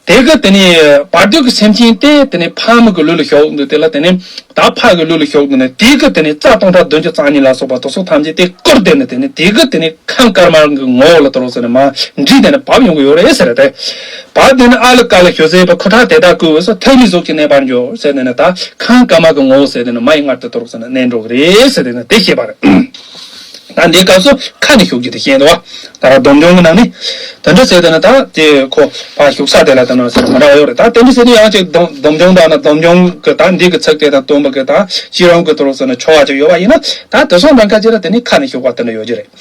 དེ་གི་དེ་ནི་བར་དོ་གི་སེམས་ཅན་དེ་དེ་ནི་ཕ་མ་གི་ལུས་ལ་ཞོག་འདུག་དེ་ལ་དེ་ནི་ད་ཕ་གི་ལུས་ལ་ཞོག་འདུག་ནི་དེ་གི་དེ་ནི་རྩ་སྟོང་ཕྲག་བདུན་ཅུ་རྩ་གཉིས་ལ་སོགས་པ་དེ་ཚོ་ཐམས་ཅད་དེ་བསྐོར་དེ་ནི་དེ་ནི་དེ་གི་དེ་ནི་ཁམས་དཀར་དམར་གི་ངོ་བོ་ལ་དུ་རུ་ཟེར་ནི་མ་འདྲིས་དེ་ནི་བབས་ཡོང་གི་ཡོད་རེད་ཟེར་ཏེ། བབས་དེ་ནི་ཨ་ལི་ཀ་ལི་ཞུ་ཟེར་པས་ཁུ་ཁྲག་དེ་དག་བསྐོལ་བའི་ཚེ། ཐིག་ལེ་གཟུགས་ཀྱི་གནས་པར་འགྱུར་ཟེར་ནས་ནི་ད་ཁམས་དཀར་དམར་གི་ངོ་བོ་ཟེར་དེ་ནི་མ་ཡི་མངལ་དུ་དུ་རུ་ཟེར་ནི་གནས་འགྲོ་གི་རེད་ཟེར་ཏེ་ནི་དེ་བཤད་པ་རེད། ད་འདིའི་སྐབས་སུ་ཁ་ནས་ཞུགས་རྒྱུ་དེ་བཤད་འདུག་བ། ད་ར་སྡོམ་འབྱུང་གི་ནང་ནས། དེ་འདྲ་ཟེར་དེ་ནི་ད་དེ་ཁོ་ཕར་ཞུགས་ས་དེ་ལ་དེ་ནི་ཟེར་མི་འདྲ་བ་ཡོད་རེད། ད་དེ་འདྲ་ཟེར་དུས་ཡང་ཅིག་སྡོམ་སྡོམ་འབྱུང་དང་ནི་སྡོམ་འབྱུང་གི་ད་འདི་གི་ཚིག་དེ་དང་སྟོན་པ་གི་ད་ཤེས་རབ་ཀྱི་དུ་རུ་ཟེར་ནི་ཆོ་ག་ཅིག་ཡོད་པ་ཡིན་ན། ད་དེ་སོགས་འདྲ་ཁ་ཅིག་ལ་དེ་ནི་ཁ་ནས་ཞུགས་པ་དེ་འདྲ་ཡོད་ཀྱི་རེད།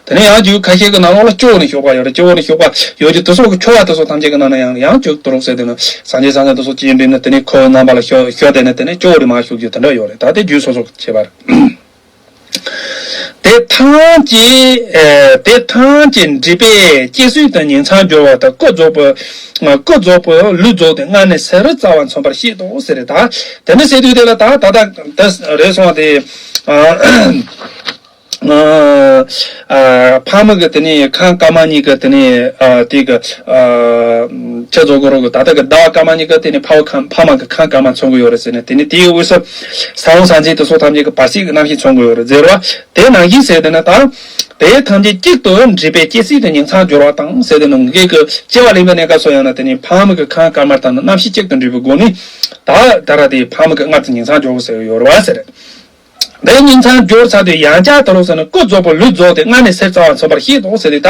དེ་ནས་ཡང་རྒྱུད་ཁ་ཤས་ཀྱི་ནང་ལོགས་ལ་སྤྱི་བོ་ནས་ཞུགས་པ་ཡོད་རེད། སྤྱི་བོ་ནས་ཞུགས་པ་ཡོད་ཀྱི་དེ་སོགས་ཀྱི་ཆོ་ག་དེ་སོགས་ཐམས་ཅད་ཀྱི་ནང་ན་ཡང་ཡང་ཅིག་དུ་རུ་ཟེར་དེ་ནི་སངས་རྒྱས་སངས་རྒྱས་དེ་སོགས་ཀྱི་འདྲེན་ནི་དེ་ནི་ཁོའི་རྣམ་པ་ལ་ཞུགས་ཞུགས་དེ་ནི་དེ་ནི་སྤྱི་བོ་ནས་མར་ཞུགས་རྒྱུ་དེ་འདྲ་ཡོད་རེད། ད་དེ་རྒྱུད་སོ་སོ་བྱེད་པ་རེད། དེ་ཐམས་ཅད་ཨེ་དེ་ཐམས་ཅད་འདྲིས་པས་སྐྱེ་སྲིད་དུ་ཉིང་མཚམས་སྦྱོར་བ་དང་། སྐུ་རྫོགས་པའི་སྐུ་རྫོགས་པའི་ལུས་རྫོགས་ཏེ། མངལ་ནས་ཟེར་རྩ་བ་མཚོན་པར་བཤད་དོ་ཟེར་རེད། ད་དེ་འདྲ་ཟེར་དུས་དེ་ལ་ད་ད་ལྟ་དེ་རེད་སོང་བ་དེ། ཨ་ཨ་ཕ་མ་གི་དེ་ནས་ཁམས་དཀར་དམར་གཉིས་ཀྱི་དེ་ནས་ཨ་དེ་གི་ཨ་ཆ་རྫོགས་གི་རོགས་གི་ད་ལྟ་གི་ཟླ་བ་དཀར་དམར་གཉིས་ཀ་དེ་ནས་ཕ་བ་ཁམས་ཕ་མ་གི་ཁམས་དཀར་དམར་མཚོན་གི་ཡོད་རེད་ཟེར་ནས། དེ་ནས་དེའི་དབུས་སུ་ས་བོན་ས་མཚན་དེ་ཚོ་ཐམས་ཅད་ཀྱི་བར་སྲིད་ཀྱི་རྣམ་ཤེས་མཚོན་གི་ཡོད་རེད་ཟེར་བ། དེ་ནང་བཞིན་ཟེར་དེ་ནི་ད་དེ་ཐམས་ཅད་གཅིག་ཏུ་འདྲེས་པས་སྐྱེ་སྲིད་དུ་ཉིང་མཚམས་སྦྱོར་བ་དང་ཟེར་དེ་ནི་ངེད་ཀྱི་སྐྱེ་བ་ལེན་པའི་གནས་སྐབས་སུ་ཡང་ན་དེ་ནས་ཕ་མ་གི་ཁམས་དཀར་དམར་དང་ནི་རྣམ་ཤེས་གཅིག་ཏུ་འདྲེས་པའི་སྒོ་ནས་ད་ད་ར་དེ་ཕ་མ་གི་མངལ་དུ་ཉིང་མཚམས་སྦྱོར་གི་ཟེར་གི་ཡོད་རེད་བ་ཟེར། དེ་ཉིང་མཚམས་སྦྱོར་ཚར་དུས་ཡང་བསྐྱར་དུ་རུ་ཟེར་ནས་སྐུ་རྫོགས་པའི་ལུས་རྫོགས་ཏེ། མངལ་ནས་ཟེར་རྩ་བ་མཚོན་པར་བཤད་དོ་ཟེར་ཏེ། ད་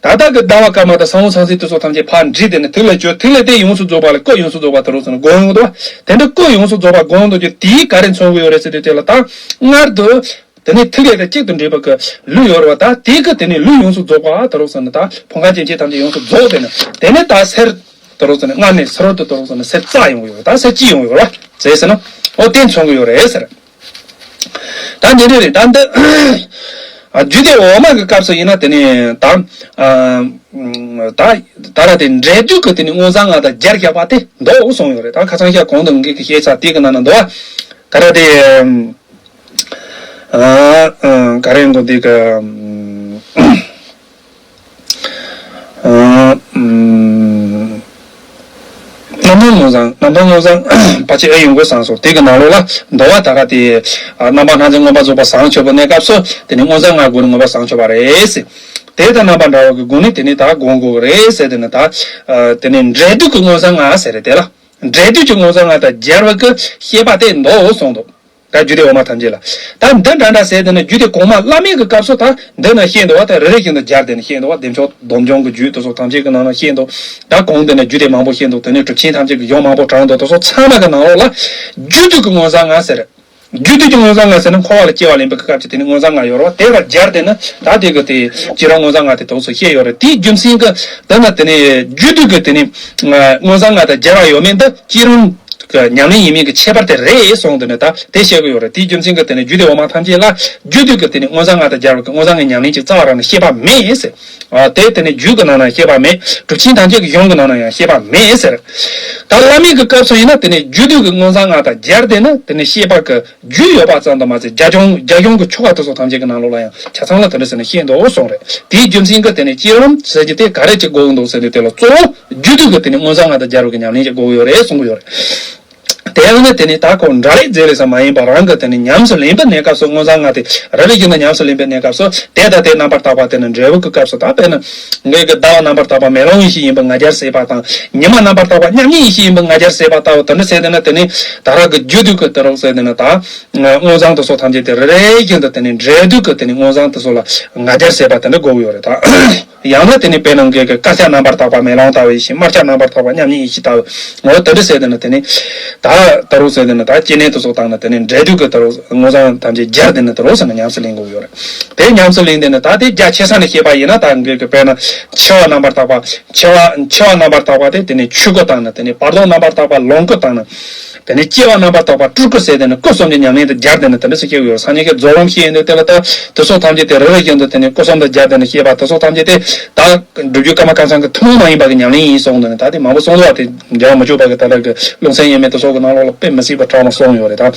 ད་ལྟ་གི་ཟླ་བ་དཀར་དམར་དང་ས་བོན་ས་མཚན་དེ་ཚོ་ཐམས་ཅད་ཕར་འདྲེས་ཏེ་ནི་ཐིག་ལེ་བཅུ། ཐིག་ལེ་དེ་ཡོངས་སུ་རྫོགས་པ་ལ་སྐུ་ཡོངས་སུ་རྫོགས་པ་དུ་རུ་ཟེར་ནས་སྒོམ་ཡོང་གི་འདུག་དེ་འདྲ་སྐུ་ཡོངས་སུ་རྫོགས་པ་སྒོམ་ཡོང་དུས་དེའི་ག་རེ་མཚོན་གྱི་ཡོད་རེད་ཟེར་དུས་དེ་ལ་ད་མངལ་དུ་དེ་ནས་ཐིག་ལེ་དང་གཅིག་ཏུ་འདྲེས་པ་གི་ལུས་ཡོད་རེད་བ། ད་དེ་གི་དེ་ནས་ལུས་ཡོངས་སུ་རྫོགས་པ་དུ་རུ་ཟེར་ནས་ད་ཕུང་ཁམས་ཅན་ཅན་ཐམས་ཅད་ཡོངས་སུ་རྫོགས་ཏེ་ནི་དེ་ནས་ད་ཟེར་དུ་རུ་ཟེར་ནས་མངལ་ནས་ཟེར་རོ་དུ་དུ་རུ་ཟེར་ནས་ཟེར་རྩ་ཡོང་གི་ཡོད་རེད། ད་ཟེར་ཅི་ཡོང་གི་ཡོད་རེད་བ་ཟེར་ཟེར་ན། འོ་དེ་མཚོན་གྱི་ཡོད་རེད་ཟེར། ད་འདི་འདྲ་རེད། ད་འདི་ཨ་རྒྱུད་སྡེ་འོག་མ་གི་སྐབས་སུ་ཡིན་ན་དེ་ནི་ད་ཨ་ད་ད་ར་དེ་འབྲས་དུས་ཀྱི་དེ་ནི་མངོན་བྱང་ལྔ་དང་སྦྱར་བཞག་པ་དེ་འདུག་གསུངས་ཡོད་རེད། ད་ཁ་སང་ཞག་གོང་དུ་ངེད་ཀྱི་བཤད་ཚར་དེ་གི་ནང་ན་འདུག་ད་ར་དེ་ཨ་ཨ་ག་རེ་འགོ་འདི་གི་ཨ་ཨ། མངོན་བཟང་། རྣམ་མཐོང་མངོན་བཟང་ཕལ་ཆེར་ཨེ་ཡོང་དགོས་བསམ་སོང་། དེ་གི་ནང་ལོགས་ལ་འདུལ་བ་ད་ག་དེ་རྣམ་པར་སྣང་མཛད་མངོན་པར་རྫོགས་པ་བཟང་ཆེ་བོ་གནས་སྐབས་སུ་དེ་ནི་མངོན་བཟང་ང་སྒོ་ནས་མངོན་པ་བཟང་ཆེ་བ་རེད་ཟེར། དེ་དང་རྣམ་པ་འདྲ་བ་གི་སྒོ་ནས་དེ་ནི་ད་སྒོམ་དགོས་རེད་ཟེར། དེ་ནི་ད་དེ་ནི་འབྲས་དུས་ཀྱི་མངོན་བཟང་ང་ཟེར་རེད། དེ་ལ་འབྲས་དུས་ཀྱི་མངོན་བཟང་ང་དང་སྦྱར་བ་གི་བཤད་པ་དེ་འདུག་གསུངས་འདུག་ད་རྒྱུད་སྡེ་འོག་མ་ཐམས་ཅད་ལ། ད་འདི་འདྲ་འདྲ་ཟེར་དེ་ནི་རྒྱུད་སྡེ་གོང་མ་བླ་མེད་ཀྱི་སྐབས་སུ་ད་འདི་ན་བཤད་འདུག་བ། ད་རེ་རེ་བཞིན་དུ་སྦྱར་དེ་ནི་བཤད་འདུག་བ། བདེ་མཆོག་སྡོམ་འཇོམས་ཀྱི་རྒྱུད་དེ་ཚོ་ཐམས་ཅད་ཀྱི་ནང་ན་བཤད་འདུག་ད་གོང་དེ་ནི་རྒྱུད་སྡེ་མང་པོ་བཤད་འདུག་དེ་ནི་གྲུབ་ཆེན་ཐམས་ཅད་ཀྱི་གཞུང་མང་པོ་དྲངས་འདུག་དེ་ཚོ་ཚང་མ་གི་ནང་ལོགས་ལ་རྒྱུད་སྡེ་གི་མངོན་བཟང་ང་ཟེར། རྒྱུད་སྡེ་གི་མངོན་བཟང་ང་ཟེར་ན་འཁོར་བ་ལ་སྐྱེ་བ་ལེན་པའི་སྐབས་ཀྱི་དེ་ནི་མངོན་བཟང་ང་ཡོད་རེད་བ། དེ་ལ་སྦྱར་དེ་ནི་ད་དེ་གི་དེ་སྤྱིར་བཏང་མངོན་བཟང་ང་དེ་དེ་ཚོ་བཤད་ཡོད་རེད། དེའི་རྒྱུ་མཚན་གྱི་དེ་ན་དེ་ནི་རྒྱུད་སྡེ་གི་དེ་ནི་མངོན་བཟང་ང་དང་སྦྱར་བ་ཡོད་མེད་འདི་སྤྱིར་བཏང་གི་ཉམས་ལེན་ཡིན་མིན་གྱི་ཁྱད་པར་དེ་རེད་གསུངས་དེ་ནི་ད་དེ་བཤད་གི་ཡོད་རེད། དེའི་རྒྱུ་མཚན་གྱི་དེ་ནི་རྒྱུད་སྡེ་འོག་མ་ཐམས་ཅད་ལ་རྒྱུད་སྡེ་གི་དེ་ནི་མངོན་བཟང་ང་དང་སྦྱར་བ་གི་མངོན་བཟང་གི་ཉམས་ལེན་གྱི་རྩ་བ་རང་ནས་བཤད་པ་མེད་ཟེར། ཨ། དེ་དེ་ནི་རྒྱུད་ཀྱི་ནང་ན་བཤད་པ་མེད། གྲུབ་ཆེན་ཐམས་ཅད་ཀྱི་གཞུང་གི་ནང་ན་ཡང་བཤད་པ་མེད་ཟེར། ད་བླ་མེད་ཀྱི་སྐབས་སུ་ཡིན་ན་དེ་ནི་རྒྱུད་སྡེ་གི་མངོན་བཟང་ང་དང་སྦྱར་དེ་ནི་དེ་ནི་བཤད་པ་གི་རྒྱུད་ཡོད་པ་ཙམ་དུ་མ་ཟད་རྒྱ་གཞུང་རྒྱ་གཞུང་གི་ཆོ་ག་དེ་ཚོ་ཐམས་ཅད་ཀྱི་ནང་ལོགས་ལ་ཡང་ཆ་ཚང་ལ་དེ་འདྲ་ཟེར་ནས་བཤད་འདུག་གསུངས་རེད། དེའི་རྒྱུ་མཚན་གྱི་དེ་ནི་སྤྱིར་བཏང་ཟེར་རྒྱུ་དེ་ག་རེ་ཅིག་དགོས་ཀྱི་འདུག་ཟེར་དུས་དེ་ལ་གཙོ་བོ་རྒྱུད་སྡེ་གི་དེ་ནི་མངོན་བཟང་ང་དང་སྦྱར་བ་གི་ཉམས་ལེན་ཅིག་དགོས་ཀྱི་ཡོད་རེད་གསུང་གི་ཡོད་རེད། དེ་ཡང་ནི་དེ་ནི་ད་ཁོ་འདྲ་རེད་རྫས་རེད་ས་མ་ཡིན་པ་རང་གི་དེ་ནི་ཉམས་སུ་ལེན་པའི་གནས་སྐབས་སུ་མངོན་བཟང་ང་དེ་རེ་རེ་བཞིན་དུ་ཉམས་སུ་ལེན་པའི་གནས་སྐབས་སུ་དེ་དང་དེ་རྣམ་པར་དག་པ་དེ་ནི་འབྲས་བུ་གི་སྐབས་སུ་ད་དཔེར་ན་ངེད་ཀྱི་ཟླ་བ་རྣམ་པར་དག་པ་མེ་ལོང་ཡེ་ཤེས་ཡིན་པའི་ང་རྒྱལ་སྲེད་པ་དང་ཉི་མ་རྣམ་པར་དག་པ་མཉམ་ཉིད་ཡེ་ཤེས་ཡིན་པའི་ང་རྒྱལ་སྲེད་པ་ལྟ་བུ་དེ་འདྲ་ཟེར་དེ་ནི་དེ་ནི་ད་རང་གི་རྒྱུད་སྡེ་གི་དེ་རུ་ཟེར་དེ་ནི་ད་མངོན་བཟང་དེ་ཚོ་ཐམས་ཅད་དེ་རེ་རེ་བཞིན་དུ་དེ་ནི་འབྲས་བུ་གི་དེ་ནི་མངོན་བཟང་དེ་ཚོ་ལ་ང་རྒྱལ་སྲེད་པ་དེ་འདྲ་དགོས་ཀྱི་ཡོད་རེད་ད། ཡང་ན་དེ་ནི་དཔེར་ན་ངེད་ཀྱི་དཀར་ཆ་རྣམ་པར་དག་པ་མེ་ལོང་ལྟ་བུ་ཡེ་ཤེས། དམར་ཆ་རྣམ་པར་དག་པ་མཉམ་ཉིད་ཡེ་ཤེས་ལྟ་བུ། འོ་དེ་འདྲ་ཟེར་དེ་ནི་དེ་ནི་ད་ད་རུང་ཟེར་དེ་ནི་ད་སྐྱེ་གནས་དེ་ཚོ་དང་ནི་དེ་ནི་འབྲས་དུས་ཀྱི་ད་རུང་མངོན་བཟང་ཐམས་ཅད་སྦྱར་དེ་ནི་ད་རུང་ཟེར་ན་ཉམས་སུ་ལེན་དགོས་ཡོད་རེད། དེ་ཉམས་སུ་ལེན་དེ་ནི་ད་དེ་རྒྱ་ཆེ་ས་ནས་བཤད་པ་ཡིན་ན་ད་ངེད་ཀྱི་དཔེར་ན་འཆི་བ་རྣམ་པར་དག་པ། འཆི་བ་འཆི་བ་རྣམ་པར་དག་པ་དེ་དེ་ནི་ཆོས་སྐུ་དང་ནི་དེ་ནི་བར་དོ་རྣམ་པར་དག་པ་ལོངས་སྐུ་དང་ནི། དེ་ནས་སྐྱེ་བ་རྣམ་པར་དག་པ་སྤྲུལ་སྐུ་ཟེར་དེ་ནི་སྐུ་གསུམ་གྱི་ཉམས་ལེན་དུ་སྦྱར་དེ་ནི་དེ་འདྲ་ཞིག་སྐྱེ་བའི་ཡོད། སངས་རྒྱས་ཀྱི་རྫོགས་ལམ་བཤད་ཡོན་ཏན་དེ་ལ་ད་དེ་ཚོ་ཐམས་ཅད་དེ་རེ་རེ་བཞིན་དུ་དེ་ནི་སྐུ་གསུམ་དུ་སྦྱར་དེ་ནི་བཤད་པ་དེ་ཚོ་ཐམས་ཅད་དེ་ད་སྒྲུབ་བརྒྱུད་ཀརྨ་ཀཾ་ཚང་གི་ཐུན་མོང་མ་ཡིན་པ་གི་ཉམས་ལེན་ཡིན་གསུངས་དེ་ནི་ད་དེ་མང་པོ་གསུངས་འདུག་བ། དེ་འགྲེལ་བ་མི་འཇུག་པ་གི་ད་ལྟ་གི་ལུང་ཚན་དབྱེར་མེད་དེ་ཚོ་གི་ནང་ལོགས་ལ་དཔེ་མི་སྲིད་པ་དྲང་མོ་གསུངས་ཡོད་རེད་ད།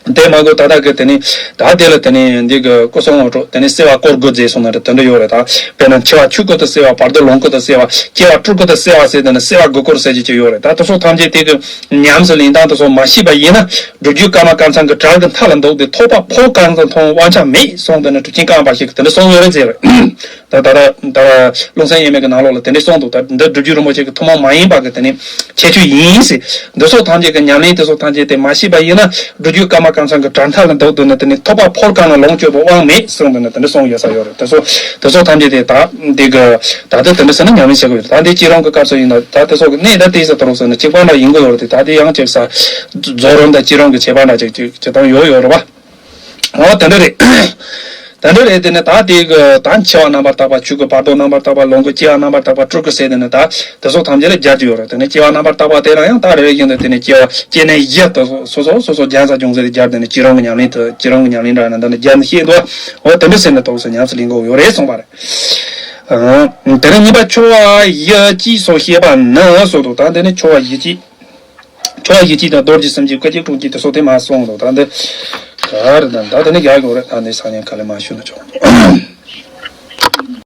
དེ་མ་གོ་ད་ལྟ་གི་དེ་ནི་ད་དེ་ལ་དེ་ནི་འདི་གི་སྐུ་གསུམ་དབང་དྲུག་དེ་ནི་བསྲེ་བ་སྐོར་དགུ་མཛད་གསུངས་ནི་རེད་དེ་འདྲ་ཡོད་རེད་ད། དཔེར་ན་འཆི་བ་ཆོས་སྐུ་དུ་བསྲེ་བ། བར་དོ་ལོངས་སྐུ་དུ་བསྲེ་བ། སྐྱེ་བ་སྤྲུལ་སྐུ་དུ་བསྲེ་བ་ཟེར་དེ་ནི་བསྲེ་བ་དགུ་སྐོར་ཟེར་གྱི་ཅིག་ཡོད་རེད་ད། དེ་ཚོ་ཐམས་ཅད་དེ་གི་ཉམས་སུ་ལེན་སྟངས་དེ་ཚོ་མ་ཤེས་པ་ཡིན་ན་སྒྲུབ་བརྒྱུད་ཀརྨ་ཀཾ་ཚང་གི་གྲལ་གྱི་མཐའ་ལ་འདུག་སྟེ་ཐོབ་པ་ཕོ་གང་ཙམ་མཐོང་དབང་ཆ་མེད་གསུངས་དེ་ནི་གྲུབ་ཆེན་ཀརྨ་པ་ཞིག་གིས་དེ་འདྲ་གསུངས་ཡོད་རེད་ཟེར། ད་ད་ལྟ་ད་ལུང་ཚན་དབྱེར་མེད་ཀྱི་ནང་ལོགས་ལ་དེ་འདྲ་གསུངས་འདུག་ད་འདི་སྒྲུབ་བརྒྱུད་རིན་པོ་ཆེ་གི་ཐུན་མོང་མ་ཡིན་པ་གི་དེ་ནི་ཁྱད་ཆོས་ཡིན་ཟེར། འདི་ཚོ་ཐམས་ཅད་ཀྱི་ཉམས་ལེན་དེ་ཚོ་ཐམས་ཅད་དེ་མ་ཤེས་པ་ཡིན་ན་སྒྲུབ་བརྒྱུད་ཀརྨ་ཀཾ་ཚང་གི་གྲལ་མཐའ་ལ་འདུག་སྟེ་ནི་དེ་ནི་ཐོབ་པ་ཕོ་གང་ལ་ལོངས་སྤྱོད་པའི་དབང་མེད་གསུངས་དེ་ནི་དེ་འདྲ་གསུངས་ཡོད་ས་ཡོད་རེད། དེ་ཚོ་དེ་ཚོ་ཐམས་ཅད་དེ་ད་འདི་གི་ད་ལྟ་དེ་འདྲ་ཟེར་ན་ཉམས་ལེན་བྱེད་དགོས་ཡོད། ད་འདི་སྤྱིར་བཏང་གི་སྐབས་སུ་ཡིན་ན་ད་དེ་ཚོ་གི་གནས་ད་དེ་ས་ད་རུང་ཟེར་ན་གཅིག་པ་འདྲ་ཡིན་དགོས་ཡོད་རེད་དེ། ད་དེ་ཡང་གཅིག་ས་རྫོགས་རིམ་དང་སྤྱིར་བཏང་གི་བྱེད་པ་འདྲ་གཅིག་གཅིག་བྱེད་སྟངས་ཡོད་ཡོད་རེད་བ། འོ་དེ་འདྲ་རེད། དེ་འདྲ་རེད། དེ་ནས་ད་དེ་གི་ད་འཆི་བ་རྣམ་པར་དག་པ་ཆོས་སྐུ། བར་དོ་རྣམ་པར་དག་པ་ལོངས་སྐུ། སྐྱེ་བ་རྣམ་པར་དག་པ་སྤྲུལ་སྐུ་ཟེར་དེ་ནི་ད་དེ་ཚོ་ཐམས་ཅད་ལ་སྦྱར་གྱི་ཡོད་རེད། དེ་ནས་སྐྱེ་བ་རྣམ་པར་དག་པ་དེ་ལ་ཡང་ད་རེ་རེ་བཞིན་དུ་དེ་ནས་སྐྱེ་བ་སྐྱེ་གནས་བཞི་དེ་སོ་སོ་སོ་སོ་རྒྱན་ས་ཅུང་ཟད་དེ་སྦྱར་དེ་ནི་སྤྱིར་བཏང་གི་ཉམས་ལེན་དུ་སྤྱིར་བཏང་གི་ཉམས་ལེན་འདྲ་ན་འདི་ནི་སྦྱར་ནས་བཤད་འདུག་འོ་དེ་འདྲ་ཟེར་ནས་ཏོག་ཙམ་ཉམས་སུ་ལེན་དགོས་ཡོད་རེད་གསུངས་པ་རེད། དེ་ནས་གཉིས་པ་འཆི་བ་བཞི་སྐྱེས་སོགས་བཤད་པ་ནི་སོགས་འདུག་ད་དེ་ནི་འཆི་བ་བཞི་སྐྱེས། འཆི་བ་བཞི་སྐྱེས་དང་རྡོ་རྗེ་སེམས་བསྐྱེད་བསྐལ་བརྒྱའི་ཀུན་སྐྱེས་དེ་སོགས་དེ་མ་གསུངས་འདུག་ད་འདི་ག་རེ་དང་ད་དེ་ནི་རྒྱག་དགོས་རེད། ད་འདི་སང་ཉིན་ག་ལེ་མ་ཞུ་ན་ཆོག